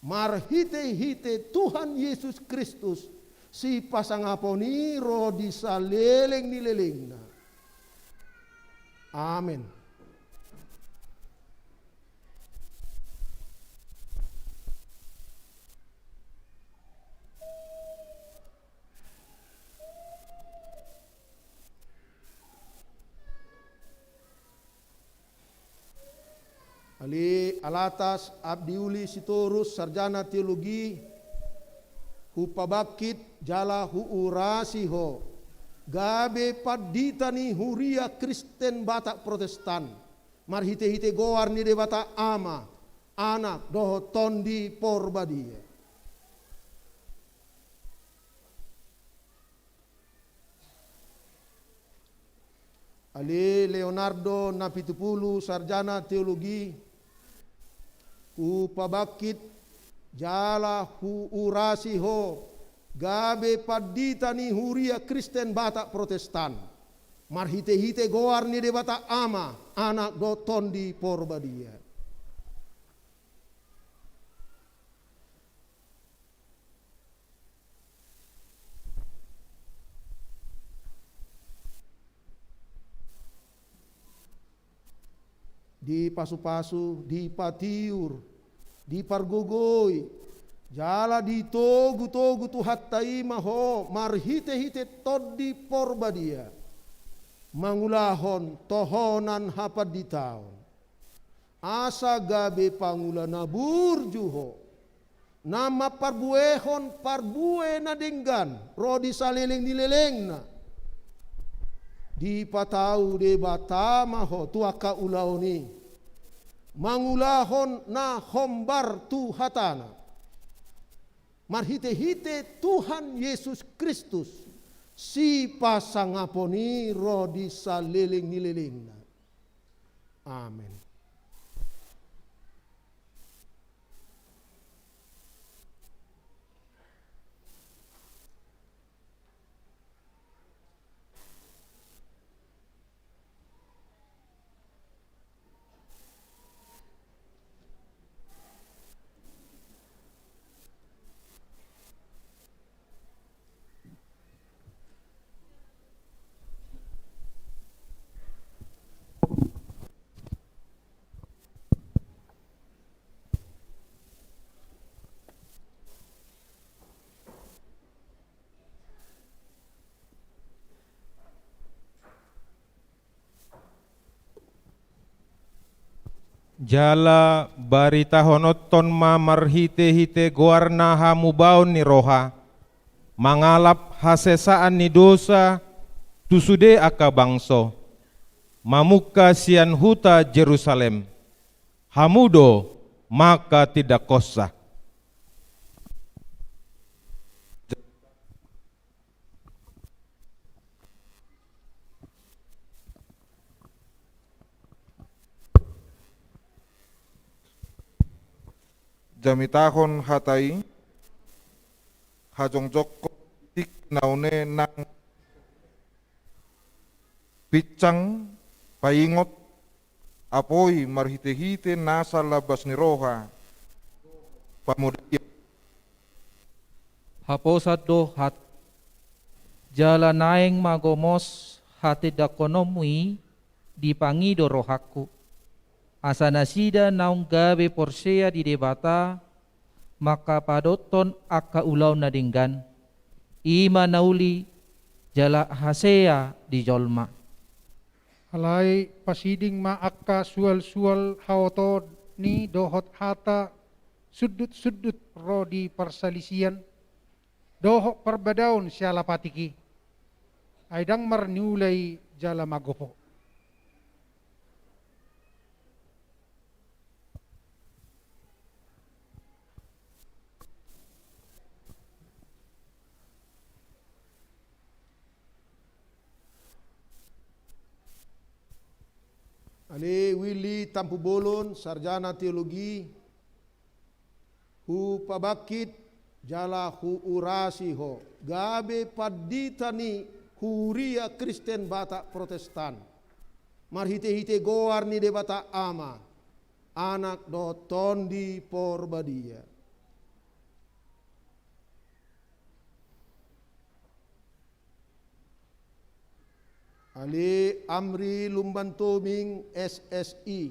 Marhite-hite Tuhan Yesus Kristus, sipasangapon i ro di saleleng ni lelengna. Amen. Ale Alatas Abdiuli Sitorus, sarjana teologi, hupabangkit jala huurasi ho, gabe pandita ni Huria Kristen Batak Protestan, marhite-hite goar ni Debata Ama, Anak dohot Tondi Porbadia. Ale Leonardo Napitupulu, sarjana teologi, hupabangkit jala huurasi ho, gabe pandita ni Huria Kristen Batak Protestan, marhite-hite goar ni Debata Ama, Anak dohot Tondi Porbadia. Dipasupasu, dipatiur, dipargogoi, jala ditogu-togu Tuhanta i ma ho marhite-hite Tondi Porbadia, mangulahon tohonan hapanditaon, asa gabe pangula na burju ho, na mamparbuehon parbue na denggan ro di saleleng ni lelengna. Dipatau Debata ma ho tu angka ulaon i, mangulahon na hombar tu hatana, marhite-hite Tuhan Yesus Kristus, sipasangapon i ro di saleleng ni lelengna. Amen. Jala baritahononhon ma marhite-hite goarna hamubaon ni roha, mangalap hasesaan ni dosa tu sude angka bangso, mamungka sian huta Jerusalem. Hamu do manghatindanghonsa. Jamitahon hata i, hajongjongkon tingki na une nang pinsang, paingot, apoi marhite-hite nasa lambas ni roha, pamodaion. Haposan do hat, jala naeng ma gomos hatindangkononmu i dipangido rohangku. Asa nasida naung gabe porsea di Debata, mangkapadothon angka ulaon na denggan, i ma na uli jala hasea di jolma. Alai pasiding ma angka sual-sual haotoon i dohot hata sundut-sundut ro di parsalisian, dohot parbadaon siala patik i. Ai ndang marniula i jala magopo. Ale Willy Tampubolon, sarjana teologi, hupabangkit jala huurasi ho gabe pandita ni Huria Kristen Batak Protestan, marhite-hite goar ni Debata Ama, Anak dohot Tondi Porbadia. Ale Amri Lumban Tobing, S S I,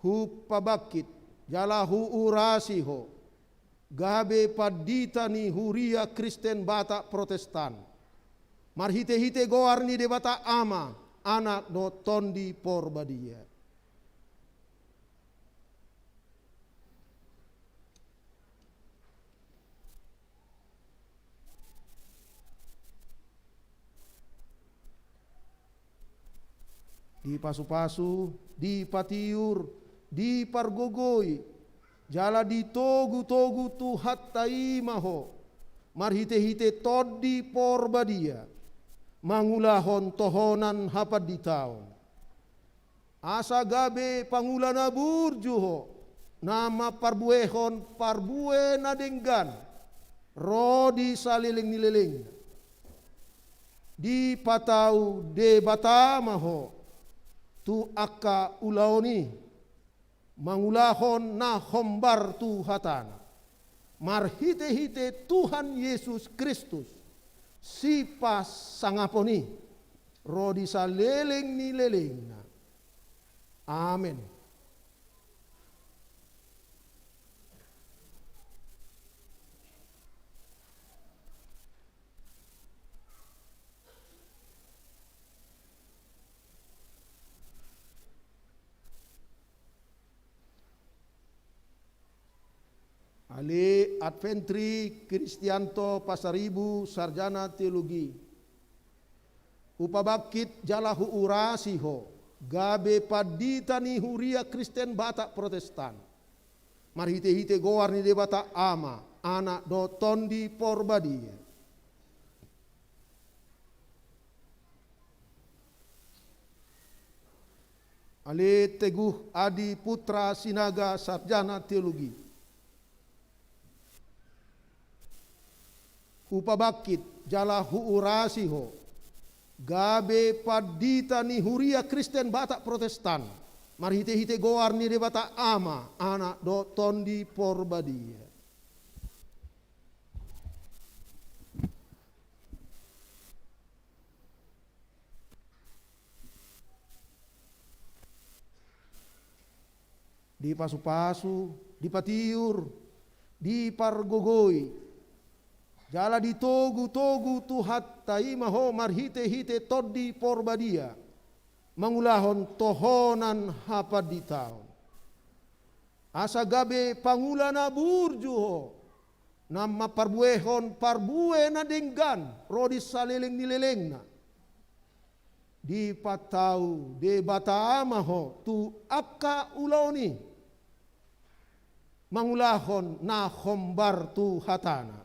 hupabangkit jala huurasi ho gabe pandita ni Huria Kristen Batak Protestan, marhite-hite goar ni Debata Ama, Anak dohot Tondi Porbadia. Dipasupasu, dipatiur, dipargogoi, jala ditogu-togu Tuhanta i ma ho, marhite-hite Tondi Porbadia, mangulahon tohonan hapanditaon. Asa gabe pangula na burju ho, na mamparbuehon parbue na denggan ro di saleleng ni lelengna. Dipatau Debata ma ho tu angka ulaon i, mangulahon na hombar tu hatana, marhitehite Tuhan Jesus Kristus, sipasangapon i, ro di saleleng ni lelengna. Amen. Ale Adventri Kristianto Pasaribu, sarjana teologi. Hupabangkit jala huurasi ho, gabe pandita ni Huria Kristen Batak Protestan, marhitehite goar ni Debata Ama, Anak dohot Tondi Porbadia. Ale Teguh Adi Putra Sinaga, sarjana teologi. Hupabangkit jala huurasi ho, gabe pandita ni Huria Kristen Batak Protestan, marhitehite goar ni Debata Ama, Anak dohot Tondi Porbadia. Dipasupasu, dipatiur, dipargogoi, jala ditogutogu Tuhanta i ma ho marhitehite Tondi Porbadia, mangulahon tohonan hapanditaon. Asa gabe pangula na burju ho, na mamparbuehon parbue na denggan ro di saleleng ni lelengna. Dipatau Debata ma ho tu angka ulaon i, mangulahon na hombar tu hatana,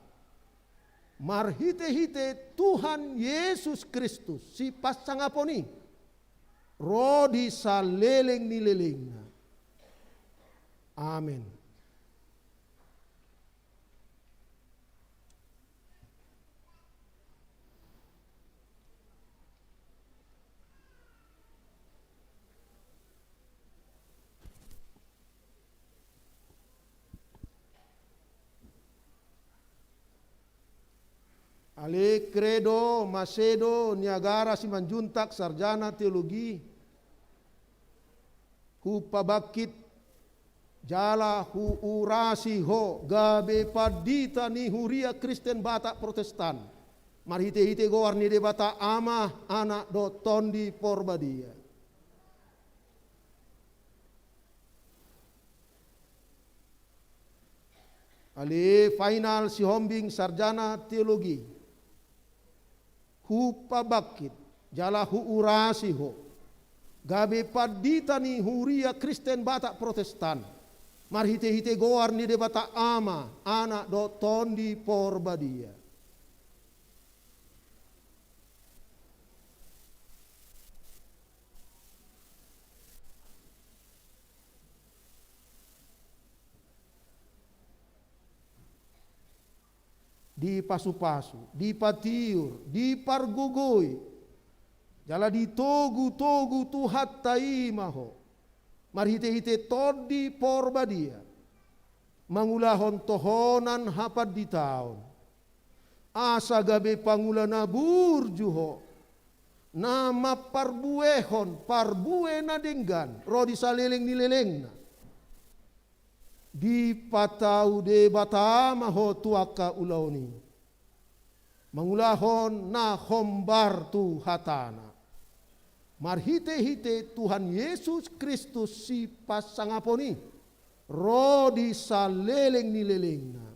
marhitehite Tuhan Jesus Kristus, sipasangapon i, ro di saleleng ni lelengna. Amen. Ale Credo Macedo Niagara Simanjuntak, sarjana teologi. Hupabangkit jala huurasi ho gabe pandita ni Huria Kristen Batak Protestan, marhitehite goar ni Debata Ama, Anak dohot Tondi Porbadia. Ale Fainal Sihombing, sarjana teologi. Hupabangkit jala huurasi ho gabe pandita ni Huria Kristen Batak Protestan, marhitehite goar ni Debata Ama, Anak dohot Tondi Porbadia. Dipasupasu, dipatiur, dipargogoi, jala ditogutogu Tuhanta i ma ho marhitehite Tondi Porbadia, mangulahon tohonan hapanditaon, asa gabe pangula na burju ho, na mamparbuehon parbue na denggan ro di saleleng ni lelengna. Dipatau Debata ma ho tu angka ulaon i, mangulahon na hombar tu hatana, marhitehite Tuhan Jesus Kristus sipasangapon i, ro di saleleng ni lelengna.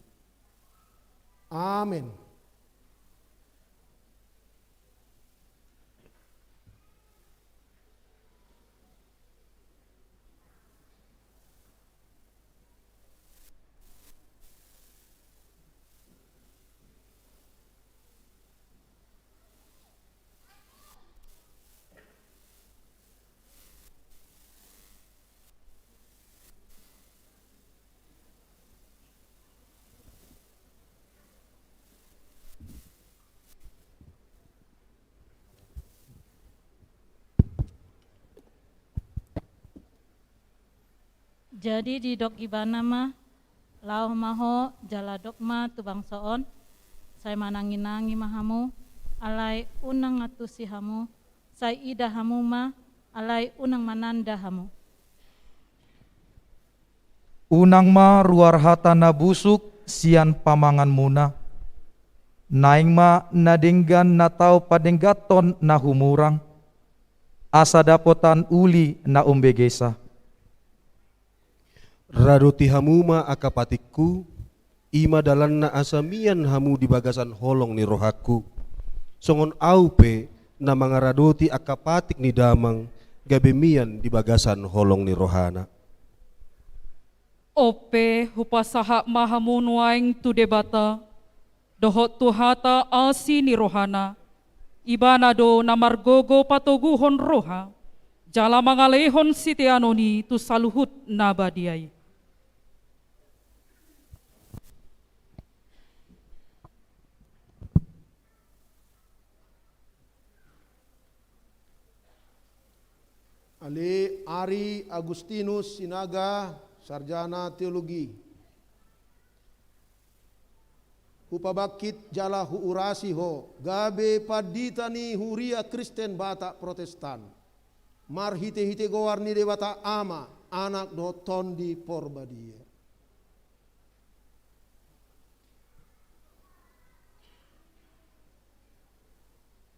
Amen. Jadi didok ibana ma, laho ma ho jala dok ma tu bangso on, sai manangi-nangi ma hamu, alai unang antusi hamu, sai ida hamu ma, alai unang mananda hamu. Unang ma ruar hata na busuk sian pamanganmuna. Naeng ma na denggan na tau padengganhon na humurang, asa dapotan uli na umbegesa. Radoti hamu ma angka patikku, i ma dalanna asa mian hamu di bagasan holong ni rohangku. Songon ahu pe na mangaradoti angka patik ni Damang gabe mian di bagasan holong ni rohana. On pe hupasahat ma hamu nuaeng tu Debata, dohot tu hata asi ni rohana, ibana do na margogo patoguhon roha, jala mangalehon siteanon i tu saluhut na badia i. Ale Ari Agustinus Sinaga, sarjana teologi. Hupabangkit jala huurasi ho, gabe pandita ni Huria Kristen Batak Protestan, marhite-hite goar ni Debata Ama, Anak dohot Tondi Porbadia.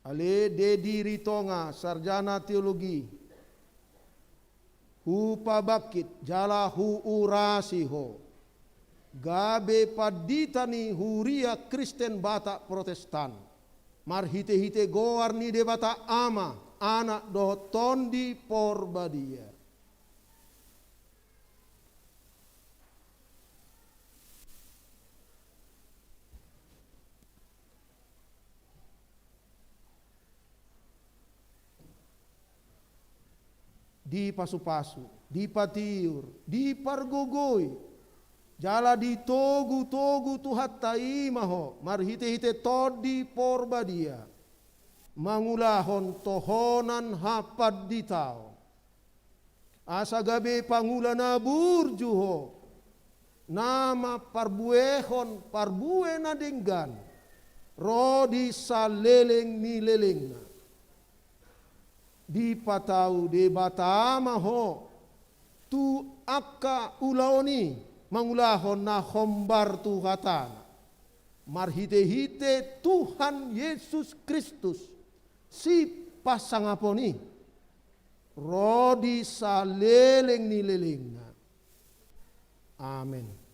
Ale Dedi Ritonga, sarjana teologi. Hupabangkit jala huurasi ho, gabe pandita ni Huria Kristen Batak Protestan, marhite-hite goar ni Debata Ama, Anak dohot Tondi Porbadia. Dipasu-pasu, dipatiur, dipargogoi, jala ditogu-togu Tuhanta i ma ho marhite-hite Tondi Porbadia, mangulahon tohonan hapanditaon, asa gabe pangula na burju ho, na mamparbuehon parbue na denggan ro di saleleng ni lelengna. Dipatau Debata ma ho tu angka ulaon i, mangulahon na hombar tu hatana, marhite-hite Tuhan Yesus Kristus, sipasangapon i, ro di saleleng ni lelengna. Amen.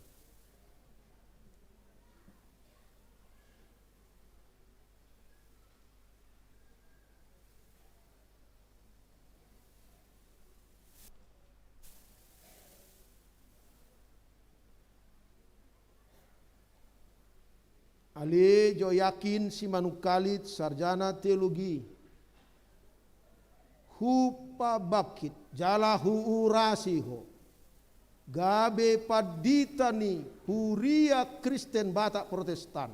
Ale Joyakin Simanungkalit, sarjana teologi. Hupabangkit jala huurasi ho, gabe pandita ni Huria Kristen Batak Protestan,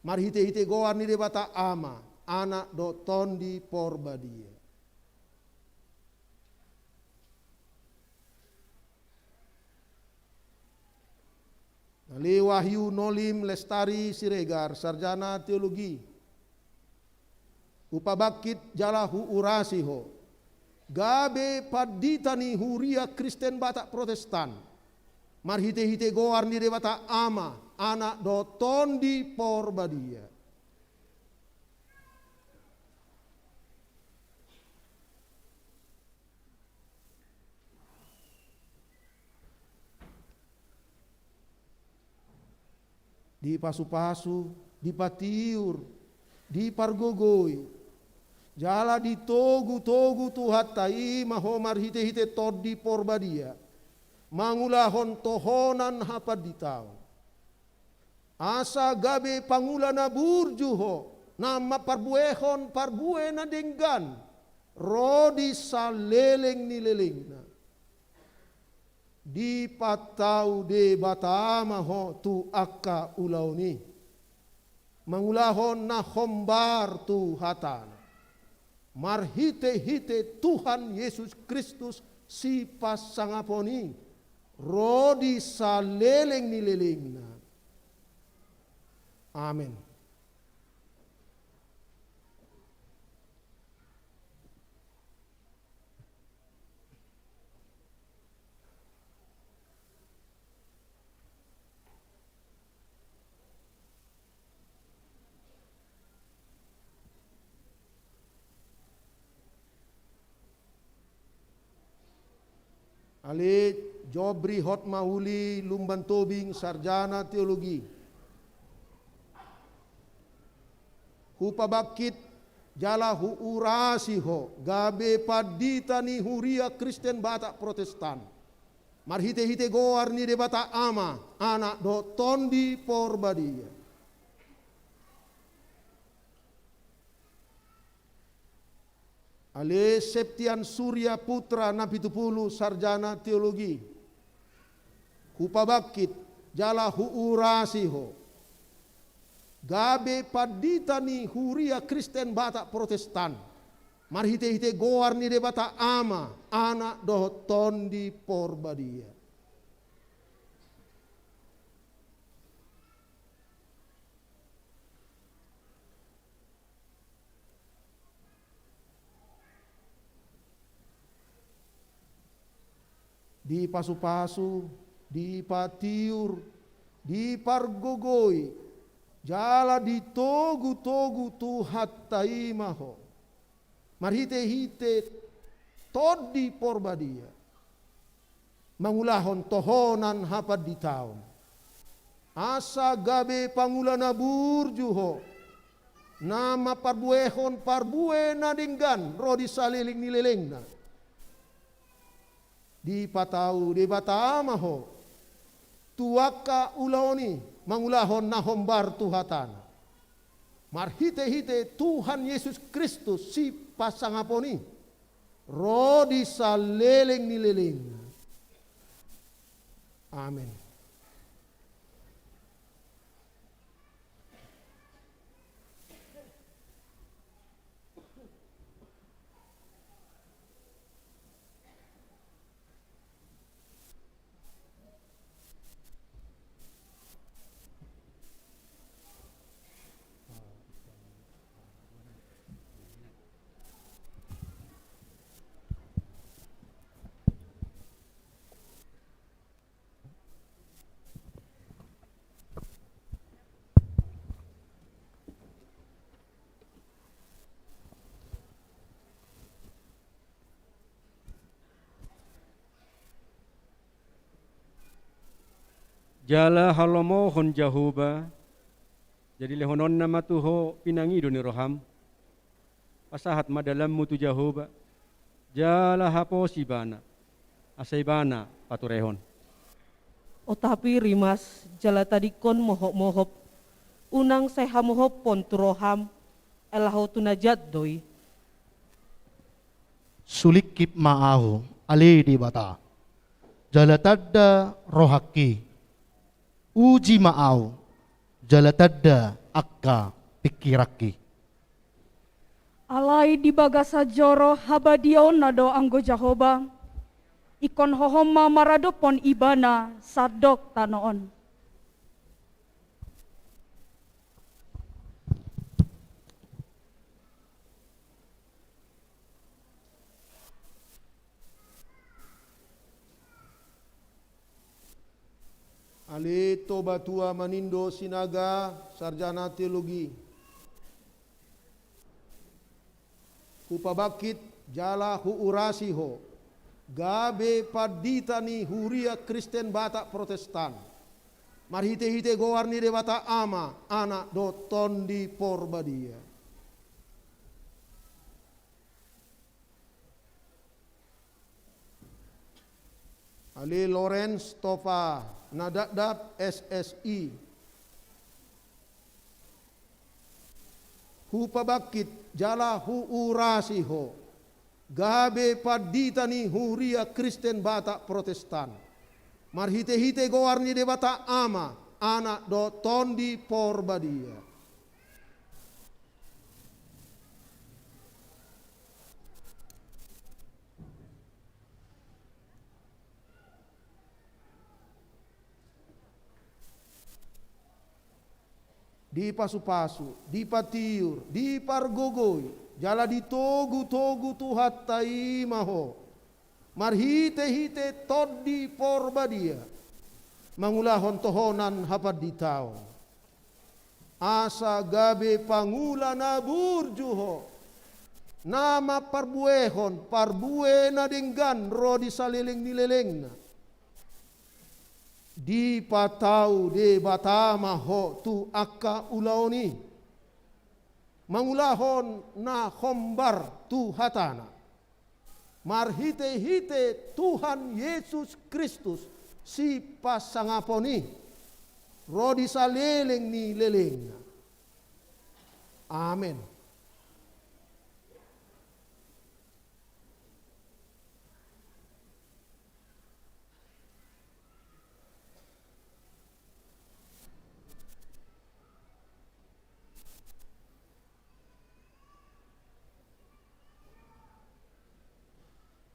marhite-hite goar ni Debata Ama, Anak dohot Tondi Porbadia. Ale Wahyu Nolim Lestari Siregar, sarjana teologi. Hupabangkit jala huurasi ho, gabe pandita ni Huria Kristen Batak Protestan, marhite-hite goar ni Debata Ama, Anak dohot Tondi Porbadia. Dipasu-pasu, dipatiur, dipargogoi, jala ditogu-togu Tuhanta i ma ho marhite-hite Tondi Porbadia, mangulahon tohonan hapanditaon, asa gabe pangula na burju ho, na mamparbuehon parbue na denggan ro di saleleng ni lelengna. Dipatau Debata ma ho tu angka ulaon i, mangulahon na hombar tu hatana, marhite-hite Tuhan Yesus Kristus sipasangapon i, ro di saleleng ni lelengna. Amen. Ale Jobri Hotmauli Lumban Tobing, sarjana teologi. Hupabangkit jala huurasi ho gabe pandita ni Huria Kristen Batak Protestan, marhitehite goar ni Debata Ama, Anak dohot Tondi Porbadia. Ale Septian Surya Putra Napitupulu, sarjana teologi. Hupabangkit jala huurasi ho gabe pandita ni Huria Kristen Batak Protestan, marhitehite goar ni Debata Ama, Anak dohot Tondi Porbadia. Dipasupasu, dipatiur, dipargogoi, jala ditogutogu Tuhanta i ma ho, marhitehite Tondi Porbadia, mangulahon tohonan hapanditaon, asa gabe pangula na burju ho, na mamparbuehon parbue na denggan ro di saleleng ni lelengna. Dipatau Debata ma ho tu angka ulaon i, mangulahon na hombar tu hatana, marhitehite Tuhan Jesus Kristus sipasangapon i, ro di saleleng ni lelengna. Amen. Jala halomohon Jahowa, jadi lehononna ma tu ho pinangido ni roham. Pasahat ma dalanmu tu Jahowa, jala haposi Ibana, asa Ibana paturehon. Otapi rimas jala tadingkon mohopmohop, unang sai hamohophon tu roham, ai laho tu na jat do i. Sulingkip ma ahu, ale Debata, jala tanda rohangki. Uji ma ahu, jala tanda angka pingkiranki. Alai di bagasan joro habadiaonna do anggo Jahowa, ingkon hohom ma maradophon Ibana sandok tano on. Ale Toba Tua Manindo Sinaga, sarjana teologi. Hupabangkit jala huurasi ho gabe pandita ni Huria Kristen Batak Protestan, marhitehite goar ni Debata Ama, Anak dohot Tondi Porbadia. Ale Lawrence Topa Nadapdap, S Si. Hupabangkit jala huurasi ho gabe pandita ni Huria Kristen Batak Protestan, marhitehite goar ni Debata Ama, Anak dohot Tondi Porbadia. Dipasupasu, dipatiur, dipargogoi, jala ditogutogu Tuhanta i ma ho, marhitehite Tondi Porbadia, mangulahon tohonan hapanditaon. Asa gabe pangula na burju ho, na mamparbuehon parbue na denggan ro di saleleng ni lelengna. Dipatau Debata ma ho tu angka ulaon i, mangulahon na hombar tu hatana, marhitehite Tuhan Jesus Kristus, Sipasangapon i, ro di saleleng ni lelengna. Amen.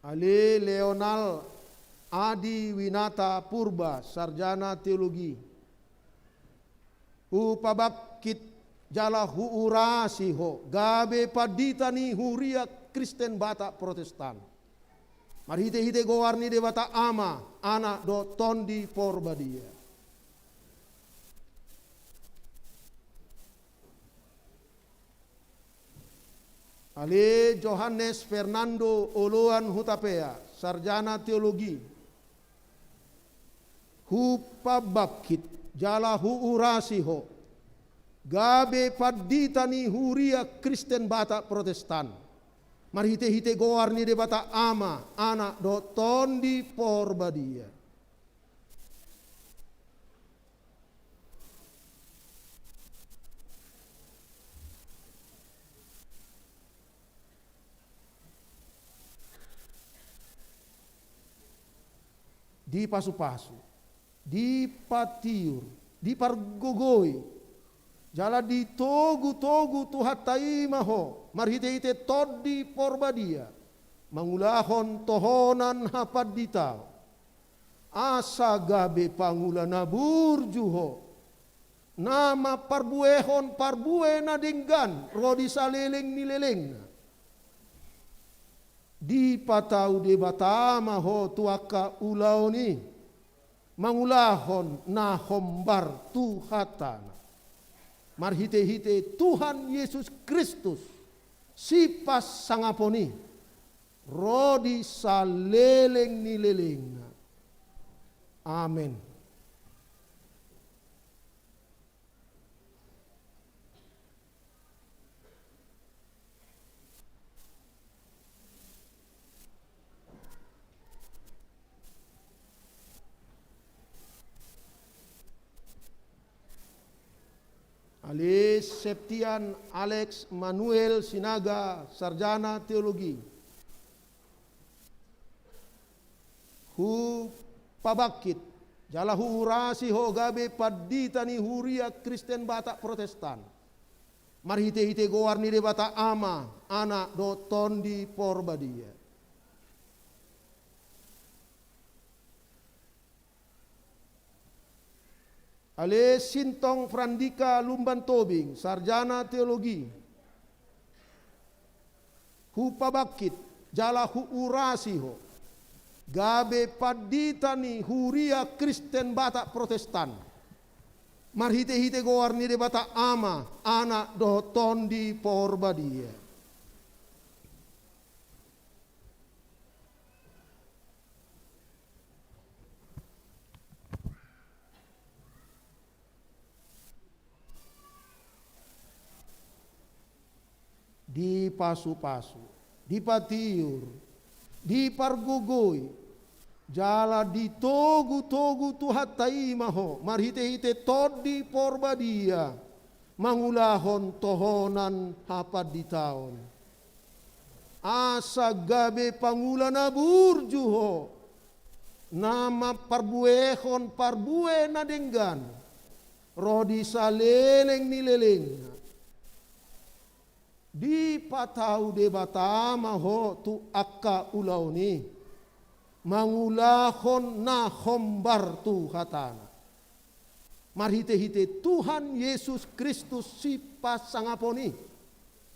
Ale Leonal Adi Winata Purba, sarjana teologi. Hupabangkit jala huurasi ho, gabe pandita ni huria Kristen Batak Protestan. Marhitehite goar ni Debata Ama, Anak dohot Tondi Porbadia. Ale Johannes Fernando Oloan Hutapea, sarjana teologi. Hupabangkit jala huurasi ho, gabe pandita ni huria Kristen Batak Protestan. Marhitehite goar ni Debata Ama, Anak dohot Tondi Porbadia. Dipasupasu, dipatiur, dipargogoi, jala ditogutogu Tuhanta i ma ho, marhitehite Tondi Porbadia, mangulahon tohonan hapanditaon. Asa gabe pangula na burju ho, na mamparbuehon parbue na denggan ro di saleleng ni lelengna. Dipatau Debata ma ho tu angka ulaon i, mangulahon na hombar tu hatana, marhitehite Tuhan Jesus Kristus, Sipasangapon i, ro di saleleng ni lelengna. Amen. Ale Septian Alex Manuel Sinaga, sarjana teologi. Hupabangkit jala huurasi ho gabe pandita ni huria Kristen Batak Protestan, marhitehite goar ni Debata Ama, Anak dohot Tondi Porbadia. Ale Sintong Frandika Lumban Tobing, sarjana teologi. Hupabangkit jala huurasi ho gabe pandita ni huria Kristen Batak Protestan, marhitehite goar ni Debata Ama, Anak dohot Tondi Porbadia. Dipasupasu, dipatiur, dipargogoi, jala ditogutogu Tuhanta i ma ho, marhitehite Tondi Porbadia, mangulahon tohonan hapanditaon. Asa gabe pangula na burju ho, na mamparbuehon parbue na denggan ro di saleleng ni lelengna. Dipatau Debata ma ho tu angka ulaon i, mangulahon na hombar tu hatana. Marhite-hite Tuhan Yesus Kristus sipasangapon i,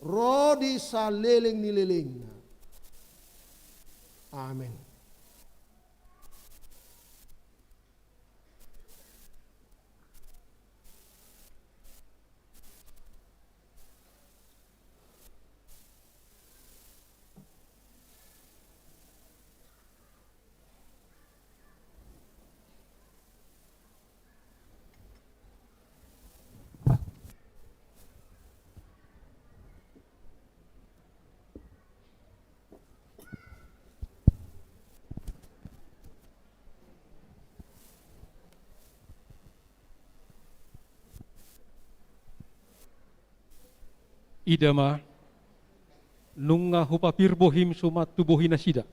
ro di saleleng ni lelengna. Amen. Ida ma, nunga hupapir bohim suman tu bohi nasida.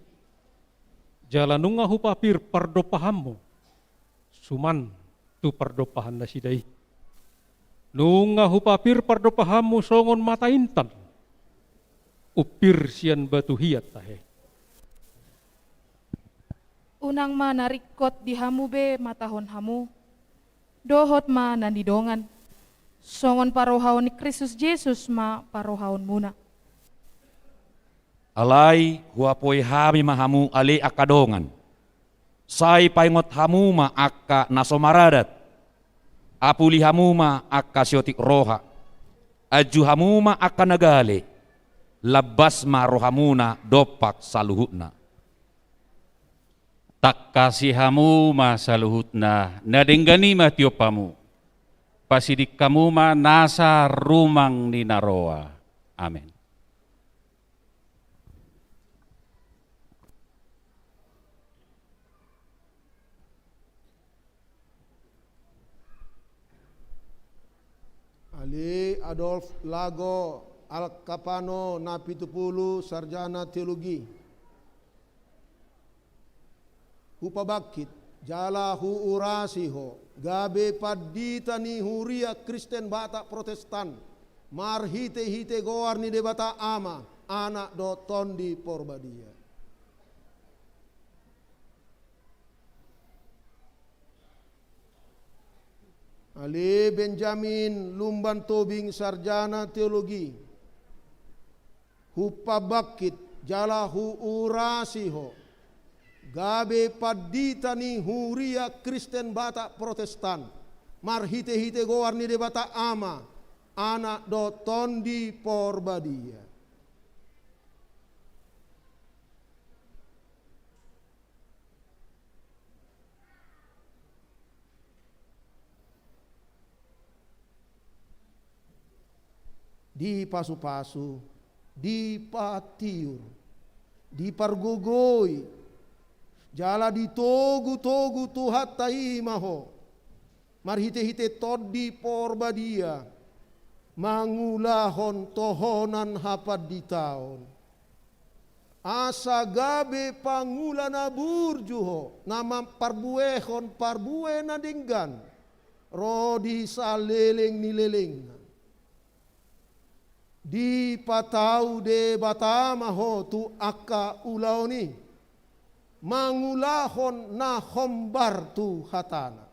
Jala nunga hupapir pardompahanmu suman tu pardompahan nasida i. Nunga hupapir pardompahanmu songon mata intan, umpir sian batu hian tahe. Unang ma na ringkot di hamu be matahon hamu, dohot ma na nidongan. Songon parrohaon ni Kristus Jesus ma parrohaonmuna. Alai huapoi hami ma hamu ale angka dongan. Sai paingot hamu ma angka na so maradat. Apuli hamu ma angka siotik roha. Anju hamu ma angka na gale. Lambas ma rohamuna dompak saluhutna. Tangkasi hamu ma saluhutna, na denggan i ma tiop hamu. Pasiding hamu ma nasa rumang ni na roa. Amen. Ale Adolf Lago Alkapano na pitupulu, sarjana teologi. Hupabangkit jala huurasi ho, gabe pandita ni Huria Kristen Batak Protestan, marhite-hite goar ni Debata Ama, Anak dohot Tondi Porbadia. Ale Benjamin Lumban Tobing, sarjana teologi. Hupabangkit jala huurasi ho, gabe pandita ni Huria Kristen Batak Protestan, marhite-hite goar ni Debata Ama, Anak dohot Tondi Porbadia. Dipasu-pasu, dipatiur, dipargogoi, jala ditogu-togu Tuhanta i ma ho, marhite-hite Tondi Porbadia, mangulahon tohonan hapanditaon. Asa gabe pangula na burju ho, na mamparbuehon parbue na denggan, ro di saleleng ni lelengna. Dipatau Debata ma ho tu angka ulaon i, mangulahon na hombar tu hatana.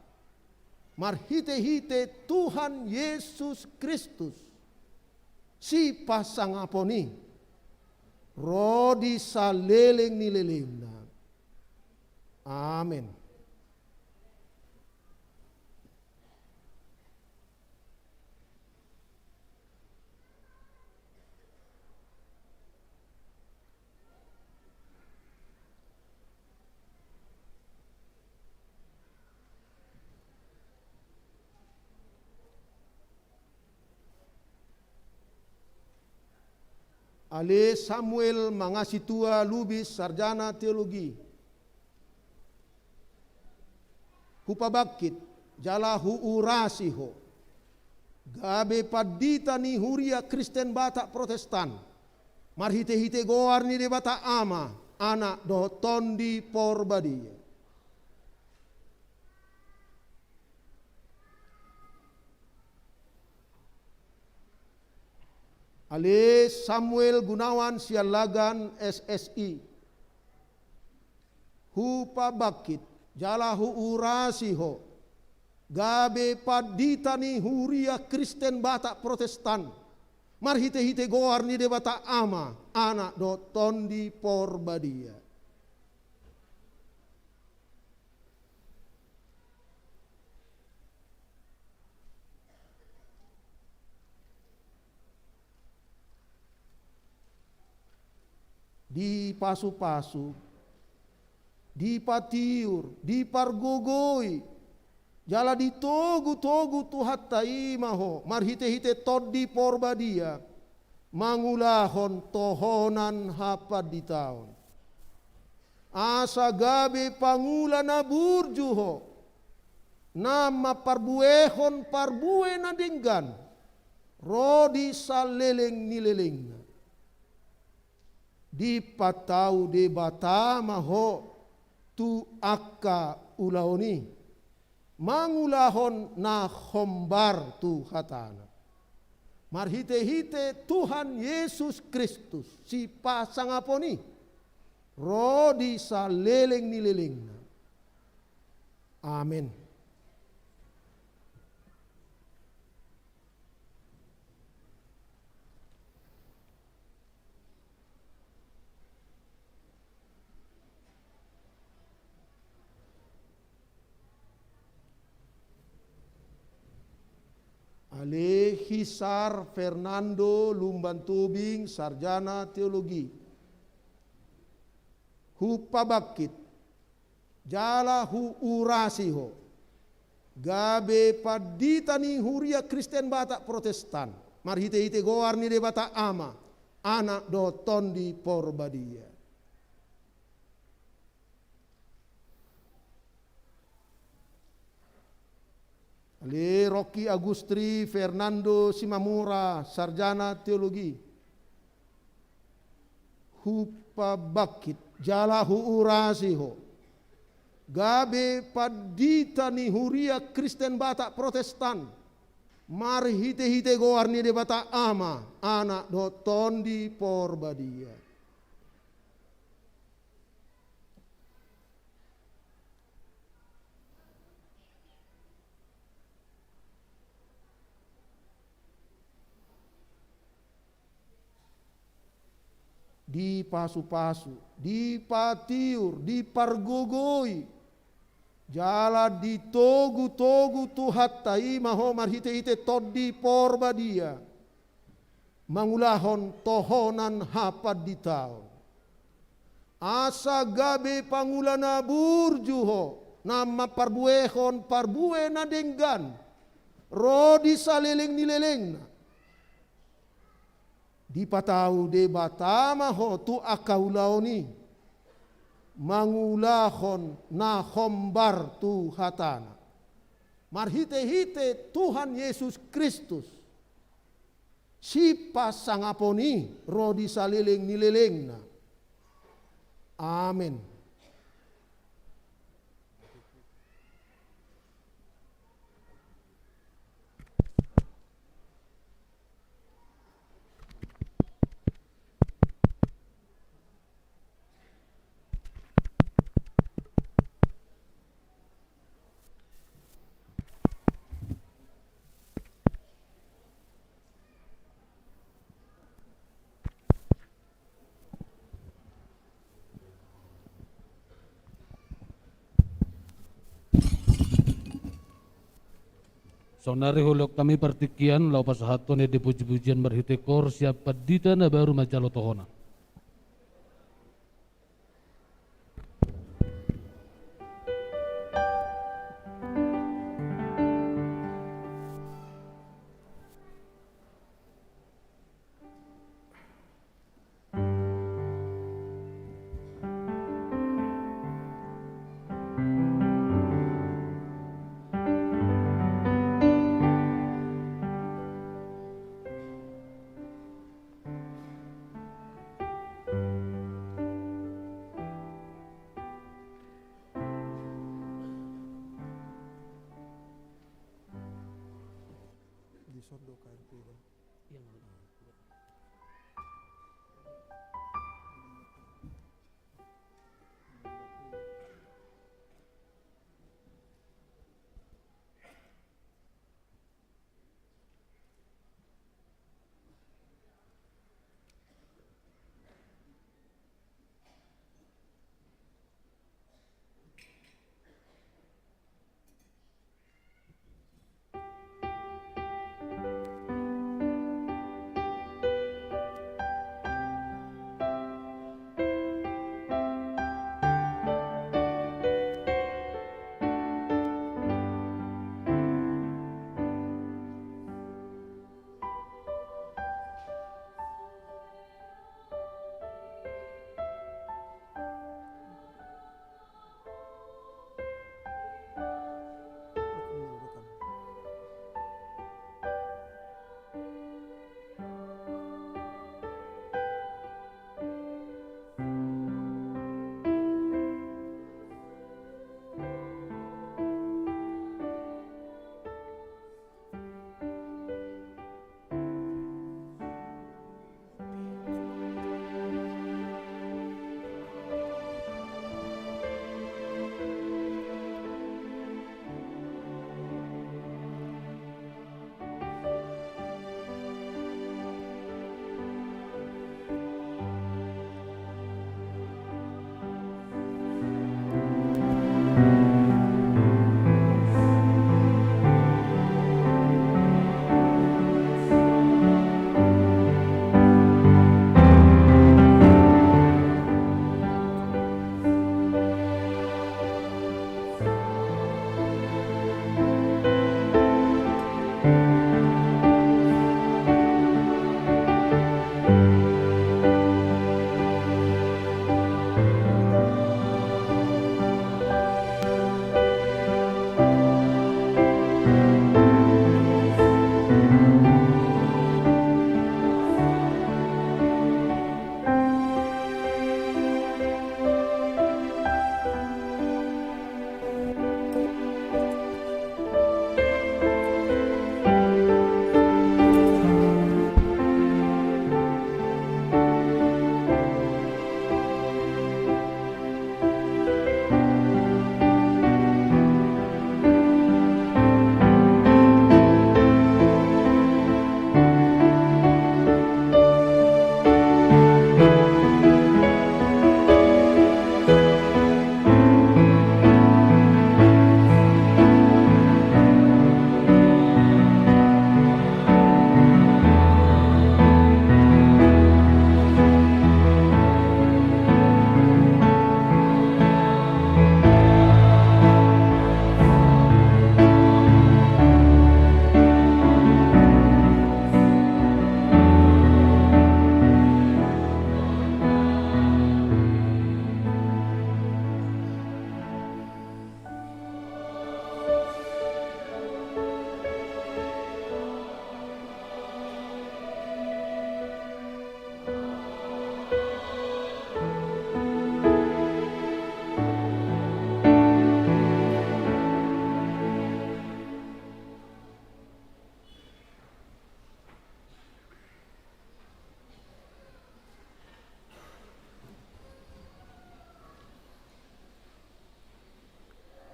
Marhite-hite Tuhan Yesus Kristus, sipasangapon i, ro di saleleng ni lelengna. Amen. Ale Samuel Mangasitua Lubis, sarjana teologi. Hupabangkit jala huurasi ho, gabe pandita ni Huria Kristen Batak Protestan, marhite-hite goar ni Debata Ama, Anak dohot Tondi Porbadia. Ale Samuel Gunawan Siallagan, S S I. Hupabangkit jala huurasi ho, gabe pandita ni Huria Kristen Batak Protestan, marhite-hite goar ni Debata Ama, Anak dohot Tondi Porbadia. Dipasu-pasu, dipatiur, dipargogoi, jala ditogu-togu Tuhanta i ma ho, marhite-hite Tondi Porbadia, mangulahon tohonan hapanditaon. Asa gabe pangula na burju ho, na mamparbuehon parbue na denggan, ro di saleleng ni lelengna. Dipatau Debata ma ho tu angka ulaon i, mangulahon na hombar tu hatana. Marhite-hite Tuhan Yesus Kristus, sipasangapon i, ro di saleleng ni lelengna. Amen. Ale Hisar Fernando Lumban Tobing, sarjana teologi. Hupabangkit, jala huurasi ho, gabe pandita ni Huria Kristen Batak Protestan, marhite-hite goar ni Debata Ama, Anak dohot Tondi Porbadia. Ale Rocky Agustri Fernando Simamora, sarjana teologi. Hupabangkit, jala huurasi ho, gabe pandita ni Huria Kristen Batak Protestan, marhite-hite goar ni Debata Ama, Anak dohot Tondi Porbadia. Dipasu-pasu, dipatiur, dipargogoi, jala ditogu-togu Tuhanta i ma ho marhite-hite Tondi Porbadia, mangulahon tohonan hapanditaon. Asa gabe pangula na burju ho, na mamparbuehon parbue na denggan, ro di saleleng ni lelengna. Dipatau Debata ma ho tu angka ulaon i, mangulahon na hombar tu hatana. Marhite-hite Tuhan Yesus Kristus, sipasangapon i, ro di saleleng ni lelengna. Amen. Saonari hulehon hami partingkian laho pasahathon ende puji-pujian marhite koor sian pandita na baru manjalo tohonan. Di son do K R P da.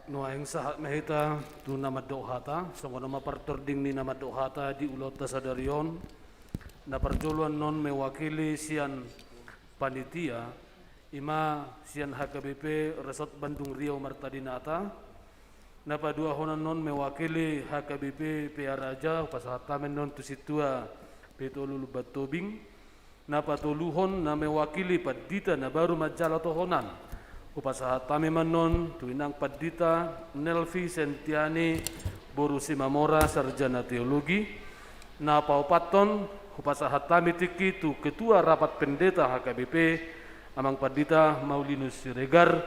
Nuaeng sahat ma hita tu na mandok hata, songon on ma partording ni na mandok hata di ulaonta sadari on. Na parjolo annon mewakili sian panitia, i ma sian H K B P Resort Bandung Riau Marta Dinata. Na paduahon annon mewakili H K B P Pearaja, hupasahat hami annon tu sintua P tolu Lumban Tobing. Na patoluhon na mewakili pandita na baru manjalo tohonan, hupasahat hami ma annon tu inang pandita Nelvi Sentiani boru Simamora, sarjana teologi. Na paopathon, hupasahat hami tingki tu ketua rapat pendeta H K B P, amang pandita Maulinus Siregar,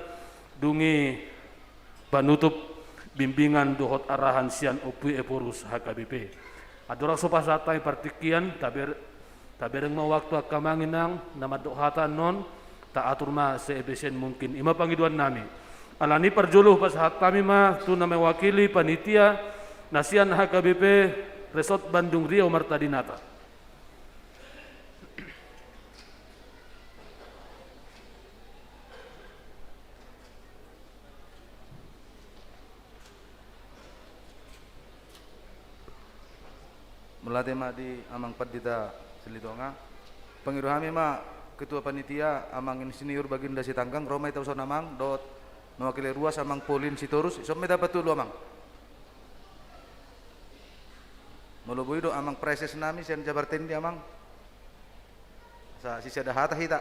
dung i panutup bimbingan dohot arahan sian Ompu Ephorus H K B P. Andorang so hupasahat hami partingkian, taber-, tabereng ma waktu angka amang inang na mandok hata annon, taatur ma seefisien mungkin. I ma pangidoan nami. Alani i parjolo hupasahat hami ma tu na mewakili panitia na sian H K B P Resort Bandung Riau Marta Dinata. Mauliate ma di amang pandita Silitonga. Pangido hami ma ketua panitia, amang insinyur Baginda Sitanggang, ro ma hita tuson amang, dohot mewakili ruas amang Pauline Sitorus, dison ma hita patolu amang. Molo boi do amang praeses nami sian Jabar Tendi amang. Asa sisada hata hita.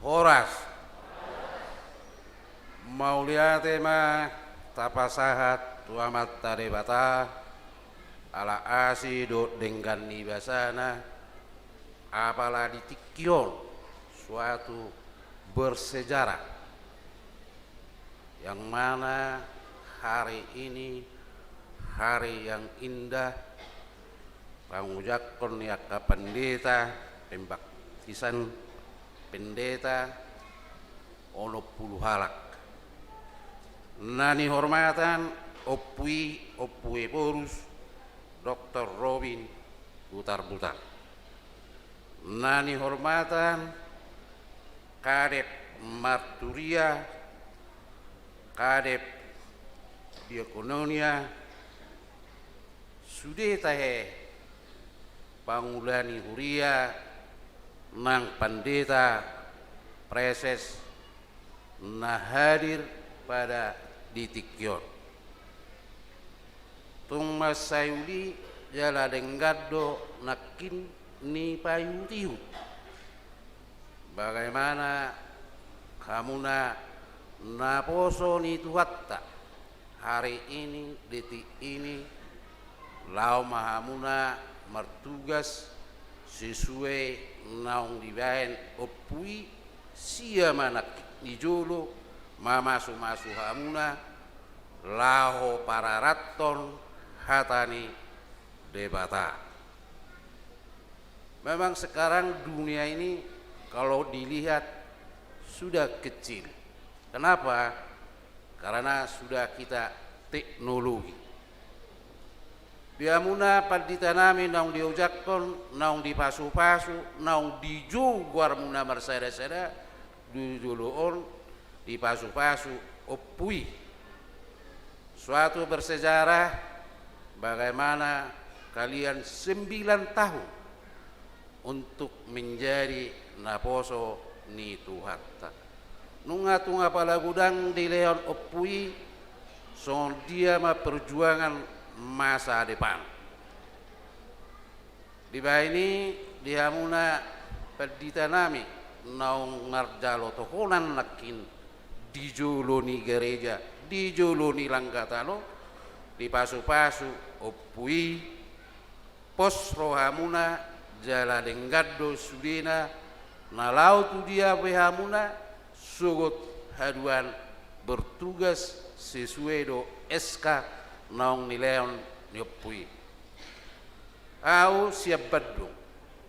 Horas. Mauliate ma tapasahat tu Amanta Debata, ala asi dohot denggan ni basana, apala di tingki on suatu bersejarah, yang mana hari ini hari yang indah, pangujakkon ni angka pandita, pembaptisan pandita onom pulu halak. Na nihormatan Ompu i, Ompu Ephorus, Doktor Robin Butarbutar. Na nihormatan Kadep Marturia, Kadep Diakonia, sude tahe pangula ni huria nang pandita, praeses na hadir pada di tingki on. Tung mansai uli jala denggan do nangkin nipaihutihut bagaimana hamuna naposo ni Tuhanta hari ini, detik ini, laho ma hamuna martugas sesuai naung dibaen Ompu i, sia ma nangkin di jolo mamasumasu hamuna laho pararathon hata ni Debata. Memang sekarang dunia ini kalau dilihat sudah kecil. Kenapa? Karena sudah kita teknologi. Di hamuna pandita nami naung diojakkon, naung dipasupasu, naung dijou goarmuna marsadasada, di jolo on dipasupasu Ompu i. Suatu bersejarah bagaimana kalian sembilan tahun untuk menjadi naposo ni Tuhanta. Nunga tung apala godang dilehon Ompu i, songon dia ma perjuangan masa depan. Dibaen i di hamuna pandita nami naung marjalo tohonan nangkin di jolo ni gareja, di jolo ni langgat on, dipasupasu Ompu i, pos rohamuna jala denggan do sudena, na laho tu dia pe hamuna, sogot haduan bertugas sesuai do S K naung nilehon ni ompu i. Au sian Bandung,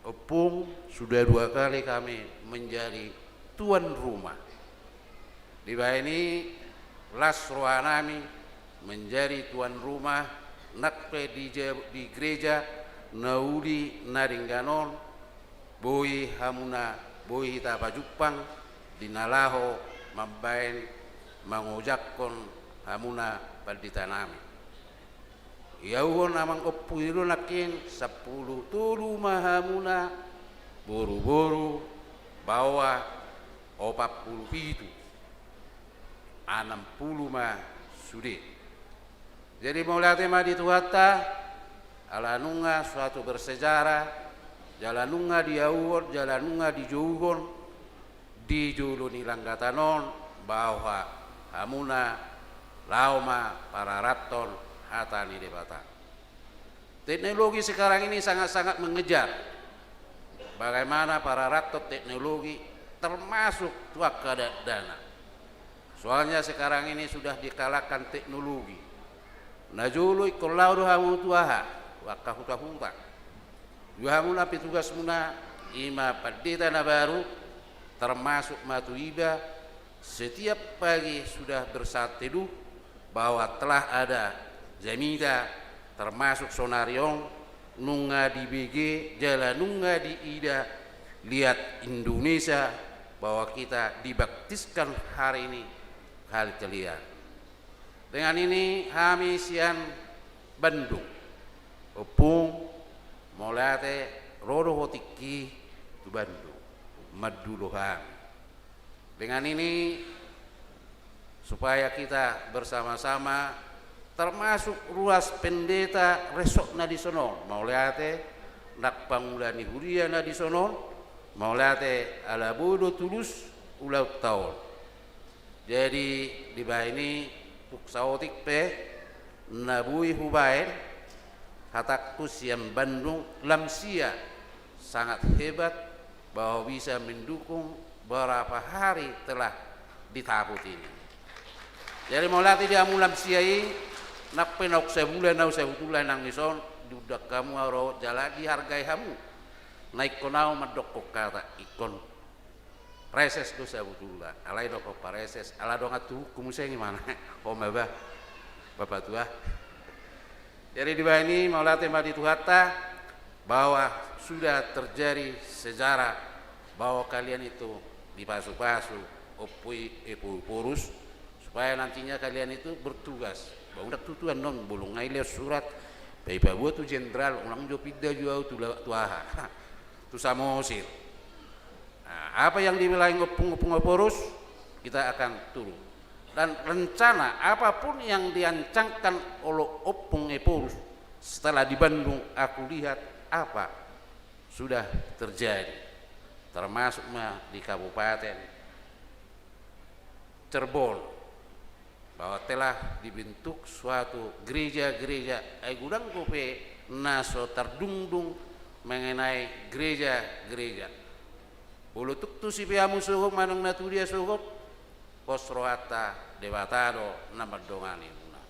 ompung, sudah dua kali kami menjadi tuan rumah. Dibahen i las rohanami menjadi tuan rumah, nang pe di, di gereja na uli na denggan on, boi hamuna, boi hita pajumpang di na laho mambahen mangojakhon hamuna panditanami. Iauhon amang ompu i do nangkin sampulu tolu ma hamuna, boruboru, baoa opat pulu pitu, anam pulu ma sude. Jadi mauliate ma di Tuhanta, ala nunga suatu bersejarah, jala nunga diauhon, jala nunga dijouhon, di jolo ni langgatan on, bahwa hamuna laho ma pararathon hata ni Debata. Teknologi sekarang ini sangat-sangat mengejar bagaimana pararathon teknologi, termasuk tu angka da-, dana. Soalnya sekarang ini sudah dikalahkan teknologi. Na jolo ingkon laho do hamu tu aha, tu angka huta-huta. Dua hamuna petugasmuna, i ma pandita na baru, termasuk ma tu iba, setiap pagi sudah bersaat teduh bahwa telah ada jamita, termasuk sonari on, nunga dibege jala nunga diida liat Indonesia bahwa kita dibaptiskan hari ini kali kelia. Dengan ini hami sian Bandung, ompung, mauliate ro do ho tingki tu Bandung mandulo hami. Dengan ini supaya kita bersama-sama, termasuk ruas pendeta resort na dison on, mauliate, nang pangula ni huria na dison on, mauliate, ala boi do tulus ulaonta on. Jadi dibahen i tung saotik pe na boi hubahen, hatangku sian Bandung, lansia sangat hebat bahwa bisa mendukung berapa hari telah dicabut ini. Jadi mauliate di hamu lansia i, nang pe naung sabulan au, sebetulna nang dison diundang hamu au ro jala dihargai hamu. Na ingkon au mandokkon hata ingkon reses do sabutulna, alai dokkon pareses, ala dongan tubuku muse i mana. Ho ma ba, Bapatua. Jadi dibahen i mauliate ma di Tuhanta bahwa sudah terjadi sejarah bahwa kalian itu dipasu-pasu Ompu i, Ompu Ephorus, supaya nantinya kalian itu bertugas. Ba unang tutu annon, molo nga dilehon surat, pe dipaboa tu jenderal, unang jo pinda jo au tu la-, tu aha, tu Samosir. Nah, apa yang dibilang Ompung, Ompung Ephorus, kita akan turun. Dan rencana apapun yang diancangkan oleh Ompung Ephorus setelah di Bandung, aku lihat apa sudah terjadi, termasuk ma di Kabupaten Cirebon, bahwa telah dibentuk suatu gereja-gereja, ai godang dope na so tardungdung mengenai gereja-gereja. Molo tung tusi pe hamu sogot manang na tudia sogot, pos rohanta, Debata do na mandongani muna.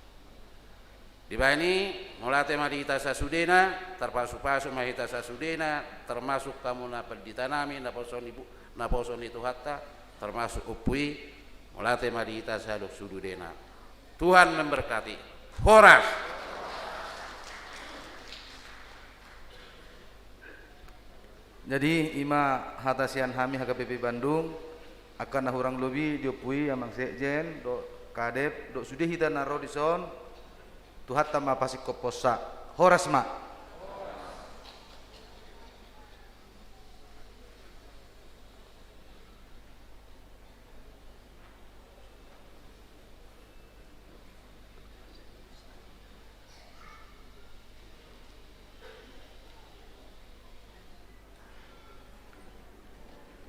Dibahen i, mauliate ma di hita sasudena, tarpasu-pasu ma hita sasudena, termasuk hamu na pandita nami, naposo ni Bu-, naposo ni Tuhanta, termasuk Ompu i, mauliate ma di hita saluhut sudena. Tuhan memberkati. Horas. Jadi, i ma hata sian hami H K P P Bandung, angka na hurang lobi diampui Amang Sekjen, dohot Kadep, dohot sude hita na ro dison, Tuhanta ma pasingkophosa. Horas ma.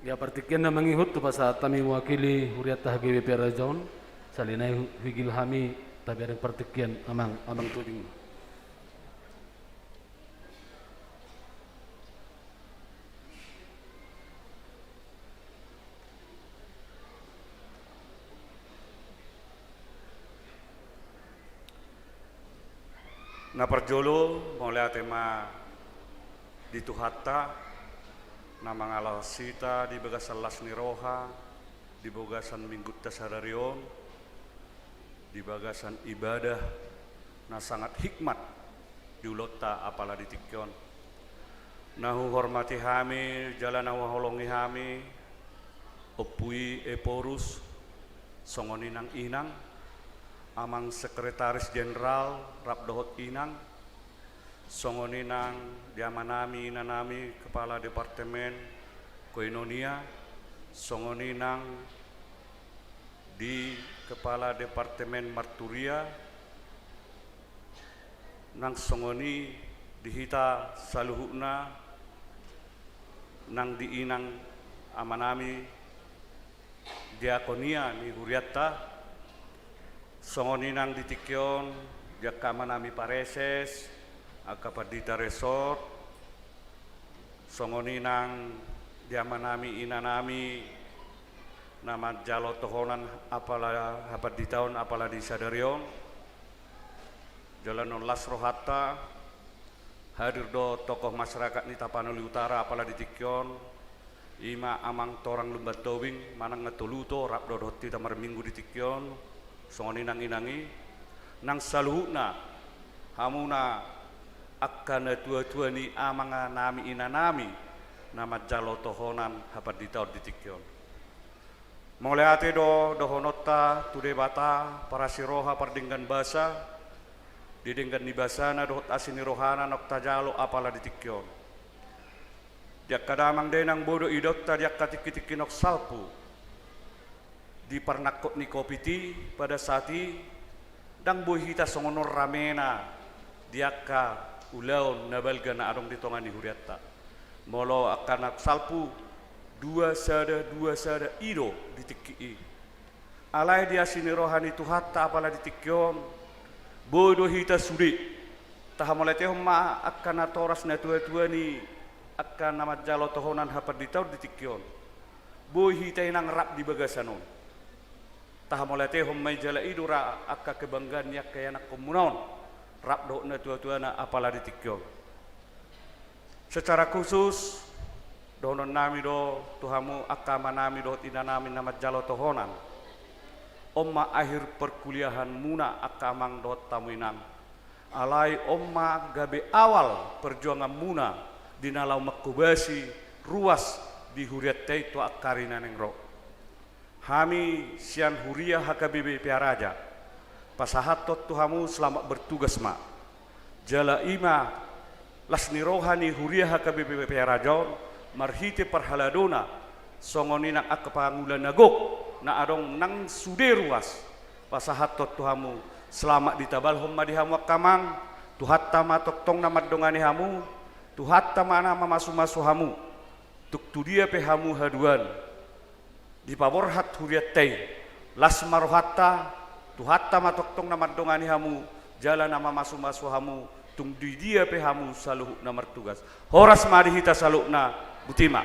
Ia partingkian na mangihut hupasahat hami mewakili hurianta H K P P Raja on, sahali nai hu-, huigil hami tabereng partingkian Amang, Amang Tobing. Na parjolo, mauliate ma di Tuhanta, na mangalahon hita di bagasan las ni roha, di bagasan minggunta sadari on, di bagasan ibadah na sangat hikmat di ulaonta apala di tingki on. Na huhormati hami, jala na huhaholongi hami, Ompu i Ephorus, songon i nang inang, amang sekretaris jenderal, rap dohot inang, songon i nang di amanami, inanami, kepala departemen koinonia, songon i nang di kepala departemen marturia, nang songon i di hita saluhutna, nang di inang amanami diakonia ni hurianta, songon i nang di tingki on di angka amanami pareses, angka pandita resort, songon i nang di amanami inanami na manjalo tohonan apala hapanditaon apala di sadari on. Jala na las rohanta, hadir do tokoh masyarakat ni Tapanuli Utara apala di tingki on, i ma amang torang Lumban Tobing, manang na tolu do rap dohot hita marminggu di tingki on, songon i nang inang i, nang saluhutna hamuna angka natuatua ni amanami inanami na manjalo tohonan hapanditaon di tingki on. Mauliate do dohononta tu Debata, parasi roha, pardenggan basa, di denggan ni basana dohot asi ni rohana naung tajalo apala di tingki on. Di angka damang dainang, boi do idaonta di angka tingkitingki naung salpu di parnangkok ni covid i, pada saat i, ndang boi hita songon on ramena di angka ulaon na balga na adong di tonga ni hurianta. Molo angka na salpu dua sada, dua sada, i do di tingki i. Alai di asi ni roha ni Tuhanta apala di tingki on, boi do hita sude. Tahamauliatehon ma angka natoras, natuatua ni angka na manjalo tohonan hapanditaon di tingki on. Boi hita inang rap di bagasan on. Tahamauliatehon ma i, jala i do ra angka kebanggaan ni angka ianakkonmuna on rap dohot natuatuana apala di tingki on. Secara khusus, dohononnami do tu hamu angka amanami dohot inanami na manjalo tohonan. On ma akhir perkuliahanmuna angka amang dohot hamu inang. Alai on ma gabe awal perjuanganmuna di na laho manghobasi ruas di hurianta i tu angka ari na naeng ro. Hami sian huria H K B P Pearaja pasahathon tu hamu selamat bertugas ma. Jala i ma las ni roha ni huria H K B P Pearaja on marhite parhaladona songon i nang angka pangula na gok na adong nang sude ruas. Pasahathon tu hamu, selamat ditabalhon ma di hamu angka amang. Tuhanta ma tongtong na mandongani hamu, Tuhanta ma na mamasumasu hamu. Tung tu dia pe hamu haduan dipaborhat hurianta i, las ma rohanta, Tuhanta ma tongtong na mandongani hamu jala na mamasumasu hamu tung di dia pe hamu saluhutna martugas. Horas ma di hita saluhutna. Boti ma.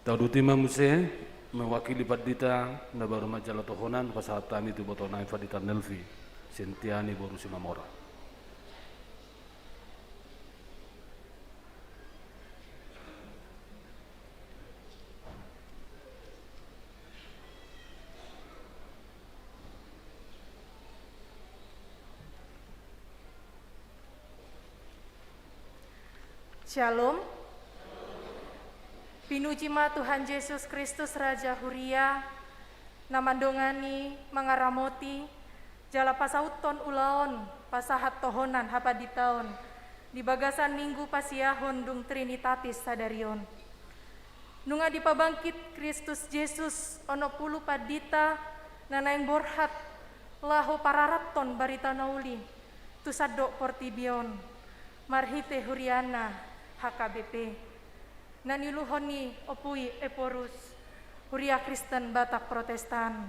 Tauduti ma muse, mewakili pandita na baru manjalo tohonan, pasahat hami tu ibotonami Pandita Nelvi Sintiani boru Simamora. Syalom. Pinuji ma Tuhan Jesus Kristus, Raja Huria, na mandongani, mangaramoti, jala pasauthon ulaon pasahat tohonan hapanditaon di bagasan Minggu pasiahon dung Trinitatis sadari on. Nunga dipabangkit Kristus Jesus onom pulu pandita na naeng borhat laho pararathon barita na uli tu sandok portibi on marhite huriana H K B P na niuluhon ni Ompu i Ephorus, Huria Kristen Batak Protestan,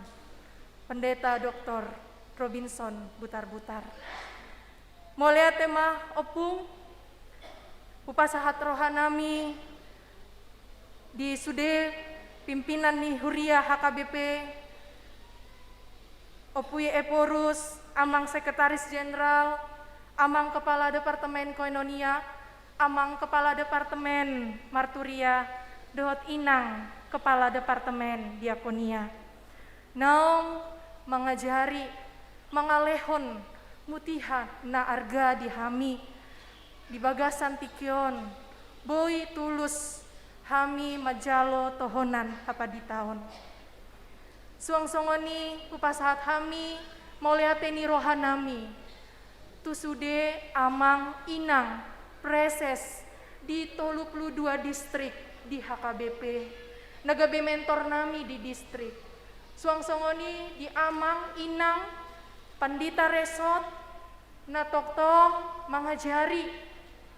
Pendeta Doktor Robinson Butarbutar. Mauliate ma, Ompung, hupasahat rohanami di sude Pimpinan ni Huria H K B P, Ompui Ephorus, Amang Sekretaris Jenderal, Amang Kepala Departemen Koinonia, Amang Kepala Departemen Marturia, dohot Inang Kepala Departemen Diakonia. Naung mangajari, mangalehon mutiha na arga di hami, di bagasan tingki on, boi tulus hami manjalo tohonan hapanditaon. Suang songon i hupasahat hami mauliate ni rohanami tu sude amang inang praeses di tolu pulu dua distrik di H K B P, na gabe mentor nami di distrik. Suang songon i di amang inang pandita resort, na tongtong mangajari,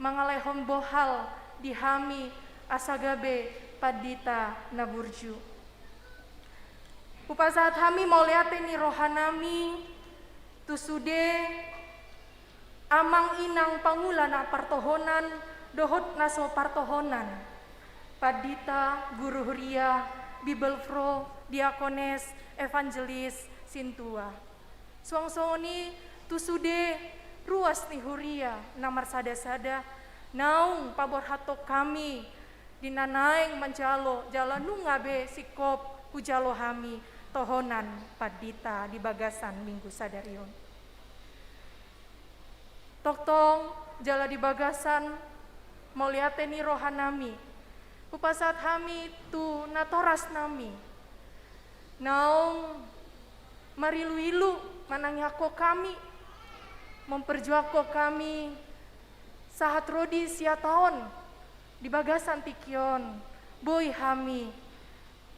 mangalehon bohal di hami asa gabe pandita na burju. Hupasahat hami mauliate ni rohanami tu sude amang inang pangula na partohonan dohot na so partohonan, pandita, guru huria, bibelvrouw, diakones, evangelis, sintua. Suang songon i tu sude ruas ni huria na marsadasada, naung paborhathon hami di na naeng manjalo jala nunga be singkop hujalo hami tohonan pandita di bagasan minggu sadari on. Tongtong jala di bagasan mauliate ni rohanami, hupasahat hami tu natorasnami, naung marilu-ilu manangiangkon hami, memperjuangkon hami sahat ro di sia taon di bagasan tingki on, boi hami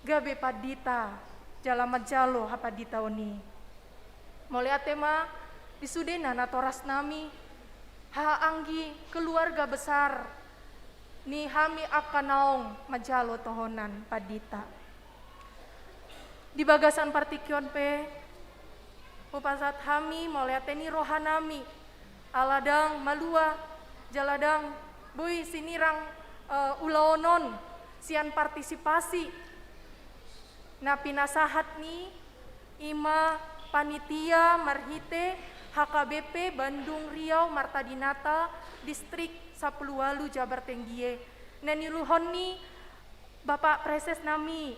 gabe pandita jala manjalo hapanditaon i. Mauliate ma di sudena natorasnami, haha anggi keluarga besar ni hami angka naung manjalo tohonan pandita. Di bagasan partingkian pe, hupasahat hami mauliate ni rohanami, ala ndang malua jala ndang boi sinirang, eh, ulaon on sian partisipasi na pinasahat ni ima panitia marhite H K B P Bandung Riau Marta Dinata, distrik sampulu ualu Jabar Tenggie, na niuluhon ni Bapak Praeses nami,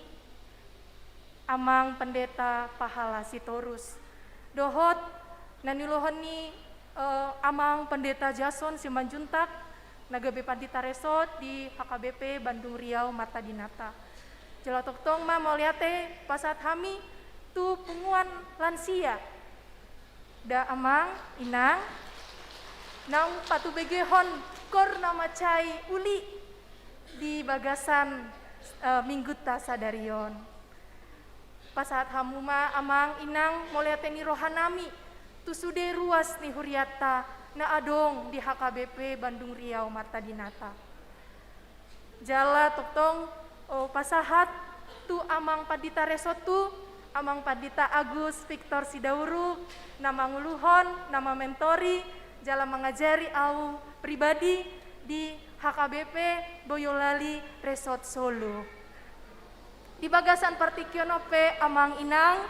Amang Pendeta Pahala Sitorus, dohot na niuluhon ni, eh, Amang Pendeta Jason Simanjuntak, na gabe pandita resort di H K B P Bandung Riau Marta Dinata. Jala tongtong ma mauliate pasahat hami tu punguan lansia, da amang inang, naung patubegehon koor na mansai uli di bagasan, eh, minggunta sadari on. Pasahat hamu ma amang inang mauliate ni rohanami tu sude ruas ni hurianta na adong di H K B P Bandung Riau Marta Dinata. Jala tongtong, o, pasahat tu amang pandita resort tu, Amang Pandita Agus Victor Sidauruk, na manguluhon, na mamentori jala mangajari au pribadi di H K B P Boyolali Resort Solo. Di bagasan partingkian on pe amang inang,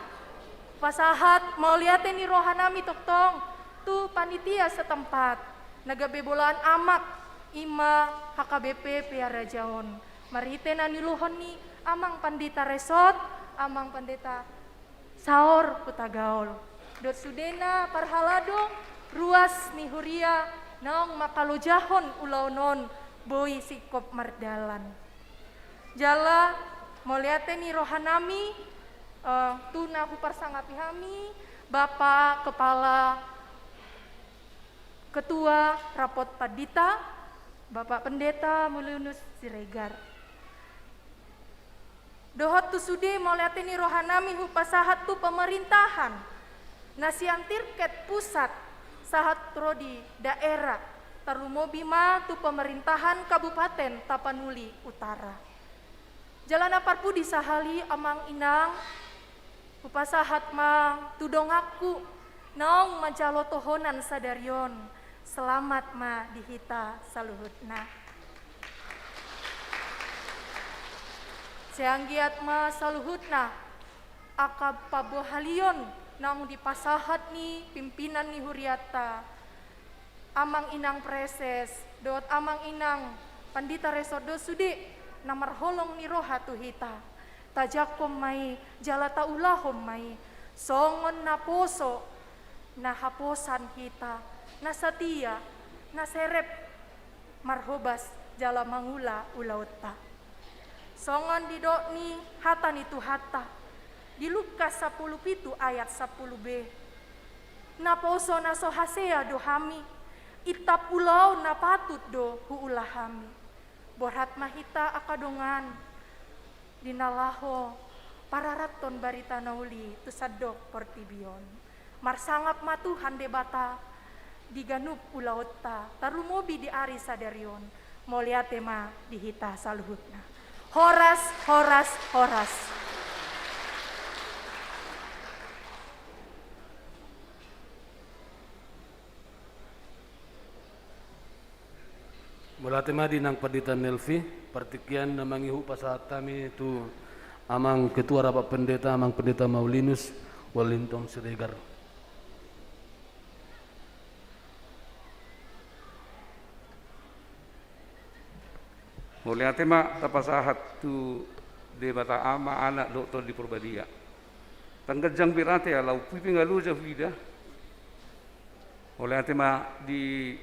pasahat mauliate ni rohanami tongtong tu panitia setempat, na gabe bolon amak, ima H K B P Pearajaon, marhite na niuluhon ni Amang Pandita Resort, Amang Pandita Saur Hutagaol, dohot sudena parhalado ruas ni huria naung mangkalojahon ulaon on boi singkop mardalan. Jala mauliate ni rohanami, eh, tu na huparsangapi hami, Bapak Kepala Ketua Rapot Pandita, Bapak Pendeta Mulinus Siregar. Dohot tu sude mauliate ni rohanami hupasahat tu pemerintahan na sian tingkat pusat sahat ro di daerah, tarlumobi ma tu pemerintahan Kabupaten Tapanuli Utara. Jala na parpudi sahali amang inang, hupasahat ma tu donganku naung manjalo tohonan sadari on, selamat ma di hita saluhutna. Sai anggiat ma saluhutna angka pambohalion naung dipasahat ni pimpinan ni hurianta, amang inang preses dohot amang inang pandita resort do sude na marholong ni roha tu hita. Tajangkon ma i jala taulahon ma i songon naposo na haposan hita, na satia, na serep marhobas jala mangula ulaonta. Songon didok ni hata ni Tuhanta di Lukas sampulu pitu ayat sampulu b: Naposo na so hasea do hami, itap ulaon na patut do huula hami. Borhat ma hita angka dongan di na laho pararathon barita na uli tu sandok portibi on. Marsangap ma Tuhan Debata di ganup ulaonta, tarlumobi di ari sadari on. Mauliate ma di hita saluhutna. Horas, horas, horas. Mauliate ma di inang pandita Nelvi. Partingkian na mangihut pasahat hami tu amang ketua rapat pendeta, amang pendeta Maulinus Walintong Siregar. Mauliate ma tapasahat tu Debata Ama, Anak dohot Tondi Porbadia. Ndang ganjang be ra hata, ala umpui pe nga loja huida. Mauliate ma di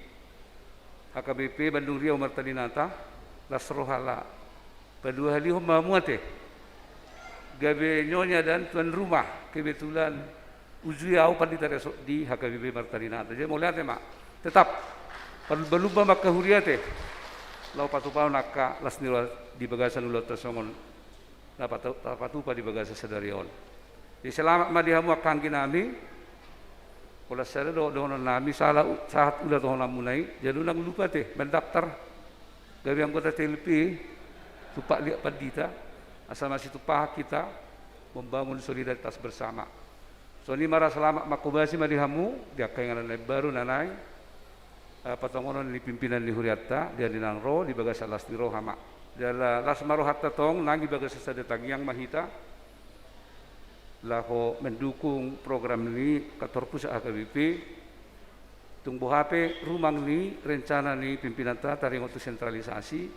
H K B P Bandung Riau Marta Dinata, las roha ala paduahalihon ma hamu ate. Gabe nyonya dan tuan rumah, kebetulan uju i au pandita resort di H K B P Marta Dinata. Jadi mauliate ma. Tetap palumba-lumba ma angka huria ate laho patupahon angka las ni roha di bagasan ulaonta songon na patu-, tapatupa di bagasan sadari on. Jadi selamat ma di hamu angka anggi nami. Holan sada do dohonon nami, sahat u-, sahat ula dohononmuna i. Jadi unang lupa ate mandaftar gabe anggota T L P, tumpak liat pandita, asa masitumpahan hita membangun solidaritas bersama. Songon i ma ra, selamat mangkobasi ma di hamu di angka inganan na imbaru na naeng, eh, patongonon ni pimpinan ni hurianta di ari na naeng ro, di bagasan las ni roha ma. Jala las ma rohanta tong nang di bagasan sada tangiang ma hita laho mendukung program ni kantor pusat H K B P. Tung boha pe rumang ni rencana ni pimpinanta taringot tu sentralisasi,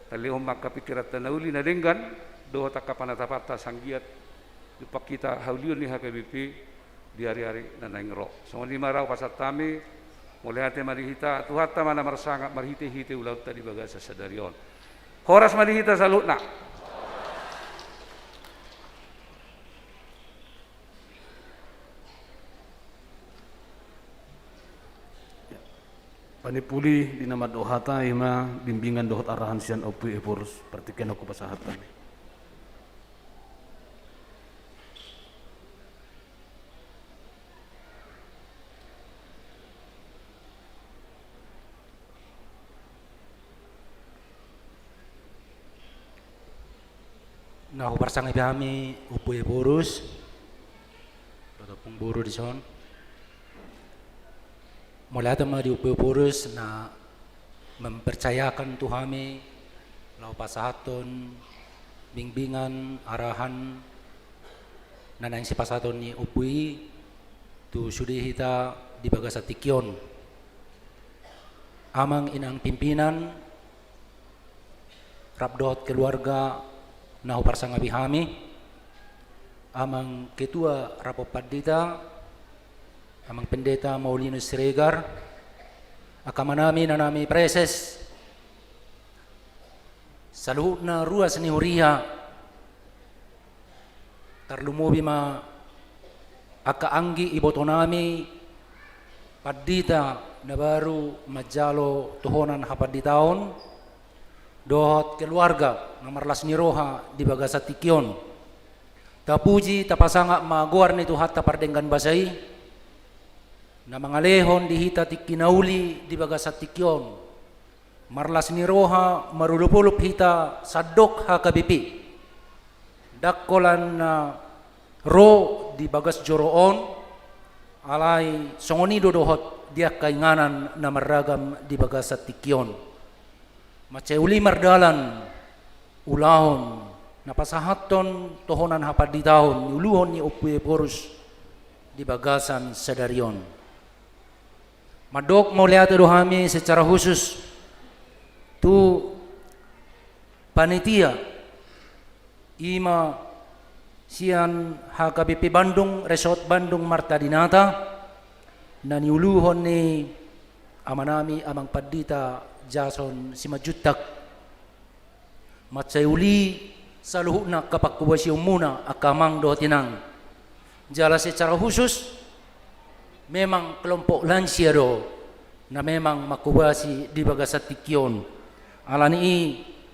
talehon ma angka pingkiranta na uli na denggan dohot angka panatapanta asa anggiat dipakhita haulion ni H K B P di ari-ari na naeng ro. Songon i ma ra hupasahat hami, mauliate ma di hita, Tuhanta ma na marsangap marhite-hite ulaonta di bagasan sadari on. Horas ma di hita saluhutna. Panimpuli di na mandok hata i ma bimbingan dohot arahan sian Ompu Ephorus, partingkian on hupasahat hami. Na huparsangapi hami Ompu Ephorus dohot Ompung Boru dison. Mauliate ma di Ompu Ephorus na mempercayakan tu hami laho pasahathon bimbingan, arahan na naeng sipasahaton ni Ompu i tu sude hita di bagasan tingki on. Amang inang pimpinan rap dohot keluarga na huparsangapi hami, amang ketua rapat pandita, amang pendeta Maulinus Siregar, angka amanami, inanami preses, saluhutna ruas ni huria, tarlumobi ma angka anggi ibotonami pandita na baru manjalo tohonan hapanditaon, dohot keluarga na marlas ni roha di bagasan tingki on. Tapuji, tapasangap ma goar ni Tuhanta pardenggan basa i, na mangalehon di hita tingki na uli di bagasan tingki on. Marlas ni roha, marolopolop hita sandok H K B P. Ndang holan na ro di bagas joro on, alai songon i do dohot di angka inganan na marragam di bagasan tingki on. Mansai uli mardalan ulaon na pasahathon tohonan hapanditaon ni uluhon ni Ompu Ephorus di bagasan sadari on. Mandok mauliate do hami secara khusus tu panitia, i ma sian H K B P Bandung, Resort Bandung Marta Dinata, na niuluhon ni amanami Amang Pandita Jason Simanjuntak. Mansai uli saluhutna angka panghobasionmuna angka amang dohot inang. Jala secara khusus memang kelompok lansia do na memang manghobasi di bagasan tingki on. Alani i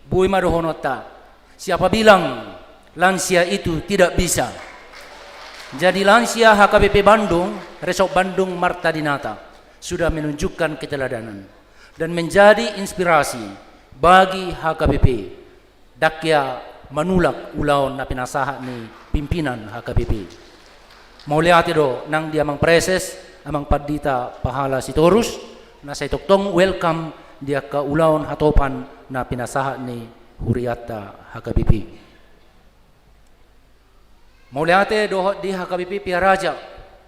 boi ma dohononta, siapa bilang lansia itu tidak bisa? Jadi lansia H K B P Bandung, Resort Bandung Marta Dinata, sudah menunjukkan keteladanan dan menjadi inspirasi bagi H K B P. Dang hea manulak ulaon na pinasahat ni pimpinan H K B P. Mauliate do nang di Amang Praeses, Amang Pandita Pahala Sitorus, na sai tongtong welcome di angka ulaon hatopan na pinasahat ni hurianta H K B P. Mauliate dohot di H K B P Piharaja,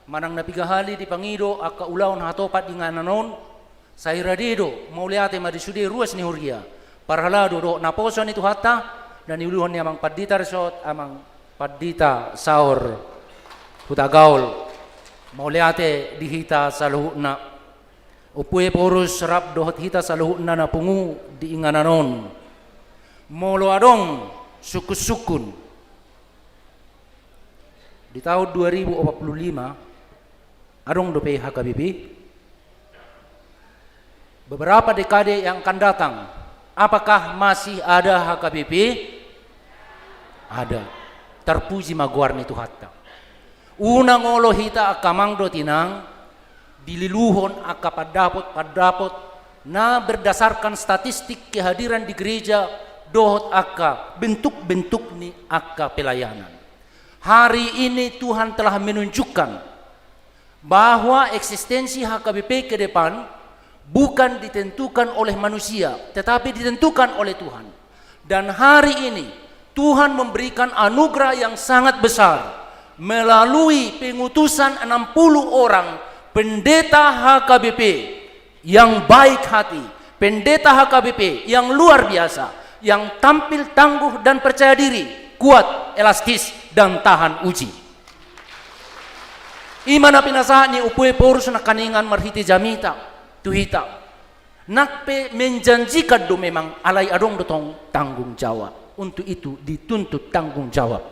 manang na piga hali dipangido angka ulaon hatopan di inganan on, sai rade do, mauliate ma di sude ruas ni huria, parhalado dohot naposo ni Tuhanta, na niuluhon ni Amang Pandita Resort, Amang Pandita Saur Hutagaol. Mauliate di hita saluhutna. Ompu Ephorus rap dohot hita saluhutna na pungu di inganan on. Molo adong sungkun-sungkun di tahun dua ribu empat puluh lima, adong dope H K B P? Beberapa dekade yang akan datang, apakah masih ada H K B P? Ada. Tarpuji ma goar ni Tuhanta. Unang olo hita angka amang dohot inang dililuhon angka pandapot-pandapot na berdasarkan statistik kehadiran di gereja dohot angka bentuk-bentuk ni angka pelayanan. Hari ini Tuhan telah menunjukkan bahwa eksistensi H K B P ke depan bukan ditentukan oleh manusia, tetapi ditentukan oleh Tuhan. Dan hari ini, Tuhan memberikan anugerah yang sangat besar melalui pengutusan enam puluh orang pendeta H K B P yang baik hati, pendeta H K B P yang luar biasa, yang tampil tangguh dan percaya diri, kuat, elastis, dan tahan uji. I ma na pinasahat ni Ompu Ephorus nangkiningan marhite jamita tu hita. Nang pe menjanjikan do memang, alai adong do tong tanggung jawab. Untuk itu dituntut tanggung jawab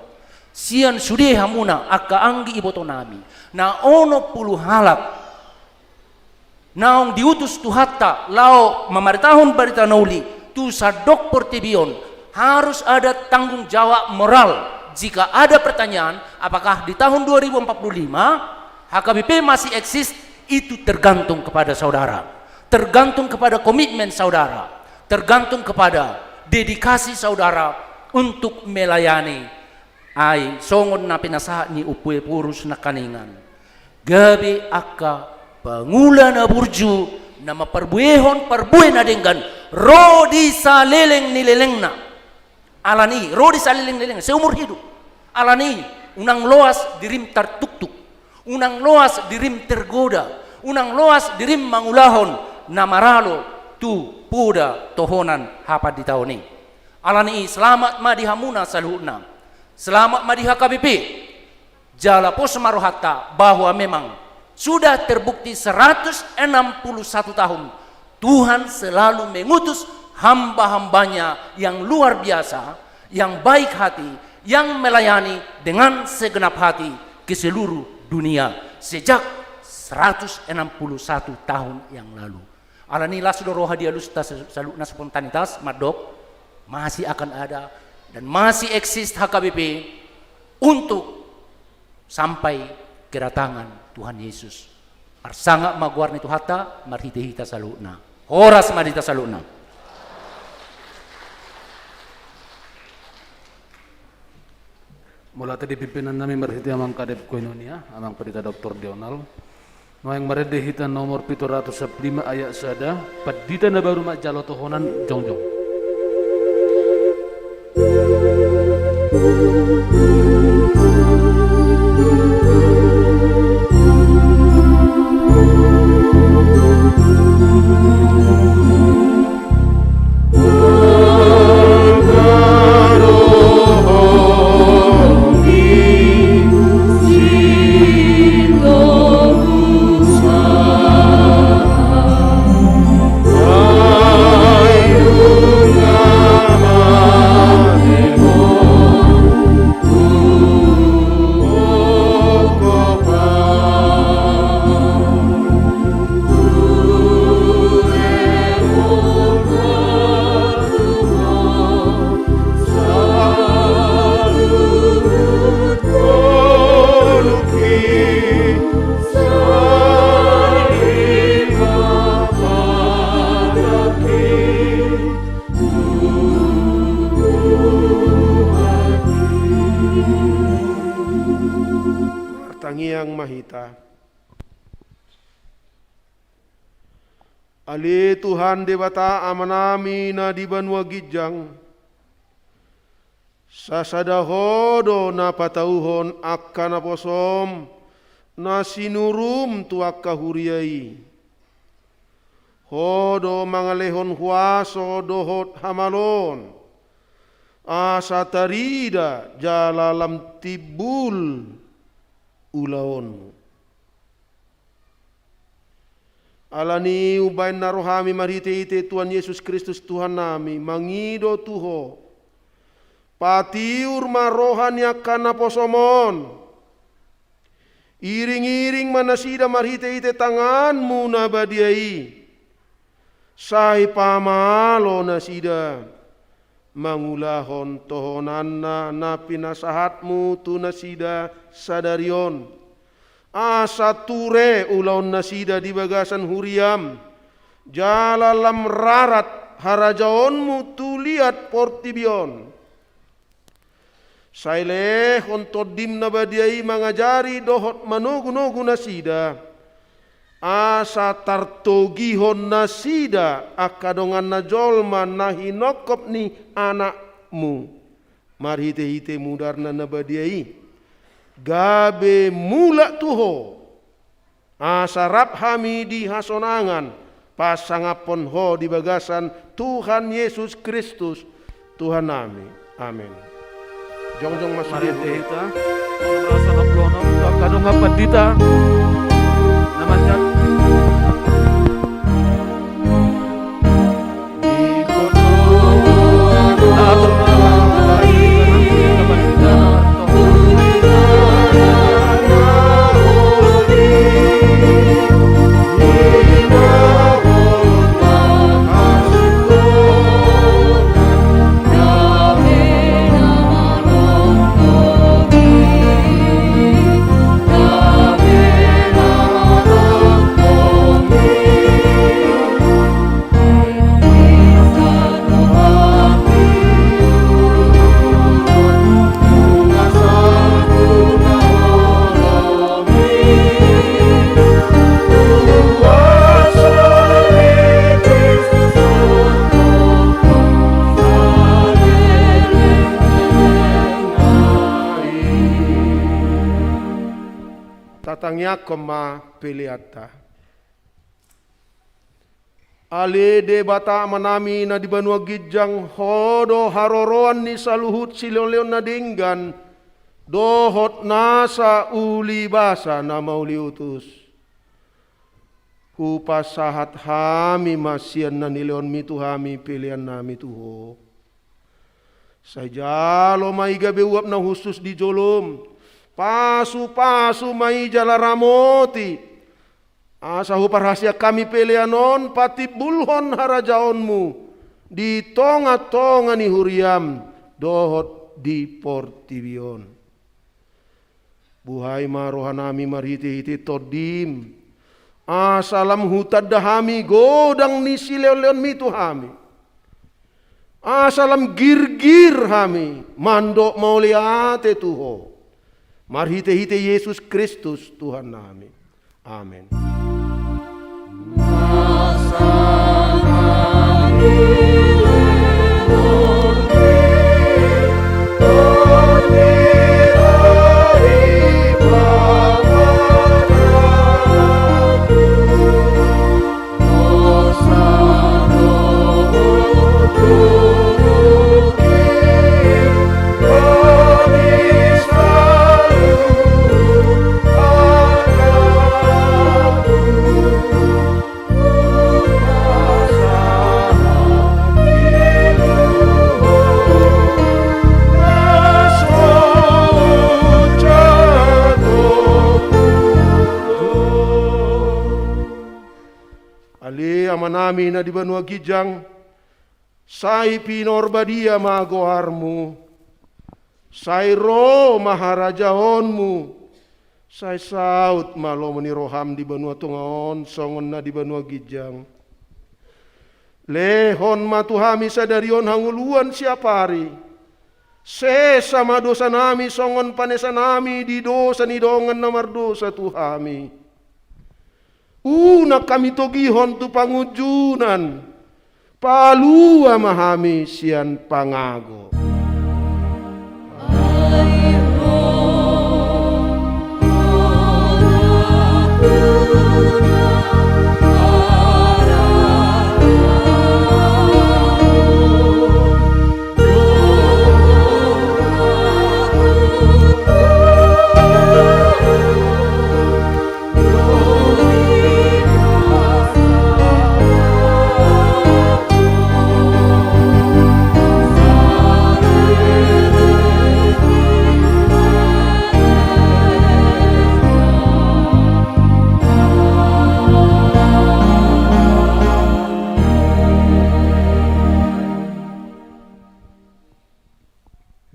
sian sude hamuna angka anggi ibotonami na onom pulu halak naung diutus Tuhanta laho mamaritahon barita na uli tu sandok portibi on. Harus ada tanggung jawab moral. Jika ada pertanyaan, apakah di tahun dua ribu empat puluh lima H K B P masih eksis, itu tergantung kepada saudara, tergantung kepada komitmen saudara, tergantung kepada dedikasi saudara untuk melayani. Ai songon na pinasahat ni Ompu Ephorus nangkiningan, gabe angka pangula na burju na mamparbuehon parbue na denggan ro di saleleng ni lelengna. Alani i, ro di saleleng ni lelengna seumur hidup. Alani i, unang loas dirim tartuktuk, unang loas dirim tergoda, unang loas dirim mangulahon na maralo tu poda tohonan hapanditaon i. Alani i, selamat ma di hamuna saluhutna. Selamat ma di H K B P. Jala pos ma rohanta bahwa memang sudah terbukti seratus enam puluh satu tahun Tuhan selalu mengutus hamba-hambanya yang luar biasa, yang baik hati, yang melayani dengan segenap hati ke seluruh dunia sejak seratus enam puluh satu tahun yang lalu. Alani i, las do roha di alusta sa-, saluhutna spontanitas, mandok, masih akan ada dan masih eksis H K B P untuk sampai kedatangan Tuhan Yesus. Marsangap ma goar ni Tuhanta marhite hita saluhutna. Horas ma di hita saluhutna. Mauliate di pimpinannami marhite Amang Kadep Koinonia, Amang Pendeta Doktor Dional. Nuaeng marende hita nomor pitu ratus sampulu lima ayat sada, pandita na baru manjalo tohonan, jongjong. Martangiang ma hita. Ale Tuhan Debata Amanami na di banua ginjang, sasada Ho do na patauhon angka naposoM na sinuruM tu angka huria i. Ho do mangalehon huaso dohot hamaloon, asa tarida jala lam timbul ulaonMu. Alani i umbahen na ro hami marhitehite Tuhan Jesus Kristus Tuhannami mangido tu Ho. Patiur ma roha ni angka naposoM on. Iringiring ma nasida marhitehite tanganMu na badia i. Sai pamalo nasida mangulahon tohonanna na pinasahatMu tu nasida sadari on. Asa ture ulaonnasida di bagasan huriaM, jala lam rarat harajaonMu tu liat portibi on. Sai lehon TondiM na badia i mangajari dohot manogunogu nasida, asa tartogihon nasida angka donganna jolma na hinongkop ni AnakMu, marhitehite mudarNa na badia i, gabe mulak tu Ho, asa rap hami di hasonangan, pasangaphon Ho di bagasan Tuhan Jesus Kristus, Tuhannami. Amen. Jongjong ma sude. Mari hita, rasa na plonom, angka dongan pandita, na manjat. Tatangiangkon ma peleanta. Ale Debata Amanami na di banua ginjang, Ho do haroroan ni saluhut silehonlehon na denggan dohot nasa ulibasa na mauliutus. Hupasahat hami ma sian na nilehonmi tu hami peleannami tu Ho. Sai jalo ma i gabe uap na hushus di jolom. Pasupasu ma i jala ramoti. Asa huparhaseang hami pelean on patimbulhon harajaonmu di tongatonga ni huriam dohot di portibi on. Buhai ma rohanami marhitehite tondim, asa lam hutanda hami godang ni silehonlehonmi tu hami. Asa lam girgir hami mandok mauliate tu Ho. Marhitehite Jesus Kristus Tuhannami. Amen. nami na di banua ginjang, sai pinarbadia ma goarmu, sai ro ma harajaonmu, sai saut ma lomo ni roham di banua tonga on songon na di banua ginjang. Lehon ma tu hami sadari on hangoluan siapari. Sesa ma dosa nami songon panesa nami di dosa ni dongan na mardosa tu hami. Unang hami togihon tu pangunjunan, palua ma hami sian pangago.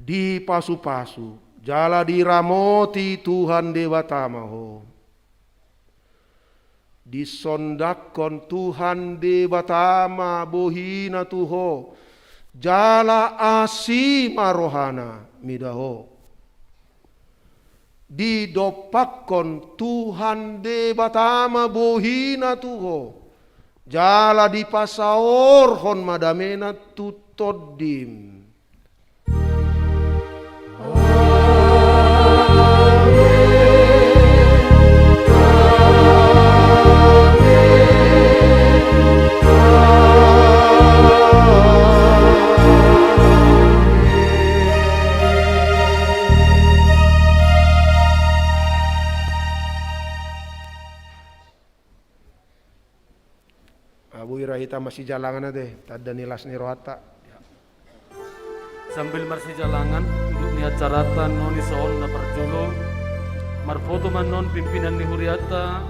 Dipasupasu jala diramoti Tuhan Debata ma ho. Disondangkon Tuhan Debata ma bohina tu ho, jala asi ma rohana mida ho. Didompakkon Tuhan Debata ma bohina tu ho, jala dipasaorhon ma damena tu tondim. Abu ira hita masijalangan ate, tanda ni las ni rohanta. Sambil marsijalangan, unduk ni acaranta annon i songon na parjolo, marfoto ma annon pimpinan ni hurianta,